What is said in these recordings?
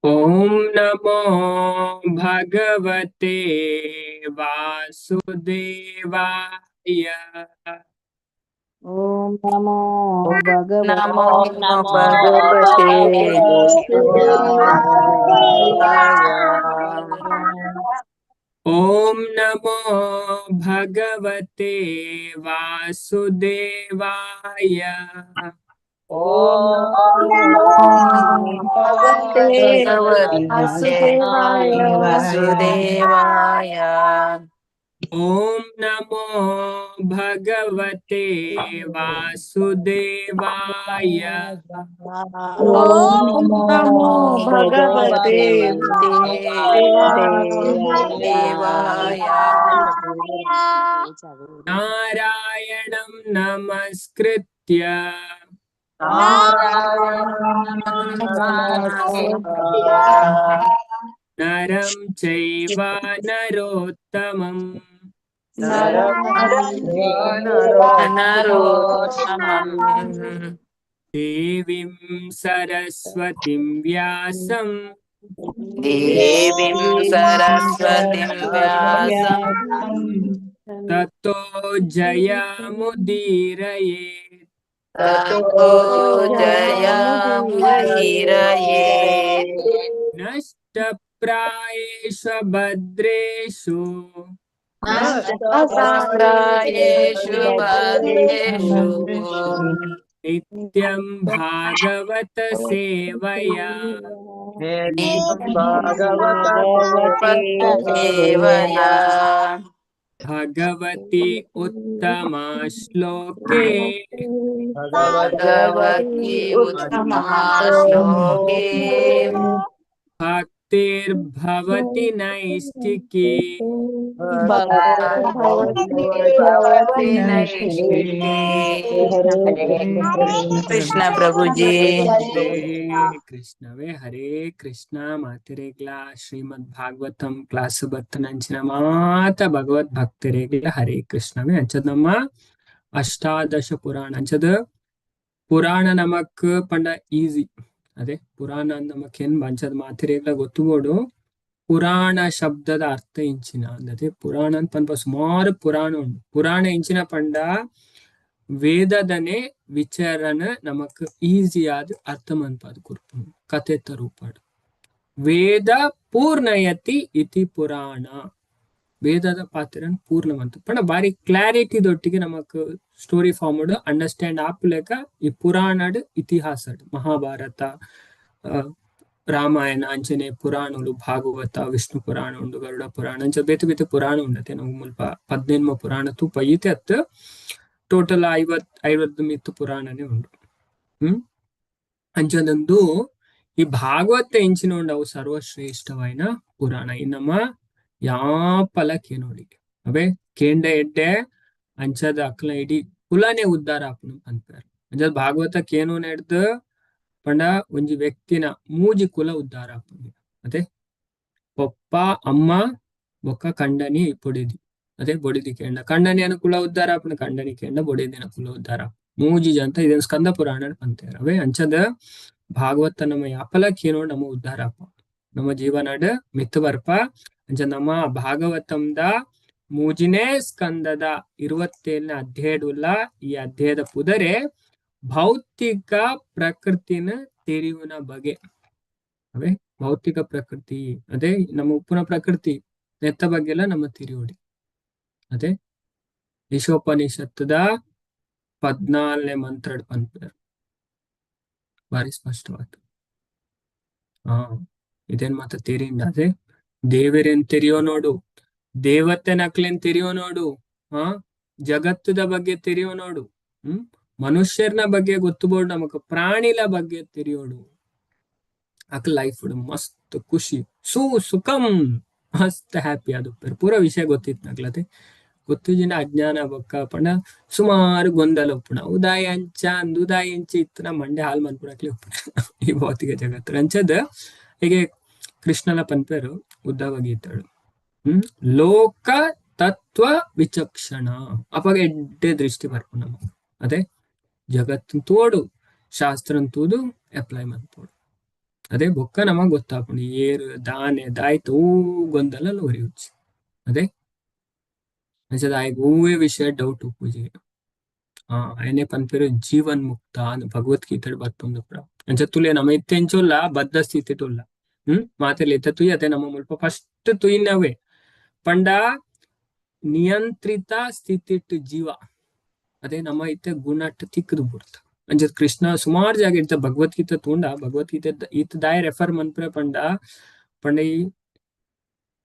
ಓಂ ನಮೋ ಭಗವತೆ ವಾಸುದೇವಾಯ. ಓಂ ನಮೋ ಭಗವತೆ ನಮೋ ನಮೋ ಭಗವತೆ ವಾಸುದೇವಾಯ. ಓಂ ನಮೋ ಭಗವತೆ ವಾಸುದೇವಾಯ. ಓಂ ಭಗವತೆ ವಾಸುದೇವಾಯ. ಓಂ ನಮೋ ಭಗವತೆ ವಾಸುದೇವಾಯ. ಓಂ ನಮೋ ಭಗವತೆ ವಾಸುದೇವಾಯ. ನಾರಾಯಣಂ ನಮಸ್ಕೃತ್ಯ ನರಂ ಚೈವ ನರೋತ್ತಮಂ ನರೋತ್ತಮಂ ದೇವಿಂ ಸರಸ್ವತಿಂ ವ್ಯಾಸಂ ದೇವಿಂ ಸರಸ್ವತಿಂ ವ್ಯಾಸಂ ತತೋ ಜಯಮುದೀರಯೇತ್. ತತೋ ಜಯಮುದೀರಯೇತ್. ನಷ್ಟಪ್ರಾಯೇಷು ಭದ್ರೇಷು ನಷ್ಟಪ್ರಾಯೇಷು ಭದ್ರೇಷು ನಿತ್ಯಂ ಭಾಗವತ ಸೇವಯಾ ಸೇವಯಾ ಭಗವತಿ ಉತ್ತಮ ಶ್ಲೋಕೆ ಭಗವತಿ ಉತ್ತಮ ಶ್ಲೋಕೆ ಭಕ್ತಿರ್ಭವತಿ ನೈಷ್ಟಿಕಿ. ಭವತಿ ನೈಷ್ಟಿಕಿ. ಕೃಷ್ಣ ಪ್ರಭುಜಿ. ಹರೇ ಕೃಷ್ಣವೇ. ಹರೇ ಕೃಷ್ಣ. ಮಾತೆರೆಗ್ಲ ಶ್ರೀಮದ್ ಭಾಗವತಂ ಕ್ಲಾಸ್ ಬರ್ತನಂಚಿನ ಮಾತ ಭಗವದ್ ಭಕ್ತರೆಗ್ಲ ಹರೇ ಕೃಷ್ಣವೇ. ಅಂಚದ ನಮ್ಮ ಅಷ್ಟಾದಶ ಪುರಾಣ ಅಂಚದ ಪುರಾಣ ನಮಕ್ ಪಂಡ ಈಸಿ ಅದೇ ಪುರಾಣ ನಮಕ್ ಏನ್ ಅಂಚದ ಮಾತೆರೆಗ್ಲ ಗೊತ್ತುಬೋಡು. ಪುರಾಣ ಶಬ್ದದ ಅರ್ಥ ಇಂಚಿನ ಅದೇ ಪುರಾಣ ಅಂತ ಪನ್ಪ ಸುಮಾರು ಪುರಾಣ ಉಂಡು. ಪುರಾಣ ಇಂಚಿನ ಪಂಡ ವೇದದನೆ ವಿಚಾರನ ನಮಕ್ ಈಸಿಯಾದ ಅರ್ಥ ಮನ್ಪಾದ್ ಕೊರ್ಪುಂಡು ಕಥೆತ ರೂಪಡ್. ವೇದ ಪೂರ್ಣಯತಿ ಇತಿ ಪುರಾಣ. ವೇದದ ಪಾತ್ರನ್ ಪೂರ್ಣ ಮಂತು ಪಂಡ ಬಾರಿ ಕ್ಲಾರಿಟಿ ದೊಟ್ಟಿಗೆ ನಮಕ್ ಸ್ಟೋರಿ ಫಾರ್ಮ್ ಅಂಡರ್ಸ್ಟ್ಯಾಂಡ್ ಆಪುಲೆಕ ಈ ಪುರಾಣಡ್ ಇತಿಹಾಸಡ್ ಮಹಾಭಾರತ, ರಾಮಾಯಣ ಅಂಚನೆ ಪುರಾಣಗಳು ಭಾಗವತ, ವಿಷ್ಣು ಪುರಾಣ ಉಂಡು, ಗರುಡ ಪುರಾಣ ಅಂಚ ಬೇತೆ ಬೇತೆ ಪುರಾಣ ಉಂಡತೆ. ನಾವು ಮುಲ್ಪ 15 ಪುರಾಣ ತೂಪ ಈತೆ ಅತ್ ಟೋಟಲ್ 50 ಮಿತ್ತು ಪುರಾಣನೇ ಉಂಡು. ಅಂಚದಂದು ಈ ಭಾಗವತ ಎಂಚಿನ ಉಂಡು ಅವು ಸರ್ವಶ್ರೇಷ್ಠವಾಯಿನ ಪುರಾಣ. ಈ ನಮ್ಮ ಯಾಪಲ ಕೇನೋಡಿ ಅವೇ ಕೇಂಡ ಎಡ್ಡೆ ಅಂಚದ ಅಕ್ಲ ಇಡೀ ಕುಲನೇ ಉದ್ಧಾರ ಆಪುನು ಪನ್ಪೆರ್. ಅಂಚದ ಭಾಗವತ ಕೇನು ನೆಡ್ದು ಪಂಡ ಒಂಜಿ ವ್ಯಕ್ತಿನ ಮೂಜಿ ಕುಲ ಉದ್ಧಾರ ಆಪುಂಡು. ಅದೇ ಪೊಪ್ಪ ಅಮ್ಮ ಬೊಕ್ಕ ಕಂಡನಿ ಬೊಡೆದಿ. ಅದೇ ಬೊಡೆದಿ ಕೇಂಡ ಕಂಡನಿಯನ ಕುಲ ಉದ್ಧಾರ ಆಪುಂಡು, ಕಂಡನಿ ಕೇಂಡ ಬೊಡೆದಿನ ಕುಲ ಉದ್ಧಾರ. ಮೂಜಿ ಜಂತ ಇದನ್ ಸ್ಕಂದ ಪುರಾಣ ಪಂತೇರ್. ಅವೇ ಅಂಚದ ಭಾಗವತ ನಮ್ಮ ಯಾಪಲ ಕೇನೋ ನಮ್ಮ ಉದ್ಧಾರ ಆಪ ನಮ್ಮ ಜೀವನಡ್ ಮಿತ್ತು ಬರ್ಪ. ಅಂಚ ನಮ್ಮ ಭಾಗವತಂದ ಮೂಜಿನೇ ಸ್ಕಂದದ 27ನೇ ಅಧ್ಯಾಯಡುಲ್ಲ ಈ ಅಧ್ಯಾಯದ ಪುದರೆ ಭೌತಿಕ ಪ್ರಕೃತಿನ ತೆರಿಯುನ ಬಗೆ. ಅವೇ ಭೌತಿಕ ಪ್ರಕೃತಿ ಅದೇ ನಮ್ಮ ಉಪ್ಪುನ ಪ್ರಕೃತಿ ನೆತ್ತ ಬಗ್ಗೆ ಎಲ್ಲ ನಮ್ಮ ತಿರಿಯೋಡಿ. ಅದೇ ಈಶೋಪನಿಷತ್ತದ 14ನೇ ಮಂತ್ರಡ್ ಪನ್ಪೆರ್ ಬಾರಿ ಸ್ಪಷ್ಟವಾದ. ಇದೇನ್ ಮಾತ ತೆರಿಂಡ ಅದೇ ದೇವರೇನ್ ತೆರಿಯೋ ನೋಡು, ದೇವತೆ ನಕ್ಲೇನ್ ತೆರಿಯೋ ನೋಡು, ಜಗತ್ತದ ಬಗ್ಗೆ ತೆರಿಯೋ ನೋಡು, ಮನುಷ್ಯರ್ನ ಬಗ್ಗೆ ಗೊತ್ತು ಬೋಡು ನಮಕ್, ಪ್ರಾಣಿಲ ಬಗ್ಗೆ ತೆರಿಯೋಡು. ಅಕ್ ಲೈಫ್ ಮಸ್ತ್ ಖುಷಿ ಸುಖಂ ಮಸ್ತ್ ಹ್ಯಾಪಿ. ಅದು ಪೂರ ವಿಷಯ ಗೊತ್ತಿತ್ತು ನಕ್ಲತೆ ಗೊತ್ತಿಜಿನ ಅಜ್ಞಾನ ಬೊಕ್ಕ ಪಂಡ ಸುಮಾರು ಗೊಂದಲ ಉಪ್ಪುಣ ಉದಾಯ ಅಂಚ ಅಂದ್ ಉದಾಯ ಅಂಚ ಇತ್ತನ ಮಂಡೆ ಹಾಲ್ ಮನ್ಪುಣಕ್ಲೆ ಉಪ್ಪುಣ ಈ ಭೌತಿಕ ಜಗತ್ತು. ಅಂಚದ ಹೀಗೆ ಕೃಷ್ಣನ ಪನ್ಪೇರು ಉದ್ದವ ಗೀತಳು ಲೋಕ ತತ್ವ ವಿಚಕ್ಷಣ ಅಪಗ ಎಡ್ಡೆ ದೃಷ್ಟಿ ಬರ್ಪು ನಮಕ್. ಅದೇ ಜಗತ್ತು ತೋಡು ಶಾಸ್ತ್ರನ್ ತೂದು ಅಪ್ಲೈ ಮನ್ಪೋಡು. ಅದೇ ಬೊಕ್ಕ ನಮಗ್ ಗೊತ್ತಾಪುಂಡು ಏರ್ ದಾನೆ ದಾಯ್ತು ಓ ಗೊಂದಲ ಒರಿಯುಚ್ಚಿ. ಅದೇ ಅಂಚದ ಆಯ್ಗ್ ಒವ್ವೇ ವಿಷಯ ಡೌಟ್ ಉಪ್ಪುಜಿ. ಆಯನೆ ಪನ್ಪೆರ್ ಜೀವನ್ ಮುಕ್ತ ಭಗವದ್ಗೀತೆ ಬರ್ಪುಂಡು ಪೂರ. ಅಂಚ ತುಲೆ ನಮ ಇತ್ತೆ ಎಂಚೊಲ್ಲ ಬದ್ಧ ಸ್ಥಿತಿಟ್ ಉಲ್ಲ. ಮಾತೆರ್ಲ ಇತ್ತೆ ತುಯ್ ಅತೆ ನಮ್ಮ ಮುಲ್ಪ ಫಸ್ಟ್ ತುಯ್ನವೇ ಪಂಡ ನಿಯಂತ್ರಿತ ಸ್ಥಿತಿಟ್ ಜೀವ. ಅದೇ ನಮ್ಮ ಇತ್ತೆ ಗುಣಟ್ ತಿಕ್ಕದು ಬುಡ್ತ. ಅಂಚ ಕೃಷ್ಣ ಸುಮಾರು ಜಾಗ ಇರ್ತ ಭಗವದ್ಗೀತೆ ತೂಂಡ ಭಗವದ್ಗೀತೆ ಈತ ದಾಯ ರೆಫರ್ ಮನ್ಪುರೆ ಪಂಡ ಪಂಡ ಈ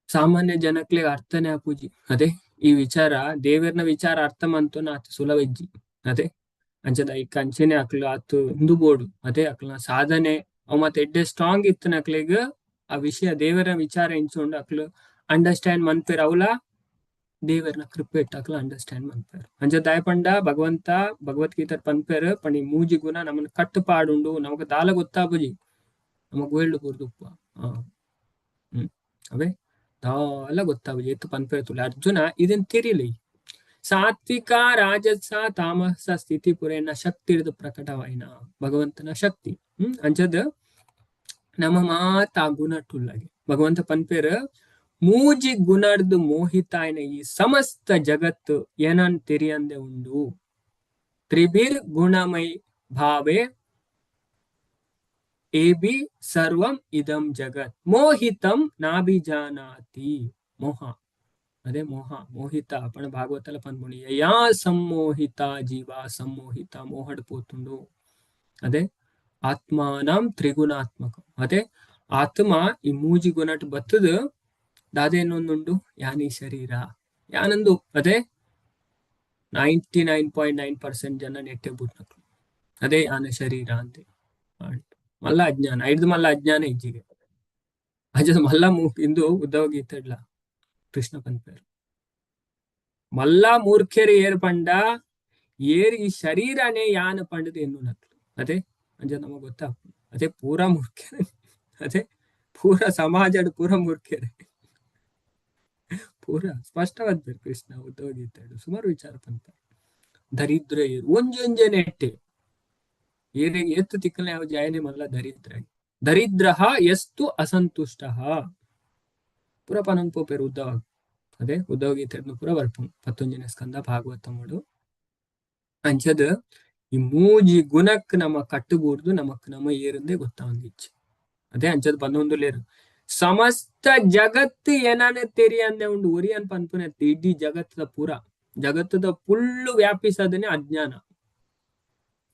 ಸಾಮಾನ್ಯ ಜನಕ್ಲೆಗ್ ಅರ್ಥನೇ ಆಪುಜಿ. ಅದೇ ಈ ವಿಚಾರ ದೇವೆರ್ನ ವಿಚಾರ ಅರ್ಥ ಮಂತುನ ಆತ್ ಸುಲಭ ಇಜ್ಜಿ. ಅದೇ ಅಂಚದ ಈ ಕಂಚನೆ ಅಕ್ಲು ಆತ್ ಉಂದು ಬೋಡು. ಅದೇ ಅಕ್ಲ್ನ ಸಾಧನೆ ಅವ್ ಮತ್ತೆ ಎಡ್ಡೆ ಸ್ಟ್ರಾಂಗ್ ಇತ್ತನ ಅಕ್ಲೆಗ್ ಆ ವಿಷಯ ದೇವರ ವಿಚಾರ ಎಂಚುಂಡು ಅಕ್ಲು ಅಂಡರ್ಸ್ಟ್ಯಾಂಡ್ ಮನ್ಪೆರ್ ಅವಲ ದೇವರ್ನ ಕೃಪೆ ಇಟ್ಟಾಕ್ಲ ಅಂಡರ್ಸ್ಟ್ಯಾಂಡ್ ಮನ್ಪೆರ್. ಅಂಚ ದಾಯ ಪಂಡ ಭಗವಂತ ಭಗವದ್ಗೀತೆ ಪನ್ಪೆರ್ ಪಂಡ ಈ ಮೂಜಿ ಗುಣ ನಮ್ಮನ್ನ ಕಟ್ಟುಪಾಡುಂಡು ನಮಕ್ ದಾಲ ಗೊತ್ತಾಪುಜಿ ನಮಕ್ ವೇಲ್ಡ್ ಬುರ್ದುಪ್ಪ. ಅವೇ ದಾಲ ಗೊತ್ತಾಪುಜಿ ಎತ್ತು ಪನ್ಪೆರ್ ತುಲೆ ಅರ್ಜುನ ಇದನ್ ತೆರಿಲಿ. ಸಾತ್ವಿಕ ರಾಜಸ ತಾಮಸ ಸ್ಥಿತಿ ಪುರೇನ ಶಕ್ತಿ ಹಿಡಿದು ಪ್ರಕಟವಾಯಿನ ಭಗವಂತನ ಶಕ್ತಿ. ಅಂಚದ ನಮ್ಮ ಮಾತ ಗುಣ ಟುಲ್ಲಾಗಿ ಭಗವಂತ ಪನ್ಪೆರ್ ಮೂಜಿ ಗುಣರ್ದು ಮೋಹಿತಾಯನ ಈ ಸಮಸ್ತ ಜಗತ್ತು ಏನನ್ ತೆರಿಯಂದೆ ಉಂಡು. ತ್ರಿಬಿರ್ ಗುಣಮೈ ಭಾವೆ ಏಬಿ ಸರ್ವಂ ಇದಂ ಜಗತ್ ಮೋಹಿತಂ ನಾಭಿಜಾನಾತಿ. ಮೋಹ ಅದೇ ಮೋಹ ಮೋಹಿತ ಪಣ ಭಾಗವತಲ ಪನ್ಪುಂಡು ಯಾ ಸಮ್ಮೋಹಿತ ಜೀವ ಸಮ್ಮೋಹಿತ ಮೋಹಡ್ ಪೋತುಂಡು. ಅದೇ ಆತ್ಮಾನಂ ತ್ರಿಗುಣಾತ್ಮಕ. ಅದೇ ಆತ್ಮ ಈ ಮೂಜಿ ಗುಣಟ್ ಬತ್ತದು ದಾದೇನೊಂದುಂಡು ಯಾನಿ ಶರೀರ ಯಾನಂದು. ಅದೇ 99.9% ಜನ ನೆಟ್ಟೆ ಬುಟ್ನಕ್ಲು ಅದೇ ಯಾನ ಶರೀರ ಅಂತೆ. ಮಲ್ಲ ಅಜ್ಞಾನ ಐದು ಮಲ್ಲ ಅಜ್ಞಾನ ಇಜ್ಜಿಗೆ ಅಜ ಮಲ್ಲ ಇಂದು ಉದ್ಧವ ಗೀತೆಡ್ಲ ಕೃಷ್ಣ ಪನ್ಪೇರು ಮಲ್ಲ ಮೂರ್ಖರು ಏರ್ ಪಂಡ ಏರ್ ಈ ಶರೀರನೇ ಯಾನ ಪಂಡದು ಎನ್ನುನಕ್ಲು. ಅದೇ ಅಂಜ ನಮಗ್ ಗೊತ್ತಾ ಅದೇ ಪೂರಾ ಮೂರ್ಖರೇ. ಅದೇ ಪೂರಾ ಸಮಾಜ ಪೂರಾ ಮೂರ್ಖರೇ ಪೂರಾ ಸ್ಪಷ್ಟವಾದ ಕೃಷ್ಣ ಉದ್ಧವ ಗೀತೆ ಸುಮಾರು ವಿಚಾರ ಪನ್ಪೇರು. ದರಿದ್ರ ಏರು ಒಂಜೊಂಜೆ ನೆಟ್ಟೆ ಏರಿಗೆ ಎತ್ತು ತಿಕ್ಕನೆ ಯಾವ ಜಾಯನೆ ಮಲ್ಲ ದರಿದ್ರ ದರಿದ್ರ ಎಸ್ತು ಅಸಂತುಷ್ಟ ಪೂರ ಪನೊಂದು ಪೋಪೇರು ಉದ್ಧವ. ಅದೇ ಉದ್ಧವ ಗೀತೆ ಪೂರ ಬರ್ಪುಂಡು 19ನೇ ಸ್ಕಂದ ಭಾಗವತ ಮಾಡು. ಅಂಚದ ಈ ಮೂಜಿ ಗುಣಕ್ ನಮ್ಮ ಕಟ್ಟುಬೂರ್ದು ನಮಕ್ ನಮ್ಮ ಏರಂದೇ ಗೊತ್ತಾವಂದಿಚ್ಚು. ಅದೇ ಅಂಚದ ಬಂದೊಂದು ಲೇರು ಸಮಸ್ತ ಜಗತ್ತು ಏನಾನೆ ತೆರಿಯಂದೆ ಉಂಡು ಒರಿಯನ್ ಪನ್ಪುನೆ ಇಡೀ ಜಗತ್ತದ ಪೂರ ಜಗತ್ತದ ಫುಲ್ಲು ವ್ಯಾಪಿಸದನೆ ಅಜ್ಞಾನ.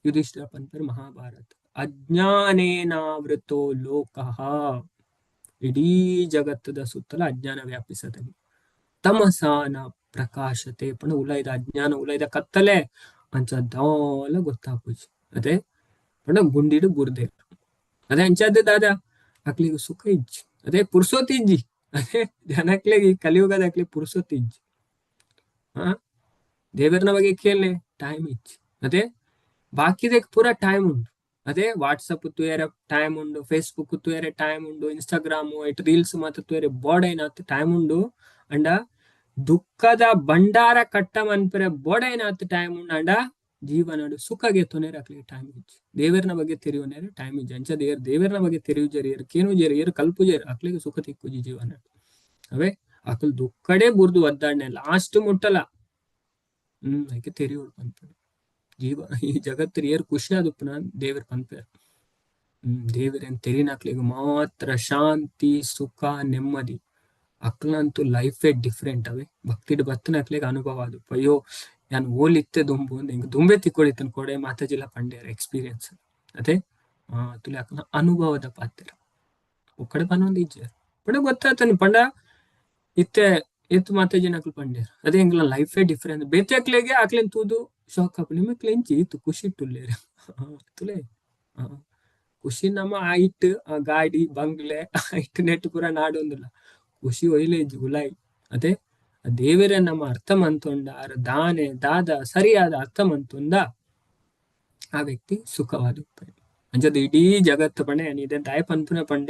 ಯುಧಿಷ್ಠಿರ ಪನ್ಪೇರು ಮಹಾಭಾರತ ಅಜ್ಞಾನೇನಾವೃತೋ ಲೋಕಃ. ಇಡೀ ಜಗತ್ತದ ಸುತ್ತಲ ಅಜ್ಞಾನ ವ್ಯಾಪಿಸದನೆ. ತಮಸಾನ ಪ್ರಕಾಶತೆ ಪಣ ಉಲೈದ ಅಜ್ಞಾನ ಉಲೈದ ಕತ್ತಲೆ ಅಂಚ ದಾಲ ಗೊತ್ತಾಪುಜಿ. ಅದೇ ಪಣ ಗುಂಡಿಡು ಬುರ್ದೆ ಅದೇ ಅಂಚದ ದಾದಾ ಅಕ್ಲಿಗೆ ಸುಖ ಇಜ್ಜಿ. ಅದೇ ಪುರ್ಸೊತ್ ಇಜ್ಜಿ. ಅದೇ ಜನಕ್ಲೆಗ್ ಈ ಕಲಿಯುಗದ ಅಕ್ಲಿ ಪುರ್ಸೊತ್ ಇಜ್ಜಿ. ದೇವರನ ಬಗ್ಗೆ ಕೇಳನೆ ಟೈಮ್ ಇಜ್ಜಿ. ಅದೇ ಬಾಕಿದಕ್ಕೆ ಪೂರ ಟೈಮ್ ಉಂಟು. ಅದೇ ವಾಟ್ಸಪ್ ತೂಯರೆ ಟೈಮ್ ಉಂಡು, ಫೇಸ್ಬುಕ್ ತೂಯರೆ ಟೈಮ್ ಉಂಡು, ಇನ್ಸ್ಟಾಗ್ರಾಮ್ it reels ಮಾತ್ರ ತೂಯರೆ ಬೋಡೈನಾತ್ ಟೈಮ್ ಉಂಡು. ಅಂಡ ದುಃಖದ ಭಂಡಾರ ಕಟ್ಟ ಮನ್ಪೆರೆ ಬೋಡೈನಾತ್ ಟೈಮ್ ಉಂಡು. ಅಂಡ ಜೀವನಡು ಸುಖಗೆ ತೊನೇರ ಅಕ್ಲಿಗೆ ಟೈಮ್ ಇಜ್ಜಿ. ದೇವರನ ಬಗ್ಗೆ ತೆರಿಯುನೇರ ಟೈಮ್ ಇಜ್ಜಿ. ಅಂಚ ದೇವರನ ಬಗ್ಗೆ ತೆರಿಯುಜರು ಏರು ಕೇನುಜರು ಏರು ಕಲ್ಪುಜರು ಅಕ್ಲಿಗೆ ಸುಖ ತಿಕ್ಕುಜಿ ಜೀವನ. ಅವೇ ಅಕಲ್ ದುಃಖಡೇ ಬುರ್ದು ಒದ್ದಾಡ್ನೆ ಲಾಸ್ಟ್ ಮುಟ್ಟಲ. ಅದಕ್ಕೆ ತೆರಿಯೋಡು ಪನ್ಪೇರು ಜೀವ ಈ ಜಗತ್ತಿನ ಏರ್ ಖುಷಿ ಆದುಪ್ಪುನ ದೇವರ ಪನ್ಪೇರು. ದೇವರೇನ್ ತೆರಿನಕ್ಲಿಗೆ ಮಾತ್ರ ಶಾಂತಿ ಸುಖ ನೆಮ್ಮದಿ. ಅಕ್ಲಂತೂ ಲೈಫೇ ಡಿಫ್ರೆಂಟ್. ಅವೇ ಭಕ್ತಿಡ್ ಬತ್ತನ ಅಕ್ಲಿಗೆ ಅನುಭವ ಅದು ಅಯ್ಯೋ ಯಾನ್ ಓಲಿತ್ತೆ ದುಂಬು ಹಿಂಗ್ ದುಂಬೆ ತಿಕ್ಕೊಳಿತನ್ ಕೊಡೆ ಮಾತಾಜಿಲ ಪಂಡ್ಯಾರ ಎಕ್ಸ್ಪೀರಿಯನ್ಸ್. ಅದೇ ತುಲೆ ಅಕ್ಲ ಅನುಭವದ ಪಾತ್ರ ಒಕ್ಕಡೆ ಪನೊಂದು ಇಜ್ಜೆ ಪಂಡ ಗೊತ್ತಾತನಿ ಪಂಡ ಇತ್ತೆ ಎತ್ತು ಮಾತಾಜಿನ ಅಕ್ಲು ಪಂಡ್ಯಾರ. ಅದೇ ಎಂಗ್ಲ ಲೈಫೇ ಡಿಫ್ರೆಂಟ್. ಬೇತೆ ಅಕ್ಲೆಗೆ ಅಕ್ಲೆನ್ ತೂದು ಶಾಕ್ ಆಪು ನಿಮಕ್ಲೆ ಎಂಚಿ ಇತ್ತು ಖುಷಿ ಇಟ್ಟುಲ್ಲೇರ ತುಲೆ ಖುಷಿ ನಮ್ಮ ಆ ಇಟ್ಟು ಆ ಗಾಡಿ ಬಂಗ್ಲೆ ಆ ಇಟ್ಟು ನೆಟ್ಟು ಪೂರ ನಾಡೊಂದಿಲ್ಲ ಖುಷಿ ಒಯ್ಲೆ ಇಜ್ಜಿ ಉಲಾಯಿ. ಅದೇ ದೇವರೇ ನಮ್ಮ ಅರ್ಥ ಮಂತೊಂಡ ಆರ ದಾನೆ ದಾದ ಸರಿಯಾದ ಅರ್ಥ ಮಂತೊಂದ ಆ ವ್ಯಕ್ತಿ ಸುಖವಾದ ಅಂಚದ ಇಡೀ ಜಗತ್ತು ಪಂಡ ಇದೆ ದಾಯ ಪನ್ಪುನ ಪಂಡ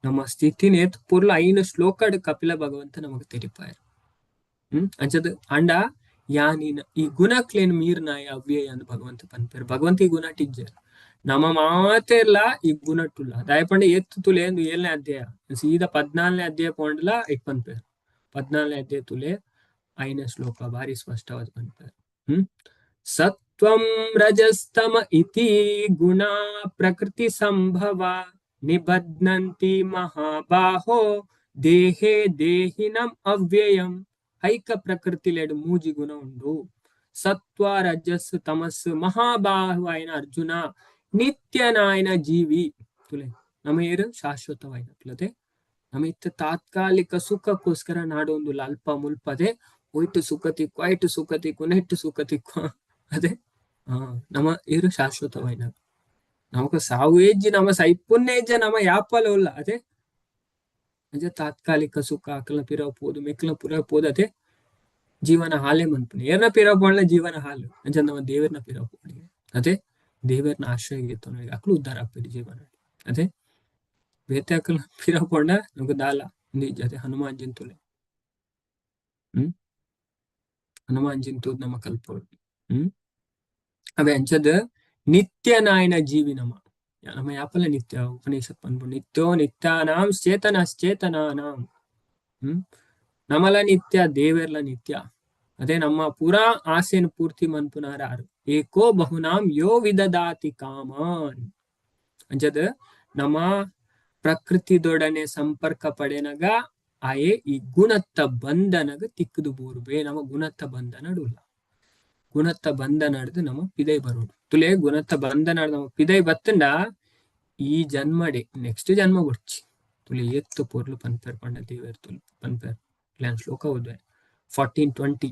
ನಮ್ಮ ಸ್ಥಿತಿನೇ ಪೂರ್ಲ ಐನು ಶ್ಲೋಕಡ್ ಕಪಿಲ ಭಗವಂತ ನಮಗ್ ತೆರಿಪಾಯರ್. ಅಂಚದ ಅಂಡ ಯಾನಿನ ಈ ಗುಣಕ್ಲೇನ್ ಮೀರ್ನಾಯ ಅವ್ಯಯ ಅಂದ್ ಭಗವಂತ ಪನ್ಪೇರ್. ಭಗವಂತ ಈ ಗುಣ ಟಿಜ್ಜರ್ ನಮ್ಮ ಮಾತೆರ್ಲ ಈ ಗುಣಟ್ಟುಲ್ಲ. ದಾಯಪಂಡ ಎತ್ತು ತುಲೆ ಎಂದು 7ನೇ ಅಧ್ಯಾಯ ಸೀದಾ 14ನೇ ಅಧ್ಯಾಯ ಪೋಂಡಲ ಇಪ್ಪನ್ಪೇರು. 14ನೇ ಅಧ್ಯಾಯ ತುಲೆ ಐನ ಶ್ಲೋಕ ಭಾರಿ ಸ್ಪಷ್ಟವಾದ ಪನ್ಪೇರು. ಸತ್ವಂ ರಜಸ್ತಮ ಇತಿ ಗುಣ ಪ್ರಕೃತಿ ಸಂಭವ ನಿಬಧ್ನಂತಿ ಮಹಾಬಾಹೋ ದೇಹೇ ದೇಹಿನಂ ಅವ್ಯಯಂ. ಐಕ ಪ್ರಕೃತಿಲೆಡು ಮೂಜಿ ಗುಣ ಉಂಡು. ಸತ್ವ ರಜಸ್ ತಮಸ್ಸು ಮಹಾಬಾಹು అయిన ಅರ್ಜುನ ನಿತ್ಯನಾಯನ ಜೀವಿ ತುಲೆ ನಮ್ಮ ಏರು ಶಾಶ್ವತವಾಯಿನಕ್ಲತೆ. ನಮ್ಮ ಇತ್ತ ತಾತ್ಕಾಲಿಕ ಸುಖಕ್ಕೋಸ್ಕರ ನಾಡೊಂದು ಅಲ್ಪ ಮುಲ್ಪದೆ ಒಯ್ಟು ಸುಖ ತಿಕ್ಕು ಐಟು ಸುಖ ತಿಕ್ಕು ನೆಟ್ಟು ಸುಖ ತಿಕ್ಕು ಅದೇ ನಮ್ಮ ಏರು ಶಾಶ್ವತವಾಯಿನ ನಮಕ ಸಾವು ಏಜ್ಜಿ ನಮ್ಮ ಸೈಪುನ್ನೇಜ್ಜ ನಮ್ಮ ಯಾಪಲ ಉಲ್ಲ ಅದೇ ಅಂಚ ತಾತ್ಕಾಲಿಕ ಸುಖ ಅಕ್ಲ ಪಿರವು ಪೋದು ಮೆಕ್ಲ ಪುರ ಪೋದು ಅದೇ ಜೀವನ ಹಾಲೆ ಮನ್ಪುನಿ ಏರ್ನ ಪಿರವು ಪೋಂಡ್ಲ ಜೀವನ ಹಾಲು ಅಂಚ ನಮ್ಮ ದೇವರ್ನ ಪಿರವು ಪೋಡಿ ಅದೇ ದೇವರ್ನ ಆಶ್ರಯ ಗೆತ್ತೊನ ಅಕ್ಲು ಉದ್ಧಾರ ಆಪೇರು ಜೀವನ ಅದೇ ಬೇತೆ ಅಕ್ಲ ಪಿರವು ಪೋಂಡ ನಮಕ್ ದಾಲ ನಿಜ ಅದೇ ಹನುಮಾನ್ ಜಿಂತುಲೆ ಹನುಮಾನ್ ಜಿಂತು ನಮ್ಮ ಕಲ್ಪೋಡು. ಅವೇ ಅಂಚದ ನಿತ್ಯನಾಯನ ಜೀವಿ ನಮ ನಮ್ಮ ಯಾಪಲ ನಿತ್ಯ ಉಪನಿಷತ್ ಪನ್ಪು ನಿತ್ಯೋ ನಿತ್ಯಾನಾಂ ಚೇತನಶ್ಚೇತನಾನಾಂ. ನಮಲ ನಿತ್ಯ ದೇವೆರ್ಲ ನಿತ್ಯ ಅದೇ ನಮ್ಮ ಪೂರಾ ಆಸೆಯನ್ನು ಪೂರ್ತಿ ಮನ್ಪುನಾರಾರು ಏಕೋ ಬಹುನಾಂ ಯೋ ವಿದದಾತಿ ಕಾಮಾನ್. ಅಂಚದ ನಮ್ಮ ಪ್ರಕೃತಿದೊಡನೆ ಸಂಪರ್ಕ ಪಡೆನಗ ಆಯೆ ಈ ಗುಣತ್ತ ಬಂಧನಗ ತಿಕ್ಕದು ಬೂರ್ಬೆ. ನಮ್ಮ ಗುಣತ್ತ ಬಂಧನ ಉಲ್ಲ ಗುಣತ್ತ ಬಂಧನ ನಮ್ಮ ಪಿದೈ ಬರೋಡು ತುಲೆ ಗುಣತ್ತ ಬಂಧನ ನಮ್ಮ ಪಿದೈ ಬತ್ತಂಡ ಈ ಜನ್ಮಡೆ ನೆಕ್ಸ್ಟ್ ಜನ್ಮ ಬೊಡ್ಚಿ ತುಲೆ ಎತ್ತು ಪೊರ್ಲು ಪನ್ಪೇರ್ ಪಂಡ ದೇವೇರ್ ತುಲು ಪನ್ಪೇರ್ ಶ್ಲೋಕ ಓದ್ವೆ 14:20.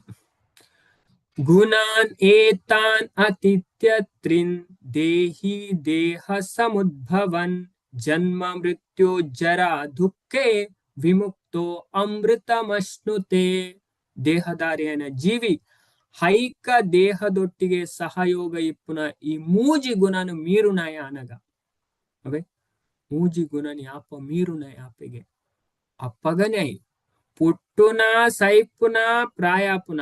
ಗುಣಾನ್ ಏತಾನ್ ಅತಿಥ್ಯತ್ರಿನ್ ದೇಹಿ ದೇಹ ಸಮುದ್ಭವನ್ ಜನ್ಮ ಮೃತ್ಯು ಜರಾ ದುಃಖೇ ವಿಮುಕ್ತೋ ಅಮೃತಮಶ್ನುತೆ. ದೇಹಧಾರಿಯನ ಜೀವಿ ಹೈಕ ದೇಹದೊಟ್ಟಿಗೆ ಸಹಯೋಗ ಇಪ್ಪುನ ಈ ಮೂಜಿ ಗುಣನು ಮೀರುನಾಯ ಅನಗ ಅವೇ ಮೂಜಿ ಗುಣನಿ ಆಪ ಮೀರುನಾಯ ಆಪೆಗೆ ಅಪ್ಪಗನೆ ಪುಟ್ಟುನ ಸೈಪುನ ಪ್ರಾಯಾಪುನ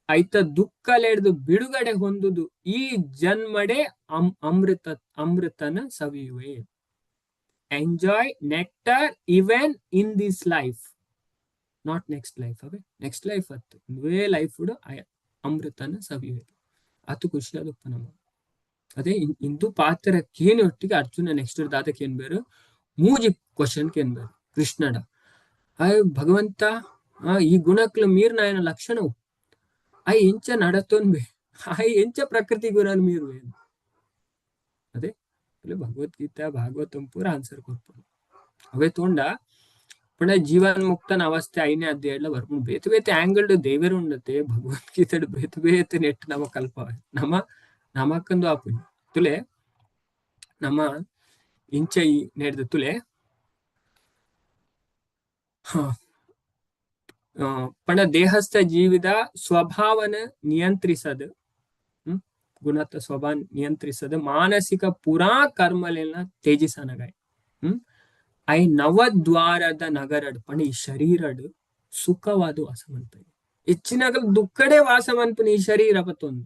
ಐತ ದುಃಖಲೆಡ್ದು ಬಿಡುಗಡೆ ಹೊಂದುದು ಈ ಜನ್ಮಡೆ ಅಮೃತ ಅಮೃತನ ಸವಿಯುವೆ. Enjoy nectar even in this life, not next life. ಅವೇ ನೆಕ್ಸ್ಟ್ ಲೈಫ್ ಅತ್ತು ಇಂದುವೇ ಲೈಫ್ ಅಮೃತನ ಸವಿಯುವೆ ಅದು ಖುಷಿ ಆದಪ್ಪ ನಮ್ಮ ಅದೇ ಇಂದು ಪಾತ್ರ ಕೇನಿ ಒಟ್ಟಿಗೆ ಅರ್ಜುನ ನೆಕ್ಸ್ಟ್ ದಾತಕ್ಕೆ ಏನ್ ಬೇರು ಮೂಜಿ ಕ್ವಶನ್ ಕೇನ್ ಬೇರು ಕೃಷ್ಣಡ ಆಯ್ ಭಗವಂತ ಈ ಗುಣಕ್ಲು ಮೀರ್ನಾಯನ ಲಕ್ಷಣವು I ಎಂಚ ನಡತೊನ್ಬೆ I ಎಂಚ ಪ್ರಕೃತಿ ಗುಣನ್ ಮೀರುವೆ. ಅದೇ ಭಗವದ್ಗೀತಾ ಭಾಗವತಂ ಪೂರ ಆನ್ಸರ್ ಕೊರ್ಪುಂಡು. ಅವೇ ತೋಂಡ ಪಂಡ ಜೀವನ್ ಮುಕ್ತನ ಅವಸ್ಥೆ ಐನೇ ಅಧ್ಯಾಯ ಬರ್ಪುಂಡು. ಬೇತೆ ಬೇತೆ ಆಂಗಲ್ ದೇವರು ಉಂಡತೆ ಭಗವದ್ಗೀತೆ ಬೇತೆ ಬೇತೆ ನೆಟ್ ನಮ ಕಲ್ಪ ನಮ ನಮಕ್ಕಂದು ಆಪುಂಡು ತುಲೆ ನಮ್ಮ ಇಂಚ ಈ ನೆಡ್ದು ತುಲೆ ಪಂಡ ದೇಹಸ್ಥ ಜೀವಿದ ಸ್ವಭಾವನ ನಿಯಂತ್ರಿಸದು ಗುಣತ್ತ ಸ್ವಭಾವ ನಿಯಂತ್ರಿಸದು ಮಾನಸಿಕ ಪುರಾ ಕರ್ಮಲೆಲ್ಲ ತ್ಯಜಿಸನಗಾಯ್ I ನವದ್ವಾರದ ನಗರಡ್ ಪಂಡ ಈ ಶರೀರಡ್ ಸುಖವಾದ ವಾಸ ಮನ್ಪೆ ಹೆಚ್ಚಿನಗಲ್ ದುಃಖಡೆ ವಾಸ ಮನ್ಪುನ ಈ ಶರೀರ ಪತ್ತೊಂದು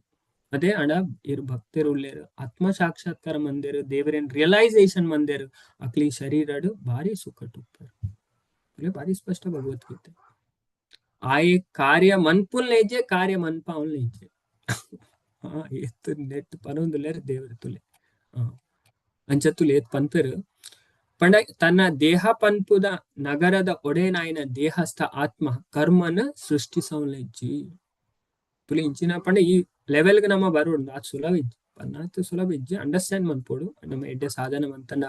ಅದೇ ಅಣ ಇರು ಭಕ್ತರು ಉಲ್ಲೇರು ಆತ್ಮ ಸಾಕ್ಷಾತ್ಕಾರ ಮಂದಿರು ದೇವರೇನ್ ರಿಯಲೈಸೇಷನ್ ಮಂದಿರು ಅಕ್ಲಿ ಶರೀರಡು ಭಾರಿ ಸುಖ ಟುಪ್ಪರು ಭಾರಿ ಸ್ಪಷ್ಟ ಭಗವದ್ಗೀತೆ. ಆಯೆ ಕಾರ್ಯ ಮನ್ಪುಲ್ನೇಜೆ ಕಾರ್ಯ ಮನ್ಪಾವಲ್ನೇಜೆ ಎತ್ತು ನೆಟ್ ಪನೊಂದುಲ್ಲೇರು ದೇವರ ತುಲೆ ಅಂಚ ತುಲೆ ಏತ್ ಪನ್ಪೆರು ಪಂಡ ತನ್ನ ದೇಹ ಪನ್ಪುದ ನಗರದ ಒಡೆಯನಾಯಿನ ದೇಹಸ್ಥ ಆತ್ಮ ಕರ್ಮನ ಸೃಷ್ಟಿಸವಲೆಜ್ಜಿ ತುಲೆ ಇಂಚಿನ ಪಂಡ ಈ ಲೆವೆಲ್ಗೆ ನಮ್ಮ ಬರೋಡು ಅದು ಸುಲಭ ಇಜ್ಜಿ ಪನ್ನಾತ್ ಸುಲಭ ಇಜ್ಜಿ ಅಂಡರ್ಸ್ಟ್ಯಾಂಡ್ ಮನ್ಪೋಡು ನಮ್ಮ ಎಡ್ಡೆ ಸಾಧನೆ ಮಂತಂಡ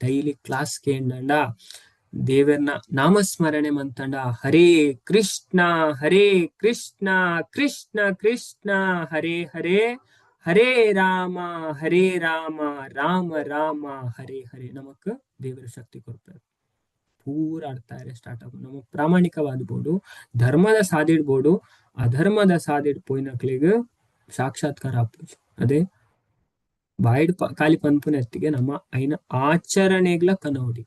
ಡೈಲಿ ಕ್ಲಾಸ್ ಕೇಂಡ ದೇವರ್ನ ನಾಮಸ್ಮರಣೆ ಮಂತಂಡ ಹರೇ ಕೃಷ್ಣ ಹರೇ ಕೃಷ್ಣ ಕೃಷ್ಣ ಕೃಷ್ಣ ಹರೇ ಹರೇ ಹರೇ ರಾಮ ಹರೇ ರಾಮ ರಾಮ ರಾಮ ಹರೇ ಹರೇ ನಮಕ್ ದೇವರ ಶಕ್ತಿ ಕೊಡ್ತಾರೆ ಪೂರ ಅರ್ಥ ಸ್ಟಾರ್ಟ್ ಆಗ ನಮ್ಮ ಪ್ರಾಮಾಣಿಕವಾದ ಬೋಡು ಧರ್ಮದ ಸಾದಿಡ್ಬೋಡು ಅಧರ್ಮದ ಸಾದಿಡ್ ಪೋಯಿನಕ್ಲಿಗ್ ಸಾಕ್ಷಾತ್ಕಾರ ಆಪುಜಿ. ಅದೇ ಬಾಯಿಡ್ ಕಾಲಿ ಪನ್ಪುನೆತ್ತಿಗೆ ನಮ್ಮ ಐನ ಆಚರಣೆಗ್ಲ ಕನೋಡಿ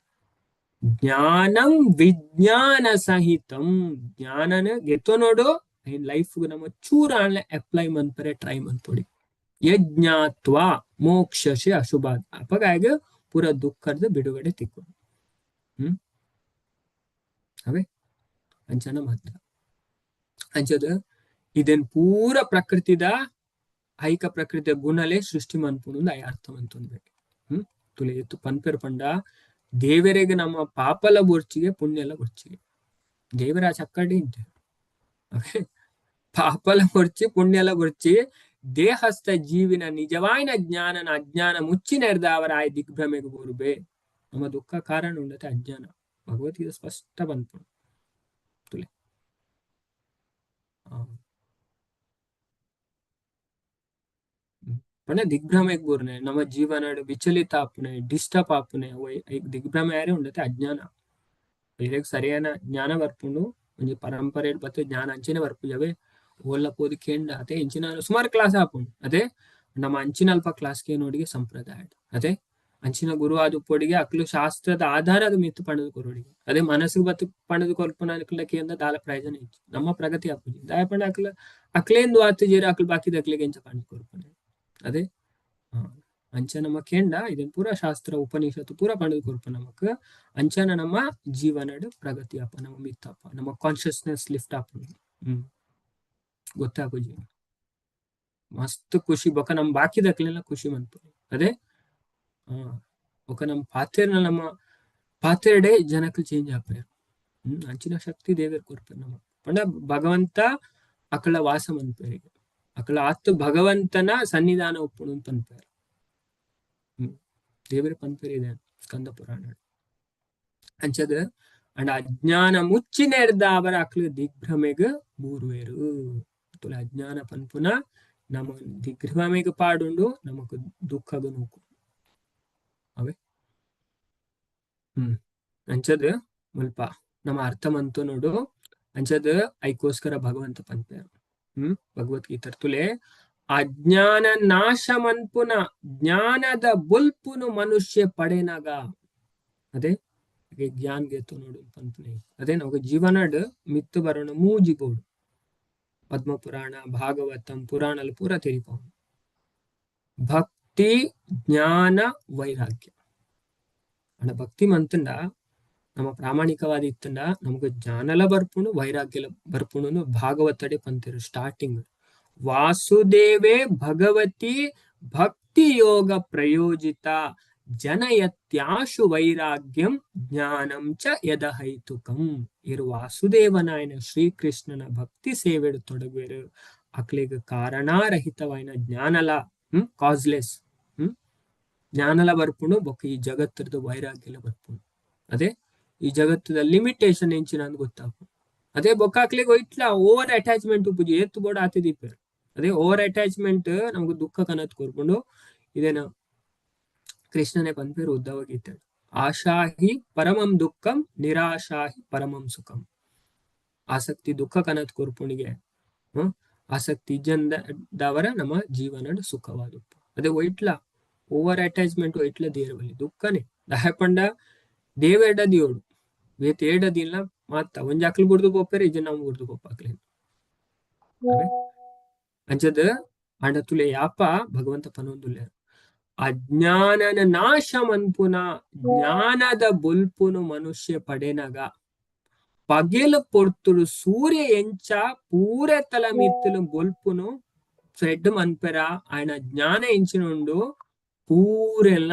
ಜ್ಞಾನಂ ವಿಜ್ಞಾನ ಸಹಿತಂ ಜ್ಞಾನನ ಗೆತ್ತೋ ನೋಡು ಐನ್ ಲೈಫ್ ನಮ್ಮ ಚೂರ ಅಪ್ಲೈ ಮನ್ಪರೆ ಟ್ರೈ ಮನ್ಪೊಡಿ. ಯಜ್ಞಾತ್ವ ಮೋಕ್ಷಶಿ ಅಶುಭ ಅಪಗ ಪೂರ ದುಃಖದ ಬಿಡುಗಡೆ ತಿಕ್ಕು. ಹ್ಮ್ ಅವೇ ಅಂಚನ ಮಹತ್ವ ಅಂಚದ ಇದನ್ ಪೂರ ಪ್ರಕೃತಿದ ಐಕ ಪ್ರಕೃತಿಯ ಗುಣಲೇ ಸೃಷ್ಟಿ ಮನ್ಪುಂಡು ಅರ್ಥ ಮಂತೊಂದು. ತುಲೆ ಎತ್ತು ಪನ್ಪೆರ್ ಪಂಡ ದೇವರಿಗೆ ನಮ್ಮ ಪಾಪಲ ಬೊರ್ಚಿಗೆ ಪುಣ್ಯಲ ಬೊರ್ಚಿಗೆ ದೇವರ ಚಕ್ಕಡಿ ಇಂತೆ ಪಾಪಲ ಬೊರ್ಚಿ ಪುಣ್ಯಲ ಬೊರ್ಚಿ ದೇಹಸ್ಥ ಜೀವಿನ ನಿಜವಾಯಿನ ಜ್ಞಾನನ ಅಜ್ಞಾನ ಮುಚ್ಚಿ ನೆರೆದ ಅವರ ಆಯ್ ದಿಗ್ಭ್ರಮೆಗೆ ಬೋರುಬೆ. ನಮ್ಮ ದುಃಖ ಕಾರಣ ಉಂಡತೆ ಅಜ್ಞಾನ. ಭಗವದ್ಗೀತೆ ಸ್ಪಷ್ಟ ಬಂತು ತುಲೆ. ಪಂಡ ದಿಗ್ಭ್ರಮೆಗೆ ಬೋರ್ನೆ ನಮ್ಮ ಜೀವನ ವಿಚಲಿತ ಆಪುನೆ ಡಿಸ್ಟರ್ಬ್ ಆಪುನೆ ದಿಗ್ಭ್ರಮೆ ಯಾರೇ ಉಂಡತೆ ಅಜ್ಞಾನ. ಇರೆಗ್ ಸರಿಯಾನ ಜ್ಞಾನ ಬರ್ಪುಂಡು ಒಂಜಿ ಪರಂಪರೆ ಬತ್ತು ಜ್ಞಾನ ಅಂಚನೆ ಬರ್ಪುಜವೆ ಓಲ್ಲ ಪೋದು ಕೇಂಡ ಅದೇ ಇಂಚಿನ ಸುಮಾರು ಕ್ಲಾಸ್ ಆಪುಂಡು. ಅದೇ ನಮ್ಮ ಅಂಚಿನ ಅಲ್ಪ ಕ್ಲಾಸ್ ನೋಡಿಗೆ ಸಂಪ್ರದಾಯ ಅದೇ ಅಂಚಿನ ಗುರು ಆದ ಪೊಡಿಗೆ ಅಕ್ಲು ಶಾಸ್ತ್ರದ ಆಧಾರದ ಮಿತ್ತು ಪಣದು ಕೊರೊಡಿಗೆ ಅದೇ ಮನಸ್ಸಿಗೆ ಬತ್ತು ಪಣದು ಕೊಲ್ಪುನ ಅಕ್ಲ ಕೇಂದ್ರ ದಾಲ ಪ್ರಯೋಜನ ಇಜ್ಜಿ ನಮ್ಮ ಪ್ರಗತಿ ಆಪುಜಿ ದಾಯ ಪಂಡ ಅಕ್ಲ ಅಕ್ಲೇಂದು ಆತು ಜೇರು ಅಕ್ಲು ಬಾಕಿದ ಅಕ್ಲಿಗೆ ಎಂಚ ಪಣದು ಕೊರ್ಪುನೆ. ಅದೇ ಅಂಚ ನಮ್ಮ ಕೇಂಡ ಇದನ್ ಪೂರ ಶಾಸ್ತ್ರ ಉಪನಿಷತ್ತು ಪೂರ ಪಣದು ಕೊರ್ಪ ನಮಕ್ ಅಂಚನ ನಮ್ಮ ಜೀವನಡ್ ಪ್ರಗತಿ ಅಪ್ಪ ನಮ್ಮ ಮಿತ್ತಪ್ಪ ನಮ್ಮ ಕಾನ್ಶಿಯಸ್ನೆಸ್ ಲಿಫ್ಟ್ ಆಪುಂಡು. ಗೊತ್ತಾಪುಜಿ ಮಸ್ತ್ ಖುಷಿ ಬೊಕ ನಮ್ ಬಾಕಿದಕ್ಲೆಲ್ಲ ಖುಷಿ ಮನ್ಪುನಿ. ಅದೇ ಬೊಕ ನಮ್ಮ ಪಾತೆರ್ನ ನಮ್ಮ ಪಾತೆರ್ಡೆ ಜನಕ್ಲು ಚೇಂಜ್ ಆಪೆರ್. ಅಂಚಿನ ಶಕ್ತಿ ದೇವೆರ್ ಕೊರ್ಪೆರ್ ನಮ ಪಂಡ ಭಗವಂತ ಅಕಳ ವಾಸ ಮನ್ಪೆರ್ ಅಕಳ ಆತ್ ಭಗವಂತನ ಸನ್ನಿಧಾನ ಉಪ್ಪುಂಡು ಪನ್ಪೆರ್. ದೇವೆರ್ ಪನ್ಪೆರ್ ಇದೆ ಸ್ಕಂದ ಪುರಾಣ ಅಂಚದ ಅಂಡ ಅಜ್ಞಾನ ಮುಚ್ಚಿ ನೆರ್ದ ಅವರ ಅಕ್ಲು ದಿಗ್ಭ್ರಮೆಗ್ ಬೂರುವೆರು. ತುಲ ಅಜ್ಞಾನ ಪನ್ಪುನ ನಮ ದಿಗ್ಭ್ರಮೆಗ್ ಪಾಡುಂಡು ನಮಕ್ ದುಃಖಗ್ ನೂಕು ಅವೇ. ಅಂಚದ ಮುಲ್ಪ ನಮ್ಮ ಅರ್ಥ ಮಂತು ನೋಡು ಅಂಚದ ಐಕೋಸ್ಕರ ಭಗವಂತ ಪನ್ಪೆರ್. ಭಗವದ್ಗೀತೆ ತುಲೆ ಅಜ್ಞಾನ ನಾಶ ಮನ್ಪುನ ಜ್ಞಾನದ ಬೊಲ್ಪುನು ಮನುಷ್ಯ ಪಡೆನಾಗ ಅದೇ ಜ್ಞಾನ ಗೆತ್ತು ನೋಡು ಪನ್ಪುನೆ. ಅದೇ ನಮಗ ಜೀವನಡ್ ಮಿತ್ತು ಬರೋಣ ಮೂಜಿ ಬೋಡು ಪದ್ಮ ಪುರಾಣ ಭಾಗವತಂ ಪುರಾಣಲು ಪೂರ ತೆರಿಪಾವು ಭಕ್ತಿ ಜ್ಞಾನ ವೈರಾಗ್ಯ. ಅಂಡ ಭಕ್ತಿ ಮಂತುಂಡ ನಮ್ಮ ಪ್ರಾಮಾಣಿಕವಾದ ಇತ್ತಂಡ ನಮಗ ಜ್ಞಾನಲ ಬರ್ಪುಣು ವೈರಾಗ್ಯಲ ಬರ್ಪುಣು ಭಾಗವತಡೆ ಪಂತಿರು ಸ್ಟಾರ್ಟಿಂಗ್ ವಾಸುದೇವೇ ಭಗವತಿ ಭಕ್ತಿ ಯೋಗ ಪ್ರಯೋಜಿತ ಜನಯತ್ಯಾಶು ವೈರಾಗ್ಯಂ ಜ್ಞಾನಂ ಚ ಯದಹೈತುಕಂ. ಇರು ವಾಸುದೇವನಾಯನ ಶ್ರೀಕೃಷ್ಣನ ಭಕ್ತಿ ಸೇವೆಡು ತೊಡಗುವೆರು ಅಕ್ಲಿಗ ಕಾರಣಾರಹಿತವಾಯಿನ ಜ್ಞಾನಲ ಕಾಸ್ಲೆಸ್ ಜ್ಞಾನಲ ಬರ್ಪುಣು ಬೊಕ್ಕ ಈ ಜಗತ್ತರದ ವೈರಾಗ್ಯಲ ಬರ್ಪುಣು. ಅದೇ ಈ ಜಗತ್ತದ ಲಿಮಿಟೇಷನ್ ಎಂಚಿನ ಅಂದ್ ಗೊತ್ತಾಪು. ಅದೇ ಬೊಕ್ಕ ಅಕ್ಲಿಗ್ ಒಯ್ಟ್ಲ ಓವರ್ ಅಟ್ಯಾಚ್ಮೆಂಟ್ ಉಪ್ಪುಜಿ ಏತ್ ಬೋಡ ಆತೆ ದೀಪೆರ್. ಅದೇ ಓವರ್ ಅಟ್ಯಾಚ್ಮೆಂಟ್ ನಮ್ಗೆ ದುಃಖ ಕನತ್ ಕೊರ್ಪುಂಡು. ಇದೇನ ಕೃಷ್ಣನೇ ಪನ್ಪೆರ್ ಉದ್ಧವ ಗೀತೆ ಆಶಾಹಿ ಪರಮಂ ದುಃಖಂ ನಿರಾಶಾಹಿ ಪರಮಂ ಸುಖಂ. ಆಸಕ್ತಿ ದುಃಖ ಕನತ್ ಕೊರ್ಪುಣಿಗೆ ಆಸಕ್ತಿ ಇಜ್ಜಂದವರ ನಮ್ಮ ಜೀವನ ಸುಖವಾದುಪ್ಪು. ಅದೇ ಒಯ್ಟ್ಲ ಓವರ್ ಅಟ್ಯಾಚ್ಮೆಂಟ್ ಒಯ್ಟ್ಲ ದೇರಬಲ್ಲಿ ದುಃಖನೇ ದಾಯ ಪಂಡ ದೇವೆರ್ಡ ದಿಯೋಡು ಬೇತೆ ಏಡ ದಿನ ಮಾತ ಒಂಜಿ ಅಕ್ಲು ಬುಡ್ದು ಪೋಪೆರ್ ಇಜ್ಜ ನಮ್ ಬುಡ್ದು ಪೋಪಾಕ್ಲೆ ಅಂಚದ ಅಂಡ ತುಲೆ ಯಾಪ ಭಗವಂತ ಪನೊಂದುಲ್ಲೆರ್ ಅಜ್ಞಾನನ ನಾಶ ಮನ್ಪುನ ಜ್ಞಾನದ ಬೊಲ್ಪುನು ಮನುಷ್ಯ ಪಡೆನಗ ಪಗೆಲು ಪೊರ್ತುಡು ಸೂರ್ಯ ಎಂಚ ಪೂರ ತಲ ಮಿತ್ತಲು ಬೊಲ್ಪುನು ಫ್ರೆಡ್ ಮನ್ಪೆರ ಆಯನ ಜ್ಞಾನ ಎಂಚಿನುಂಡು ಪೂರೆಲ್ಲ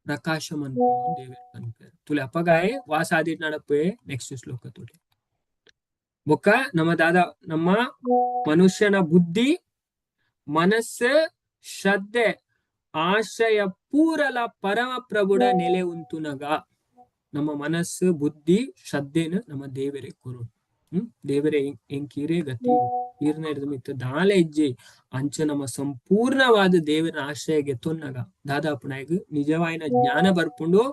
ಪ್ರಕಾಶ ಮನ್ಪುನು ದೇವೆರ್ ಪನ್ಪೆರ್. ತುಲೆ ಅಪಗಾಯೆ ವಾಸಾದಿ ನಡಪೆ ನೆಕ್ಸ್ಟ್ ಶ್ಲೋಕ ತುಲೆ ಬೊಕ್ಕ ನಮ್ಮ ದಾದ ನಮ್ಮ ಮನುಷ್ಯನ ಬುದ್ಧಿ ಮನಸ್ಸು ಶ್ರದ್ಧೆ ಆಶಯ ಪೂರಲ ಪರಮ ಪ್ರಭುಡ ನೆಲೆ ಉಂತುನಗ ನಮ್ಮ ಮನಸ್ಸು ಬುದ್ಧಿ ಶ್ರದ್ಧೆನು ನಮ್ಮ ದೇವರೇ ಕೊರು. ದೇವರೇ ಎಂಕೀರೇ ಗತಿ ಈರ್ನ ಮಿತ್ತ ದಾಲೆ ಇಜ್ಜಿ ಅಂಚ ನಮ್ಮ ಸಂಪೂರ್ಣವಾದ ದೇವರ ಆಶ್ರಯಗೆ ತೊನ್ನಗ ದಾದಾಪುನಾಯಗ್ ನಿಜವಾಯಿನ ಜ್ಞಾನ ಬರ್ಪುಂಡು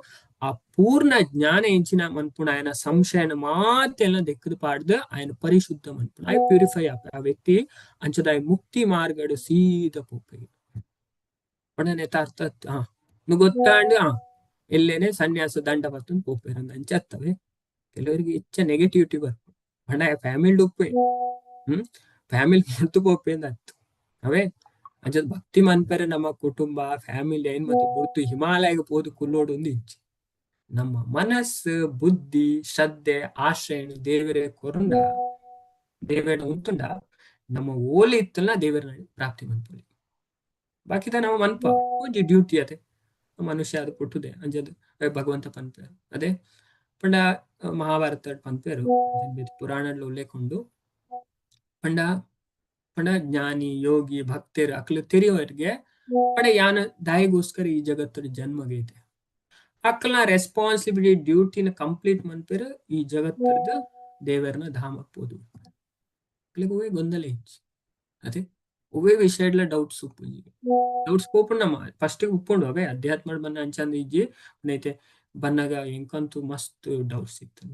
ಆ ಪೂರ್ಣ ಜ್ಞಾನ ಎಂಚಿನ ಮನ್ಪುಣ ఆయన ಸಂಶಯನ ಮಾತೆಲ್ಲ ದೆಕ್ಕದು ಪಾಡ್ದು ఆయన ಪರಿಶುದ್ಧ ಮನ್ಪುಣ ಆಯ್ ಪ್ಯೂರಿಫೈ ಆಪ ಆ ವ್ಯಕ್ತಿ ಅಂಚದಾಯ ಮುಕ್ತಿ ಮಾರ್ಗಡು ಸೀದ ಪೋಪೆಗೆ ಪಂಡ ಅರ್ಥ ನು ಗೊತ್ತಾಂಡು ಎಲ್ಲೇನೆ ಸನ್ಯಾಸ ದಂಡ ಬರ್ತಂದು ಪೋಪೆರ್ ಅಂಚ ಅತ್ತವೆ. ಕೆಲವರಿಗೆ ಹೆಚ್ಚ ನೆಗೆಟಿವಿಟಿ ಬರ್ಪು ಪಂಡ ಫ್ಯಾಮಿಲಿ ಉಪ್ಪೆ ಫ್ಯಾಮಿಲಿ ಮುರ್ತು ಪೋಪೆ ಅಂದ್ ಅತ್ತು ಅವೇ. ಅಂಚದ ಭಕ್ತಿ ಮನ್ಪೆರೆ ನಮ್ಮ ಕುಟುಂಬ, ಫ್ಯಾಮಿಲಿ ಐನ್ ಮತ್ತೆ ಬುಡ್ತು ಹಿಮಾಲಯಗ್ ಪೋದು ಕುಲ್ಲೋಡು ಒಂದು ಇಜ್ಜಿ. ನಮ್ಮ ಮನಸ್ಸು, ಬುದ್ಧಿ, ಶ್ರದ್ಧೆ, ಆಶ್ರಯನು ದೇವರೇ ಕೊರುಂಡ, ದೇವರ ಉಂತುಂಡ ನಮ್ಮ ಓಲಿ ಇತ್ತಲ್ಲ ದೇವರ ಪ್ರಾಪ್ತಿ ಮನ್ಪೊಲಿ. ಬಾಕಿದ ನಮ್ಮ ಮನ್ಪ ಒಂಜಿ ಡ್ಯೂಟಿ ಅದೇ ಮನುಷ್ಯ ಅದು ಪುಟ್ಟುದೆ ಅಂಚದ ಭಗವಂತ ಪನ್ಪೇರು ಅದೇ ಪಂಡ ಮಹಾಭಾರತ ಪನ್ಪೇರು ಪುರಾಣಡ್ ಉಲ್ಲೇಖ ಉಂಡು. ಪಂಡ ಪಂಡ ಜ್ಞಾನಿ, ಯೋಗಿ, ಭಕ್ತರು ಅಕ್ಲು ತೆರಿಯವರಿಗೆ ಪಂಡ ಯಾನ ದಾಯಿಗೋಸ್ಕರ ಈ ಜಗತ್ತದ ಜನ್ಮಗೈತೆ ಅಕ್ಲನ ರೆಸ್ಪಾನ್ಸಿಬಿಲಿಟಿ ಡ್ಯೂಟಿನ ಕಂಪ್ಲೀಟ್ ಮನ್ಪೇರು ಈ ಜಗತ್ತದ ದೇವರನ ಧಾಮಕ್ ಪೋದು. ಅಕ್ಲೆಗ್ ಒವ್ವೇ ಗೊಂದಲ ಇಜ್ಜಿ ಅದೇ ಒವ್ವೇ ವಿಷಯಡ್ಲ ಡೌಟ್ಸ್ ಉಪ್ಪುಜಿ. ಡೌಟ್ಸ್ ಪೋಪುಂಡು ನಮ್ಮ ಫಸ್ಟ್ ಉಪ್ಪುಂಡು ಅವೇ ಅಧ್ಯಾತ್ಮ ಬನ್ನ ಅಂಚಂದ ಇಜ್ಜಿ ನೈತೆ ಬನ್ನಗ ಎಂಕಂತೂ ಮಸ್ತ್ ಡೌಟ್ಸ್ ಇತ್ತು.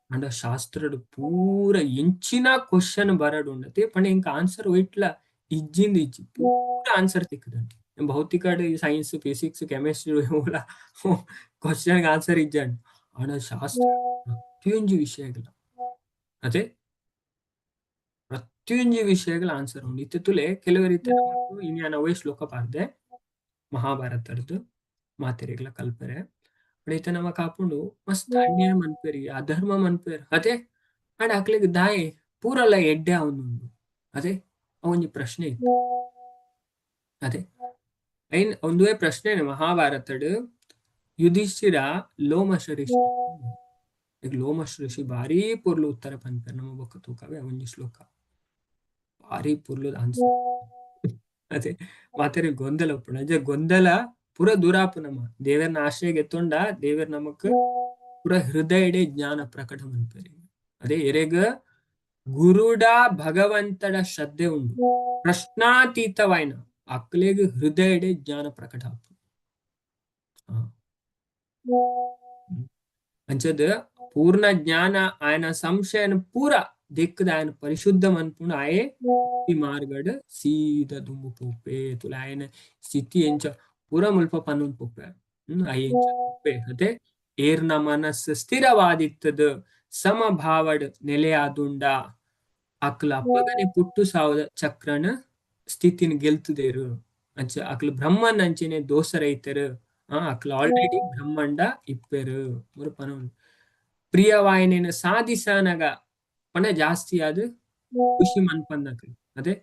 ಅಂಡ ಶಾಸ್ತ್ರಡ್ ಪೂರ ಎಂಚಿನ ಕ್ವಶನ್ ಬರಡ್ ಉಂಡತೆ ಪಂಡ ಎಂಕ್ ಆನ್ಸರ್ ಒಯ್ಟ್ಲ ಇಜ್ಜಿಂದ ಇಜ್ಜಿ ಪೂರ ಆನ್ಸರ್ ತಿಕ್ಕುದಂಟು. ಭೌತಿಕ ಸೈನ್ಸ್, ಫಿಸಿಕ್ಸ್, ಕೆಮಿಸ್ಟ್ರಿ ಓಲ ಕ್ವಶನ್ ಆನ್ಸರ್ ಇಜ್ಜಂಡ್. ಆಂಡ ಶಾಸ್ತ್ರ ಪ್ರತಿಯೊಂಜಿ ವಿಷಯಗಳ ಅದೇ ಪ್ರತಿಯೊಂಜಿ ವಿಷಯಗಳ ಆನ್ಸರ್ ಉಂಡು. ಇತ್ತೆ ತುಲೆ ಕೆಲವು ರೀತಿ ಇನ್ಯಾನ ಅವೇ ಶ್ಲೋಕ ಪಾರ್ದೆ ಮಹಾಭಾರತರ್ದು ಮಾತೆರೆಗ್ಲ ಕಲ್ಪರೆ. ಇತ್ತೆ ನಮ ಕಾಪುಂಡು ಮಸ್ತ್ ಅನ್ಯಾಯ ಮನ್ಪೇರಿ, ಅಧರ್ಮ ಮನ್ಪೇರ್ ಅದೇ ಅಂಡ ಅಕ್ಲೆಗ್ ದಾಯೆ ಪೂರಲ ಎಡ್ಡೆ ಆವೊಂದುಂಡು ಅದೇ ಅವೊಂಜಿ ಪ್ರಶ್ನೆ ಇತ್ತು. ಅದೇ ಐನ್ ಒಂದುವೇ ಪ್ರಶ್ನೆ ಮಹಾಭಾರತಡ್ ಯುಧಿಷ್ಠಿರ ಲೋಮಶ ಋಷಿ ಈಗ ಲೋಮಶ ಋಷಿ ಭಾರಿ ಪೊರ್ಲು ಉತ್ತರ ಪನ್ಪೆರ್ ನಮ ಬೊಕ್ಕ ತೂಕವೆ ಒಂಜಿ ಶ್ಲೋಕ ಭಾರಿ ಪೊರ್ಲು ಆನ್ಸರ್. ಅದೇ ಮಾತೆರೆಗ್ ಗೊಂದಲ ಉಪ್ಪುಂಡು. ಅಂಚ ಗೊಂದಲ ಪೂರ ದೂರಾಪು ನಮ ದೇವೆರ್ನ ಆಶ್ರಯ ಗೆತ್ತೊಂಡ ದೇವೆರ್ ನಮಕ್ ಪೂರ ಹೃದಯಡೆ ಜ್ಞಾನ ಪ್ರಕಟ ಮನ್ಪೆರ್. ಅದೇ ಎರೆಗ್ ಗುರುಡ ಭಗವಂತಡ ಶ್ರದ್ಧೆ ಉಂಡು ಪ್ರಶ್ನಾತೀತವಾಯಿನ ಅಕ್ಲೆಗ್ ಹೃದಯಡೆ ಜ್ಞಾನ ಪ್ರಕಟ ಆಪುಂಡು. ಅಂಚದ ಪೂರ್ಣ ಜ್ಞಾನ ಆಯನ ಸಂಶಯನ ಪೂರ ದಿಕ್ಕದ ಆಯನ ಪರಿಶುದ್ಧ ಮನ್ಪುಂಡು ಆಯೆ ಈ ಮಾರ್ಗಡ್ ಸೀದ ದುಂಬು ಪೋಪೆ ತುಲ ಆಯನ ಸ್ಥಿತಿ ಎಂಚ ಪೂರ ಮುಲ್ಪ ಪನ್ನೊಂದು ಪೋಪೆ ಆಯೆ ಎಂಚ ಪೋಪೆ ಅದೇ ಏರ್ನ ಮನಸ್ಸು ಸ್ಥಿರವಾದಿತ್ತದ ಸಮಭಾವಡ್ ನೆಲೆಯಾದುಂಡ ಅಕ್ಲ ಅಪ್ಪಗನೆ ಪುಟ್ಟು ಸಾವದ ಚಕ್ರನ ಸ್ಥಿತಿನ ಗೆಲ್ತುದೇರು ಅಂಚ ಅಕ್ಲ ಬ್ರಹ್ಮನ್ ಅಂಚನೆ ದೋಸರೈತರು ಅಕ್ಲ ಆಲ್ರೆಡಿ ಬ್ರಹ್ಮಂಡ ಇಪ್ಪೆರು ಮುರು ಪನೊಂದು ಪ್ರಿಯವಾಯಿನ ಸಾಧಿಸನಗ ಪಂಡ ಜಾಸ್ತಿ ಆದ್ ಖುಷಿ ಮನ್ಪಂದಕ್ಲು ಅದೇ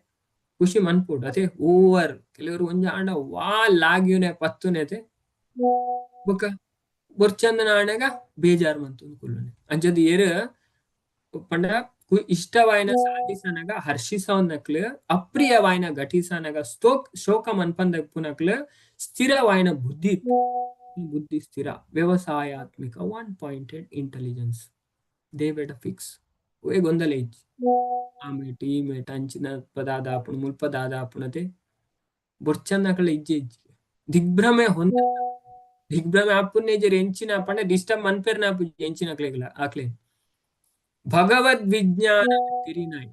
ಖುಷಿ ಮನ್ಪೊಡು ಅದೇ ಓವರ್ ಕೆಲವರು ಒಂಜಿ ಆಂಡ ವಾ ಲಾಗ್ಯುನೆ ಪತ್ತುನೆ ಅತೆ ಬೊಕ್ಕ ಬೊರ್ಚಂದನ ಆಂಡಗ ಬೇಜಾರ್ ಮಂತೊಂದು ಕುಲ್ಲುನೆ. ಅಂಚದ ಏರ್ ಪಂಡ ಇಷ್ಟವಾಯಿನ ಸಾಧಿಸನಗ ಹರ್ಷಿಸವನಕ್ಲು ಅಪ್ರಿಯವಾಯಿನ ಘಟಿಸನಗ ಶೋಕ ಮನ್ಪಂದಪ್ಪುನಕ್ಲು ಸ್ಥಿರವಾಯಿನ ಬುದ್ಧಿ ಬುದ್ಧಿ ಸ್ಥಿರ ವ್ಯವಸಾಯಾತ್ಮಿಕ ಒನ್ ಪಾಯಿಂಟೆಡ್ ಇಂಟೆಲಿಜೆನ್ಸ್ ದೇವೆಡ ಫಿಕ್ಸ್ ಒಯ್ ಗೊಂದಲ ಇಜ್ಜಿ. ಆ ಮೇಟ್ ಈ ಮೇಟ್ ಅಂಚಿನ ದಾದ ಆಪುಂಡು ಮುಲ್ಪ ದಾದ ಆಪುಂಡತೆ ಬೊರ್ಚಂದಕಲ ಇಜ್ಜೆ ಇಜ್ಜಿ. ದಿಗ್ಭ್ರಮೆ ಹೊಂದ ದಿಗ್ಭ್ರಮೆ ಆಪುನೇಜರ್ ಎಂಚಿನ ಪಂಡ ಡಿಸ್ಟರ್ಬ್ ಮನ್ಪೆರ್ನ ಆಪುಜಿ ಎಂಚಿನಕ್ಲೆಗ್ಲ ಆಕ್ಲೆ ಭಗವದ್ ವಿಜ್ಞಾನ ತಿರಿನಾಯ್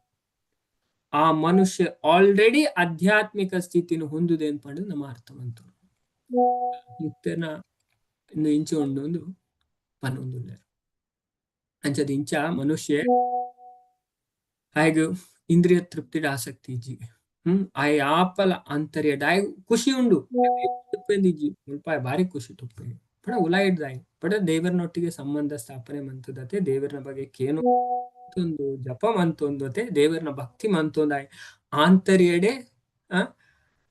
ಆ ಮನುಷ್ಯ ಆಲ್ರೆಡಿ ಆಧ್ಯಾತ್ಮಿಕ ಸ್ಥಿತಿನ ಹೊಂದುದೆ ಪಂಡ ನಮ್ಮ ಅರ್ಥ ಮಂತು ಮುಕ್ತನ ಇನ್ನು ಇಂಚ ಉಂಡು ಒಂದು ಪನ್ನೊಂದುಲ್ಲೆರ್. ಅಂಚದ ಇಂಚ ಮನುಷ್ಯ ಆಯ್ಗ್ ಇಂದ್ರಿಯ ತೃಪ್ತಿಡ್ ಆಸಕ್ತಿ ಇಜ್ಜಿ. ಆಯ್ ಆಪಲ ಆಂತರ್ಯಡ್ ಆಯ್ ಖುಷಿ ಉಂಡು ಇಜ್ಜಿ ಮುಲ್ಪ ಬಾರಿ ಖುಷಿ ತುಪ್ಪೆ ಪಡ ಉಲಾಯಿಡ್ದಾಯ್ ಪಡ ದೇವರನೊಟ್ಟಿಗೆ ಸಂಬಂಧ ಸ್ಥಾಪನೆ ಮಂತದತೆ ದೇವರನ ಬಗ್ಗೆ ಕೇನು ಒಂದು ಜಪ ಮಂತೊಂದತೆ ದೇವರನ ಭಕ್ತಿ ಮಂತೊಂದಾಯ್ ಆಂತರ್ಯಡೆ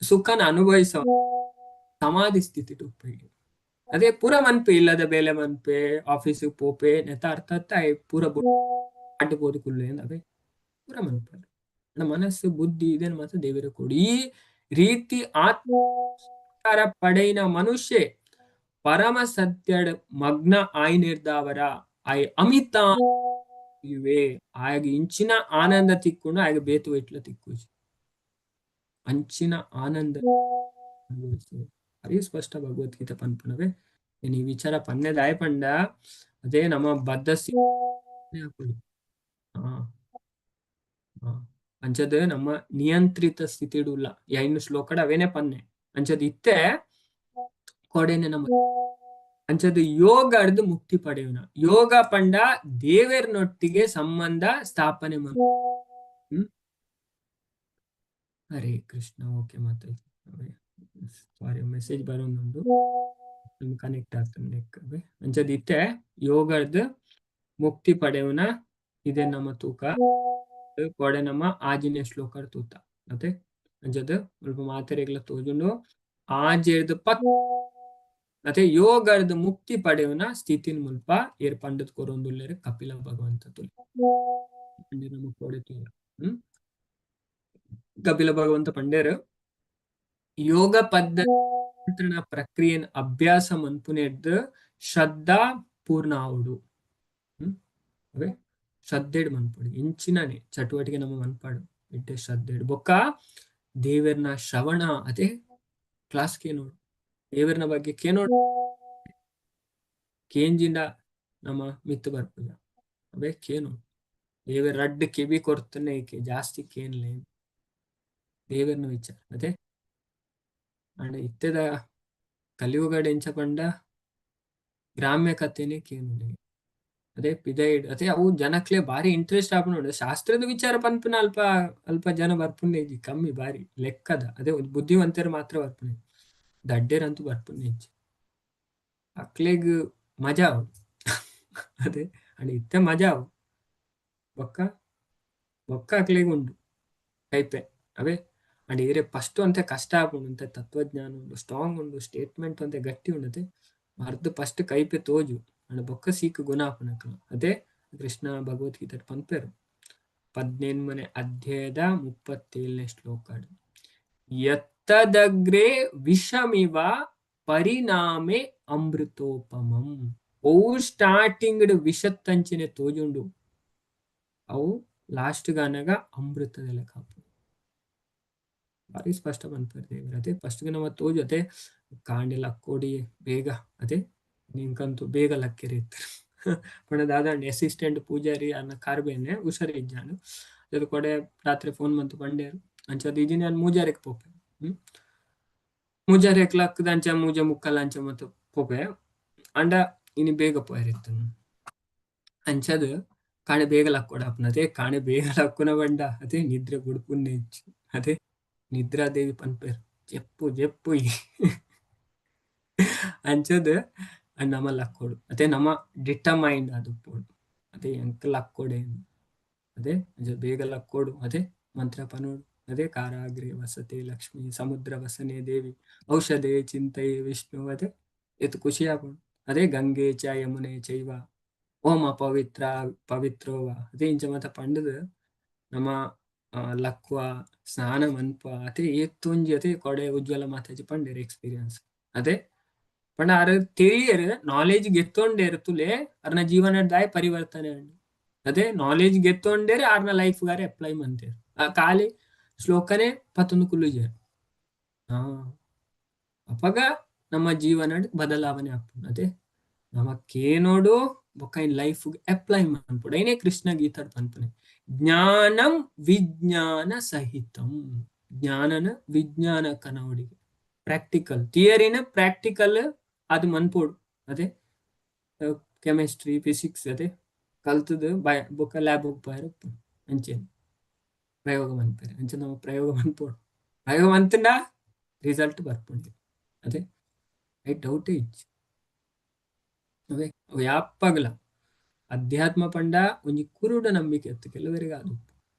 ಸುಖನ ಅನುಭವಿಸ ಸಮಾಧಿ ಸ್ಥಿತಿ ಉಪ್ಪೆ. ಅದೇ ಪೂರ ಮನ್ಪೆ ಇಲ್ಲದ ಬೇಲೆ ಮನ್ಪೆ ಆಫೀಸ್ ಪೋಪೆ ನೆತ ಅರ್ಥ ಪೂರ ಅಡ್ಡ ಪೋದು ಕುಲ್ಲೆ ಅವೇ ಪೂರ ಮನ್ಪೆ. ನಮ್ಮ ಮನಸ್ಸು ಬುದ್ಧಿ ಇದನ್ನು ಮಾತ್ರ ದೇವರ ಕೊಡಿ. ಈ ರೀತಿ ಆತ್ಮ ಪಡೆಯಿನ ಮನುಷ್ಯ ಪರಮ ಸತ್ಯಡ್ ಮಗ್ನ ಆಯ್ನಿರ್ದಾವರ ಆಯ್ ಅಮಿತ ಇವೆ ಆಯಗ ಇಂಚಿನ ಆನಂದ ತಿಕ್ಕೊಂಡು ಆಯಗ ಬೇತು ಇಟ್ಲ ತಿಕ್ಕುಜಿ ಅಂಚಿನ ಆನಂದ ಅರಿ ಸ್ಪಷ್ಟ ಭಗವದ್ಗೀತೆ ಪನ್ಪುನವೆ. ಈ ವಿಚಾರ ಪನ್ನೆದಾಯ ಪಂಡ ಅದೇ ನಮ್ಮ ಬದ್ಧ ಅಂಚದ ನಮ್ಮ ನಿಯಂತ್ರಿತ ಸ್ಥಿತಿಡುಲ್ಲ ಐನು ಶ್ಲೋಕಡ ಅವೇನೆ ಪನ್ನೆ ಅಂಚದ ಇತ್ತೆ ಕೊಡೆನೆ ನಮ್ಮ ಅಂಚದ ಯೋಗ ಅರ್ದು ಮುಕ್ತಿ ಪಡೆಯುನ ಯೋಗ ಪಂಡ ದೇವೆರ್ನೊಟ್ಟಿಗೆ ಸಂಬಂಧ ಸ್ಥಾಪನೆ. ಹರೇ ಕೃಷ್ಣ. ಓಕೆ ಮಾತಾಜಿ, ಸಾರಿ, ಮೆಸೇಜ್ ಬರೋದುಂಡು, ಕನೆಕ್ಟ್ ಆಗ್ತದೆ. ಅಂಚದಿತ್ತೆ ಯೋಗದ ಮುಕ್ತಿ ಪಡೆಯುವನ ಇದೆ ನಮ್ಮ ತೂಕ ಕೊಡೆ ನಮ್ಮ ಆಜಿನ ಶ್ಲೋಕ ತೂತ. ಅತೆ ಅಂಚದ ಮುಲ್ಪ ಮಾತೆರೆಗ್ಲ ತೋಜುಂಡು ಆಜೆರ್ದ್ ಪತ್. ಅತೆ ಯೋಗರ್ದ್ ಮುಕ್ತಿ ಪಡೆಯುವನ ಸ್ಥಿತಿನ ಮುಲ್ಪ ಏರ್ ಪಂಡತ್ ಕೊರೊಂದುಲ್ಲೆರ್ ಕಪಿಲ ಭಗವಂತ ತುಲೆ ನಮ್ಮ ಕೊಡೆ ತೂಯ. ಕಪಿಲ ಭಗವಂತ ಪಂಡೇರ್ ಯೋಗ ಪದ್ಧತಿ ಪ್ರಕ್ರಿಯೆನ್ ಅಭ್ಯಾಸ ಮನ್ಪುನೆರ್ದ್ ಶ್ರದ್ಧಾ ಪೂರ್ಣ ಆವೊಡು. ಅವೇ ಶ್ರದ್ಧೆಡ್ ಮನ್ಪೊಡು. ಇಂಚಿನನೆ ಚಟುವಟಿಕೆ ನಮ್ಮ ಮನ್ಪಾಡು ಇಡ್ಡೆ ಶ್ರದ್ಧೆಡ್. ಬೊಕ್ಕ ದೇವೆರ್ನ ಶ್ರವಣ, ಅದೇ ಕ್ಲಾಸ್ ಕೇನೋಡು, ದೇವೆರ್ನ ಬಗ್ಗೆ ಕೇನೋಡು. ಕೇಂಜಿಂಡ ನಮ್ಮ ಮಿತ್ತು ಬರ್ಪುಜ. ಅವೇ ಕೇನೋಡು. ದೇವೆರ್ ರಡ್ಡ್ ಕೆಬಿ ಕೊರ್ತನೆ ಏಕೆ ಜಾಸ್ತಿ ಕೇನ್ಲೆ ದೇವೆರ್ನ ವಿಚಾರ. ಅದೇ ಅಂಡ ಇತ್ತೆದ ಕಲಿಯುಗಡ್ ಎಂಚ ಪಂಡ ಗ್ರಾಮ್ಯ ಕಥೆನೆ ಕೇನುನೆ. ಅದೇ ಪಿದೈಡ್ ಅದೇ ಅವು ಜನಕ್ಲೆ ಬಾರಿ ಇಂಟ್ರೆಸ್ಟ್ ಆಪುಂಡು. ಶಾಸ್ತ್ರದ ವಿಚಾರ ಪನ್ಪುನ ಅಲ್ಪ ಅಲ್ಪ ಜನ ಬರ್ಪುಂಡೆ ಇಜ್ಜಿ, ಕಮ್ಮಿ ಬಾರಿ ಲೆಕ್ಕದ. ಅದೇ ಬುದ್ಧಿವಂತರು ಮಾತ್ರ ಬರ್ಪುನೆ, ದಡ್ಡೇರಂತೂ ಬರ್ಪುನೆ ಇಜ್ಜಿ. ಅಕ್ಲೆಗ್ ಮಜಾ ಅವು. ಅದೇ ಅಂಡ ಇತ್ತೆ ಮಜಾ ಅವು. ಬೊಕ್ಕ ಬೊಕ್ಕ ಅಕ್ಲೆಗ್ ಉಂಡು ಕೈಪೆ. ಅವೇ ಅಂಡ್ ಈರೆ ಫಸ್ಟ್ ಅಂತೆ ಕಷ್ಟ ಆಪುಂಡು ಅಂತೆ. ತತ್ವಜ್ಞಾನ ಉಂಡು, ಸ್ಟ್ರಾಂಗ್ ಉಂಡು, ಸ್ಟೇಟ್ಮೆಂಟ್ ಅಂತೆ ಗಟ್ಟಿ ಉಂಡತೆ. ಮರ್ದ್ ಫಸ್ಟ್ ಕೈಪೆ ತೋಜು ಅಂಡ ಬೊಕ್ಕ ಸೀಕ್ ಗುಣ ಆಪುನಕಲ. ಅದೇ ಕೃಷ್ಣ ಭಗವದ್ಗೀತೆ ಪನ್ಪೆರು 18ನೇ ಅಧ್ಯಾಯದ 37ನೇ ಶ್ಲೋಕ: ಯತ್ತದಗ್ರೆ ವಿಷಮಿವ ಪರಿಣಾಮೆ ಅಮೃತೋಪಮಂ. ಅವು ಸ್ಟಾರ್ಟಿಂಗ್ ವಿಷತ್ತಂಚಿನೆ ತೋಜುಂಡು, ಅವು ಲಾಸ್ಟ್ ಗಾನಗ ಅಮೃತದ ಲೆಕ್ಕ. ಭಾರಿ ಸ್ಪಷ್ಟ ಪನ್ಪೆರ್ ದೇವೆರ್. ಅದೇ ಫಸ್ಟ್ ನಮ್ಮ ತೋಜು. ಅದೇ ಕಾಂಡೆ ಲಕ್ಕೋಡಿ ಬೇಗ. ಅದೇ ನಿಂಕಂತೂ ಬೇಗ ಲಕ್ಕೆರೆ ಇತ್ತು ಪಂಡ ದಾದ ಅಸಿಸ್ಟೆಂಟ್ ಪೂಜಾರಿ ಅನ್ನ ಕಾರ್ಬೇನೆ ಹುಷಾರಿ ಇಜ್ಜಾಂಡ್. ಅದು ಕೊಡೆ ರಾತ್ರಿ ಫೋನ್ ಮಂತು ಪಂಡೇರು. ಅಂಚ ಇಜಿನ ಯಾನ್ ಮೂಜಾರೆಗ್ ಪೋಪೆ. ಮೂಜಾರೆಗ್ ಲಕ್ಕದ ಅಂಚ ಮೂಜೆ ಮುಕ್ಕಲ್ ಅಂಚ ಮತ್ತ ಪೋಪೆ. ಅಂಡ ಇನಿ ಬೇಗ ಪೋಯೆರ್ ಇತ್ತು. ಅಂಚದ್ ಕಾಣೆ ಬೇಗ ಲಕ್ಕೋಡ ಅದೇ ಕಾಣೆ ಬೇಗ ಲಕ್ಕುನ ಬಂಡ ಅದೇ ನಿದ್ರೆ ಬುಡ್ಪುನ್ನೆ ಇಜ್ಜಿ. ಅದೇ ನಿದ್ರಾದೇವಿ ಪನ್ಪೆರ್ ಜೆಪ್ಪು ಜೆಪ್ಪು ಅಂಚದ್. ನಮ ಲಕ್ಕೋಡು, ಅದೇ ನಮ ಡಿಟರ್ಮೈಂಡ್ ಆದುಪ್ಪೊಡು. ಅದೇ ಎಂಕ್ ಲಕ್ಕೋಡೆ. ಅದೇ ಅಂಚ ಬೇಗ ಲಕ್ಕೋಡು. ಅದೇ ಮಂತ್ರ ಪನೋಡು. ಅದೇ ಕಾರಾಗ್ರೆ ವಸತೆ ಲಕ್ಷ್ಮಿ ಸಮುದ್ರ ವಸನೆ ದೇವಿ ಔಷಧೆ ಚಿಂತೆಯೇ ವಿಷ್ಣು. ಅದೇ ಏತ್ ಖುಷಿ ಆಪುಂಡು. ಅದೇ ಗಂಗೆ ಚ ಯಮುನೆ ಚೈವ ಓಮ ಪವಿತ್ರ ಪವಿತ್ರೋವ. ಅದೇ ಇಂಚ ಮಾತ ಪಂಡುದು ನಮ ಲಕ್ವ ಸ್ನಾನ ಮನ್ಪ. ಅದೇ ಏತೊಂಜಿ. ಅದೇ ಕೊಡೆ ಉಜ್ವಲ ಮಾತಾಜಿ ಪಂಡೆರ್ ಎಕ್ಸ್ಪೀರಿಯನ್ಸ್. ಅದೇ ಪಂಡ ಅರ್ ತೆರಿಯೆರ್, ನಾಲೆಜ್ ಗೆತ್ತೊಂಡೇರ್. ತುಲೆ ಅರ್ನ ಜೀವನ ದಾಯ ಪರಿವರ್ತನೆ ಅಂಡ್. ಅದೇ ನಾಲೆಜ್ ಗೆತ್ತೊಂಡೇರ್, ಆರ್ನ ಲೈಫ್ ಗಾರೆ ಅಪ್ಲೈ ಮಂತೇರ್. ಆ ಖಾಲಿ ಶ್ಲೋಕನೇ ಪತ್ತೊಂದು ಕುಲ್ಲುಜೆರ್. ಹಾ, ಅಪಗ ನಮ್ಮ ಜೀವನ ಬದಲಾವಣೆ ಆಪುಂಡು. ಅದೇ ನಮ ಕೇನೋಡು, ಬೊಕ್ಕ ಇನ್ ಲೈಫ್ ಅಪ್ಲೈ ಮನ್ಪೊಡು. ಐನೇ ಕೃಷ್ಣ ಗೀತಾಡ್ ಪನ್ಪುನೆ ಜ್ಞಾನಂ ವಿಜ್ಞಾನ ಸಹಿತಂ. ಜ್ಞಾನನ ವಿಜ್ಞಾನ ಕನವಡಿಗೆ ಪ್ರಾಕ್ಟಿಕಲ್ ಥಿಯರಿನ ಪ್ರಾಕ್ಟಿಕಲ್ ಅದು ಮನ್ಪೊಡು. ಅದೇ ಕೆಮಿಸ್ಟ್ರಿ, ಫಿಸಿಕ್ಸ್ ಅದೇ ಕಲ್ತದ ಬಯ ಬೊಕ್ಕ ಲ್ಯಾಬ್ ಹೋಗ್ಪಾರ ಅಂಚೆ ಪ್ರಯೋಗ ಮನ್ಪೆರೆ. ಅಂಚೆ ನಮ್ಮ ಪ್ರಯೋಗ ಮನ್ಪೊಡು. ಪ್ರಯೋಗ ಮಂತಂಡ ರಿಸಲ್ಟ್ ಬರ್ಪುಂಡು. ಅದೇ I doubt ಇಜ್ಜಿ. ಅವೇ ಅವು ಯಾಪಗಲ ಅಧ್ಯಾತ್ಮ ಪಂಡ ಒಂಜಿ ಕುರುಡ ನಂಬಿಕೆ ಇತ್ತು ಕೆಲವರಿಗೆ. ಅದು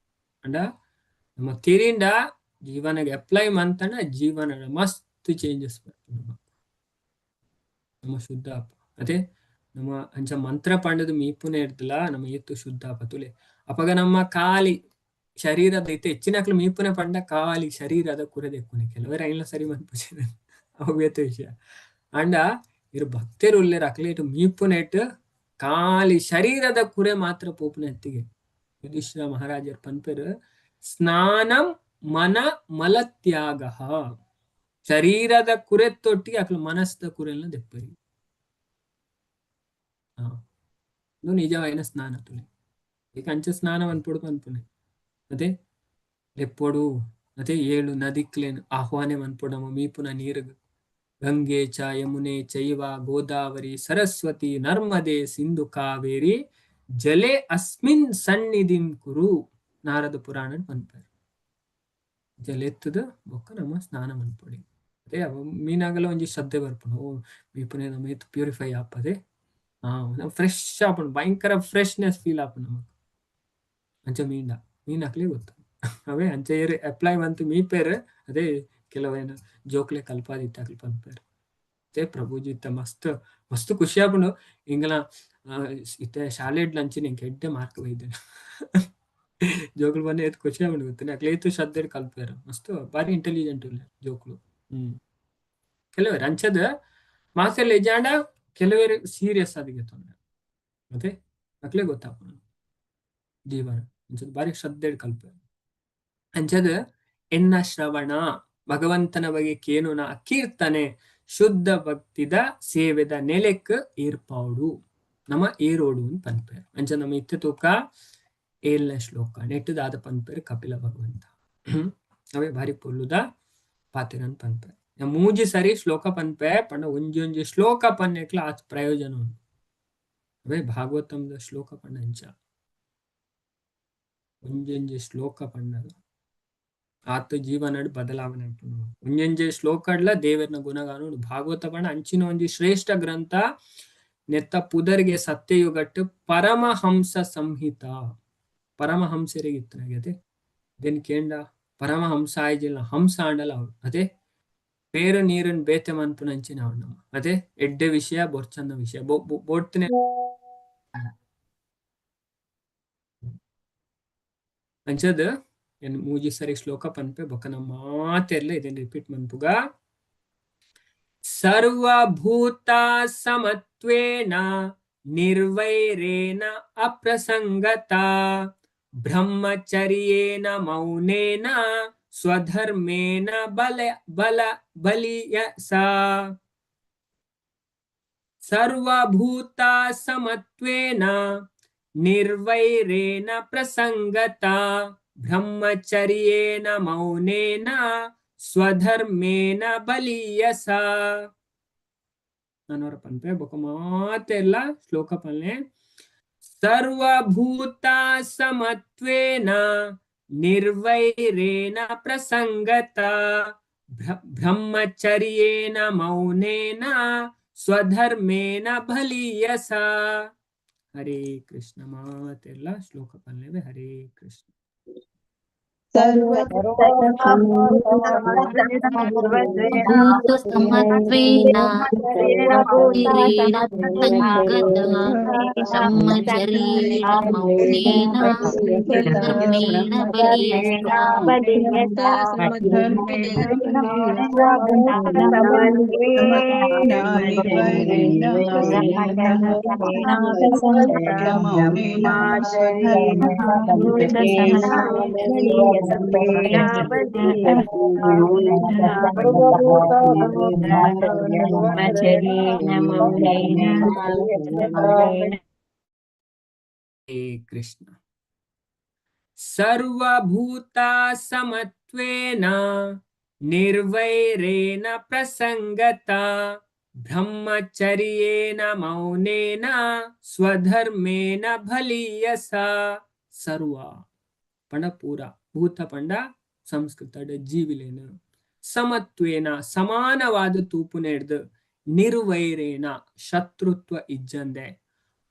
ಅಂಡ ನಮ್ಮ ತೆರಿಂಡ ಜೀವನಗೆ ಅಪ್ಲೈ ಮಂತಂಡ ಜೀವನ ಮಸ್ತ್ ಚೇಂಜಸ್ ಬರ್ಪುಂಡು. ನಮ್ಮ ನಮ್ಮ ಶುದ್ಧ ಅಪ್ಪ. ಅದೇ ನಮ್ಮ ಅಂಚ ಮಂತ್ರ ಪಂಡದು ಮೀಪುನೆ ಇರ್ತಲ್ಲ, ನಮ್ಮ ಏತು ಶುದ್ಧ ಅಪ್ಪ ತುಲೆ. ಅಪಗ ನಮ್ಮ ಖಾಲಿ ಶರೀರದ ಇತ್ತೆ ಹೆಚ್ಚಿನಕ್ಲು ಮೀಪುನೆ ಪಂಡ ಖಾಲಿ ಶರೀರದ ಕುರೆ ದೆಕ್ಕುನೆ. ಕೆಲವರು ಐನ್ಲ ಸರಿ ಮನ್ಪುಜೆರ್, ಅವು ಬೇತೆ ವಿಷಯ. ಅಂಡ ಇರು ಭಕ್ತರು ಉಲ್ಲೆರ್, ಅಕ್ಲೇಟ್ ಮೀಪುನೆಟ್ ಖಾಲಿ ಶರೀರದ ಕುರೆ ಮಾತ್ರ ಪೋಪುನ ಎತ್ತಿಗೆ. ಯುಧಿಷ್ಠಿರ ಮಹಾರಾಜರ್ ಪನ್ಪೆರ್ ಸ್ನಾನಂ ಮನ ಮಲತ್ಯಾಗ. ಶರೀರದ ಕುರೆತ್ತೊಟ್ಟಿಗೆ ಅಕ್ಲು ಮನಸ್ದ ಕುರೆಲ್ನ ದೆಪ್ಪರಿ. ಹಾ, ಇದು ನಿಜವಾಯಿನ ಸ್ನಾನ ತುಲೆ. ಇಕ ಅಂಚ ಸ್ನಾನ ಮನ್ಪೊಡು ಪನ್ಪುನೆ. ಅದೇ ಲೆಪ್ಪೊಡು. ಅದೇ ಏಳು ನದಿಕ್ಲೆನ್ ಆಹ್ವಾನೆ ಮನ್ಪೊಡು ನಮ್ಮ ಮೀಪುನ ನೀರುಗ್. ಗಂಗೆ ಚ ಯಮುನೆ ಚೈವ ಗೋದಾವರಿ ಸರಸ್ವತಿ ನರ್ಮದೆ ಸಿಂಧು ಕಾವೇರಿ ಜಲೆ ಅಸ್ಮಿನ್ ಸನ್ನಿಧಿಂ ಕುರು. ನಾರದ ಪುರಾಣ ಪನ್ಪೆರ್. ಜಲೆತ್ತದ ಬೊಕ್ಕ ನಮ್ಮ ಸ್ನಾನ ಮನ್ಪೊಡಿ. ಅದೇ ಅವ ಮೀನಾಗಲ ಒಂಜಿ ಶ್ರದ್ಧೆ ಬರ್ಪುಂಡು. ಓ ಮೀಪುನೆ ನಮ್ಮ ಏತ್ ಪ್ಯೂರಿಫೈ ಆಪದೆ, ಫ್ರೆಶ್ ಆಪುಂಡು, ಭಯಂಕರ ಫ್ರೆಶ್ನೆಸ್ ಫೀಲ್ ಆಪುಂಡು ನಮಕ್. ಅಂಚ ಮೀಂಡ ಮೀನ್ ಹಾಕ್ಲಿ ಗೊತ್ತು ಅವೇ ಅಂಚ ಏರ್ ಅಪ್ಲೈ ಮಂತ್ ಮೀಪೇರ್. ಅದೇ ಕೆಲವೇನ ಜೋಕ್ಲೆ ಕಲ್ಪಾದಿತ್ತ ಅಕ್ಲು ಪನ್ಪೇರ್. ಅದೇ ಪ್ರಭುಜಿ ಇತ್ತ ಮಸ್ತ್ ಮಸ್ತ್ ಖುಷಿ ಆಪುಂಡು. ಇಂಗಲ ಇತ್ತೆ ಶಾಲೆಡ್ ಅಂಚಿನ ಎಂಕ್ ಎಡ್ಡೆ ಮಾರ್ಕ್ ಬೈದೆ ಜೋಕುಲು ಬಂದು ಏತ್ ಖುಷಿ ಆಪುಂಡು ಗೊತ್ತುಂಡು. ಅಕ್ಲು ಏತ್ ಶ್ರದ್ಧೆಡ್ ಕಲ್ಪೇರ್, ಮಸ್ತ್ ಬಾರಿ ಇಂಟೆಲಿಜೆಂಟ್ ಉಲ್ಲೆರ್ ಜೋಕುಲು. ಕೆಲವೇರ್ ಅಂಚದ ಮಾತೆಲ್ಲ ಇಜ್ಜಾಂಡ ಕೆಲವೇರ್ ಸೀರಿಯಸ್ ಆದ್ ಗೆತೊನ್ವೆರ್. ಅದೇ ಅಕ್ಲೆ ಗೊತ್ತಾಪುಂಡು ಜೀವನ ಅಂಚದ ಬಾರಿ ಶ್ರದ್ಧೆಡ್ ಕಲ್ಪೇರ್. ಅಂಚದ ಎನ್ನ ಶ್ರವಣ ಭಗವಂತನ ಬಗ್ಗೆ ಕೇನುನ ಕೀರ್ತನೆ ಶುದ್ಧ ಭಕ್ತಿದ ಸೇವೆದ ನೆಲೆಕ್ ಏರ್ಪಾಡು ನಮ ಏರೋಡು ಅಂತ ಪನ್ಪೇರ್. ಅಂಚ ನಮ್ಮ ಇತ್ತೆ ತೂಕ ಏಳನೇ ಶ್ಲೋಕ ನೆಟ್ಟದಾದ ಪನ್ಪೇರ್ ಕಪಿಲ ಭಗವಂತ. ಅವೇ ಭಾರಿ ಪೊರ್ಲುದ ಪಾತೆರನ್ ಪನ್ಪೇರ್. ಮೂಜಿ ಸರಿ ಶ್ಲೋಕ ಪನ್ಪೆ ಪಂಡ ಒಂಜಿ ಒಂಜಿ ಶ್ಲೋಕ ಪನ್ನೆಕ್ಲ ಆತ್ ಪ್ರಯೋಜನ ಉಂಡು. ಅವೇ ಭಾಗವತಂದ ಶ್ಲೋಕ ಪಂಡ ಅಂಚ ಒಂಜೊಂಜಿ ಶ್ಲೋಕ ಪಂಡಗ ಆತ ಜೀವನಡ್ ಬದಲಾವಣೆ ಆಪುಂಡು. ಒಂಜೊಂಜಿ ಶ್ಲೋಕಡ್ಲ ದೇವೆರ್ನ ಗುಣಗಾನ ಉಂಡು. ಭಾಗವತ ಪಂಡ ಅಂಚಿನ ಒಂಜಿ ಶ್ರೇಷ್ಠ ಗ್ರಂಥ. ನೆತ್ತ ಪುದರ್ಗೆ ಸತ್ಯಯುಗಟ್ಟು ಪರಮಹಂಸ ಸಂಹಿತ. ಪರಮಹಂಸರಿಗೆ ಇತ್ತನಾಗದೆ then ಕೇಂಡ ಪರಮಹಂಸ ಆಯ್ಜಿಲ್ಲ ಹಂಸ ಆಂಡಲ ಅವು ಅದೇ ಪೇರು ನೀರನ್ ಬೇತೆ ಮನ್ಪುನಂಚಿನ ಅವು ನಮ್ಮ. ಅದೇ ಎಡ್ಡೆ ವಿಷಯ ಬೊರ್ಚಂದ ವಿಷಯ ಬೋಡ್ತನೆ ಅಂಚದ ಎನ್ ಮೂಜಿ ಸರಿ ಶ್ಲೋಕ ಪನ್ಪೆ ಬೊಕ್ಕ ನಮ್ಮ ಮಾತೆರ್ಲ ಇದನ್ನ ರಿಪೀಟ್ ಮನ್ಪುಗ. ಸರ್ವಭೂತ ಸಮತ್ವೇನ ನಿರ್ವೈರೇಣ ಅಪ್ರಸಂಗತ ಬ್ರಹ್ಮಚರ್ಯೇನ ಮೌನೇನ ಸ್ವಧರ್ಮೇನ ಬಲ ಬಲ ಬಲಿಯಸ. ಸರ್ವಭೂತ ಸಮತ್ವೇನ ನಿರ್ವೈರೇಣ ಪ್ರಸಂಗತ ಬ್ರಹ್ಮಚರ್ಯೇನ ಮೌನೇನ ಸ್ವಧರ್ಮೇನ ಬಲಿಯಸ. ನಾನವರ ಪನ್ಪೆ ಬೊಕ್ಕ ಮಾತೆಲ್ಲ ಶ್ಲೋಕ ಪನ್ಲೆ. ಸರ್ವಭೂತ ಸಮತ್ವೇನ ನಿರ್ವೈರೇಣ ಪ್ರಸಂಗತ ಬ್ರಹ್ಮಚರ್ಯೇನ ಮೌನೇನ ಸ್ವಧರ್ಮೇನ ಬಲಿಯಸ. ಹರೇ ಕೃಷ್ಣ. ಮಾತೆಲ್ಲ ಶ್ಲೋಕ ಪನ್ಲೇವೆ. ಹರೇ ಕೃಷ್ಣ. ಭೂತಸಮತ್ವೇನ ವೈರೇಣ ಸಂಗತ ಬ್ರಹ್ಮಚರ್ಯೇಣ ಮೌನೇನ ಧರ್ಮೇಣ ಬಲಿಯಸ. ಹರೇ ಕೃಷ್ಣ. ಸರ್ವಭೂತ ಸಮತ್ವೇನ ನಿರ್ವೈರೇಣ ಪ್ರಸಂಗತ ಬ್ರಹ್ಮಚರ್ಯೇನ ಮೌನೇನ ಸ್ವಧರ್ಮೇನ ಬಲಿಯಸ. ಸರ್ವ ಪಂಡ ಪೂರ, ಭೂತ ಪಂಡ ಸಂಸ್ಕೃತ ಜೀವಿಲೇನ, ಸಮತ್ವೇನ ಸಮಾನವಾದ ತೂಪುನೆಡ್ದು, ನಿರ್ವೈರೇಣ ಶತ್ರುತ್ವ ಇಜ್ಜಂದೆ,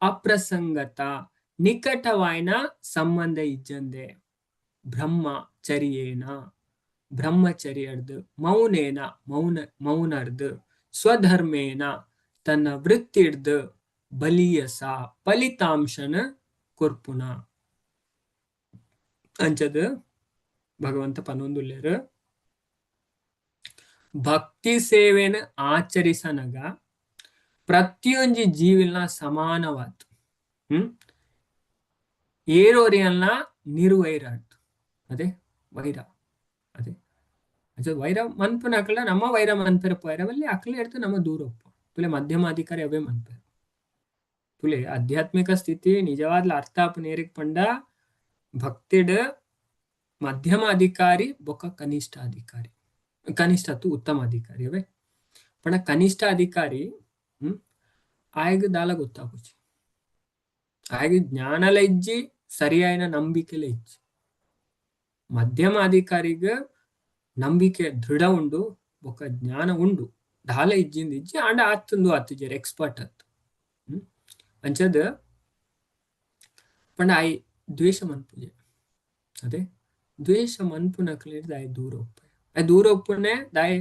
ಅಪ್ರಸಂಗತ ನಿಕಟವಾಯ್ನ ಸಂಬಂಧ ಇಜ್ಜಂದೆ, ಬ್ರಹ್ಮಚರ್ಯೇನ ಬ್ರಹ್ಮಚರ್ಯರ್ದು, ಮೌನೇನ ಮೌನ ಮೌನರ್ದು, ಸ್ವಧರ್ಮೇನ ತನ್ನ ವೃತ್ತಿಡ್ದು, ಬಲಿಯಸ ಫಲಿತಾಂಶನ ಕೊರ್ಪುನ. ಅಂಚದ ಭಗವಂತ ಪನೊಂದುಲ್ಲೇರು ಭಕ್ತಿ ಸೇವೆನ ಆಚರಿಸನಗ ಪ್ರತಿಯೊಂಜಿ ಜೀವಿಲ್ನ ಸಮಾನವಾತು. ಏರೋರಿಯಲ್ನ ನಿರ್ವೈರಾರ್ತು. ಅದೇ ವೈರ, ಅದೇ ಅದೇ ವೈರ ಮನ್ಪುನ ಅಕ್ಲ ನಮ್ಮ ವೈರ ಮನ್ಪೆರ ಪೋಯರವಲ್ಲಿ ಅಕ್ಲ ಎಡ್ತು ನಮ್ಮ ದೂರ ಒಪ್ಪ ತುಲೆ ಮಧ್ಯಮಾಧಿಕಾರಿ ಅವೇ ಮನ್ಪೆರ ತುಲೆ. ಆಧ್ಯಾತ್ಮಿಕ ಸ್ಥಿತಿ ನಿಜವಾದ್ಲ ಅರ್ಥ ಆಪುನೇರಿಗ್ ಪಂಡ ಭಕ್ತಿಡ್ ಮಧ್ಯಮ ಅಧಿಕಾರಿ ಬೊಕ್ಕ ಕನಿಷ್ಠ ಅಧಿಕಾರಿ, ಕನಿಷ್ಠ ಅತ್ತು ಉತ್ತಮ ಅಧಿಕಾರಿ ಅವೇ. ಪಂಡ ಕನಿಷ್ಠ ಅಧಿಕಾರಿ ಆಯಗ್ ದಾಲ ಗೊತ್ತಾಪುಜಿ, ಆಯಗ್ ಜ್ಞಾನಲ ಇಜ್ಜಿ, ಸರಿಯಾಯಿನ ನಂಬಿಕೆಲ ಇಜ್ಜಿ. ಮಧ್ಯಮ ಅಧಿಕಾರಿಗ್ ನಂಬಿಕೆ ದೃಢ ಉಂಡು, ಬೊಕ್ಕ ಜ್ಞಾನ ಉಂಡು. ದಾಲ ಇಜ್ಜಿಂದ ಇಜ್ಜಿ, ಆಂಡ ಆತ್ತಂದು ಆತಿಜೆರ್, ಎಕ್ಸ್ಪರ್ಟ್ ಅತ್. ಅಂಚದ ಪಂಡ ಆಯ್ ದ್ವೇಷ ಮನ್ಪುಜೆ. ಅದೇ ದ್ವೇಷ ಮನ್ಪುನಕ್ಲೆರ್ದ್ ಆಯ್ ದೂರ ಉಪ್ಪೆ. ಆಯ್ ದೂರ ಉಪ್ಪುನೆ ದಾಯೆ?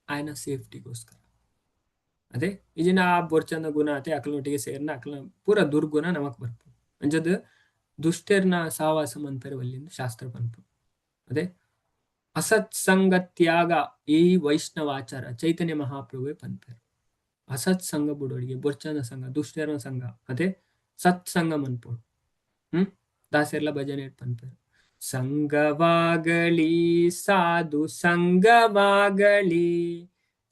ಆಯನ ಸೇಫ್ಟಿಗೋಸ್ಕರ. ಅದೇ ಇಜಿನ ಆ ಬೊರ್ಚಂದ ಗುಣ ಅತೆ ಅಕ್ಲನೊಟ್ಟಿಗೆ ಸೇರ್ನ ಅಕ್ಲನ ಪೂರ ದುರ್ಗುಣ ನಮಕ್ ಬರ್ಪು. ಅಂಚದ ದುಷ್ಟೆರ್ನ ಸಹವಾಸ ಮನ್ಪೆರೆ ಬಲ್ಲಿಂದ್ ಶಾಸ್ತ್ರ ಪನ್ಪು. ಅದೇ ಅಸತ್ಸಂಗ ತ್ಯಾಗ ಈ ವೈಷ್ಣವಾಚಾರ ಚೈತನ್ಯ ಮಹಾಪ್ರಭುವೆ ಪನ್ಪೆರ್. ಅಸತ್ಸಂಗ ಬುಡೋಡಿಗೆ, ಬೊರ್ಚಂದ ಸಂಘ, ದುಷ್ಟೆರ್ನ ಸಂಘ, ಅದೇ ಸತ್ಸಂಗ ಮನ್ಪೊಡು. ದಾಸೆರ್ಲ ಭಜನೆ ಪನ್ಪೆರ್. ಸಂಗವಾಗಲಿ ಸಾಧು ಸಂಗವಾಗಲಿ,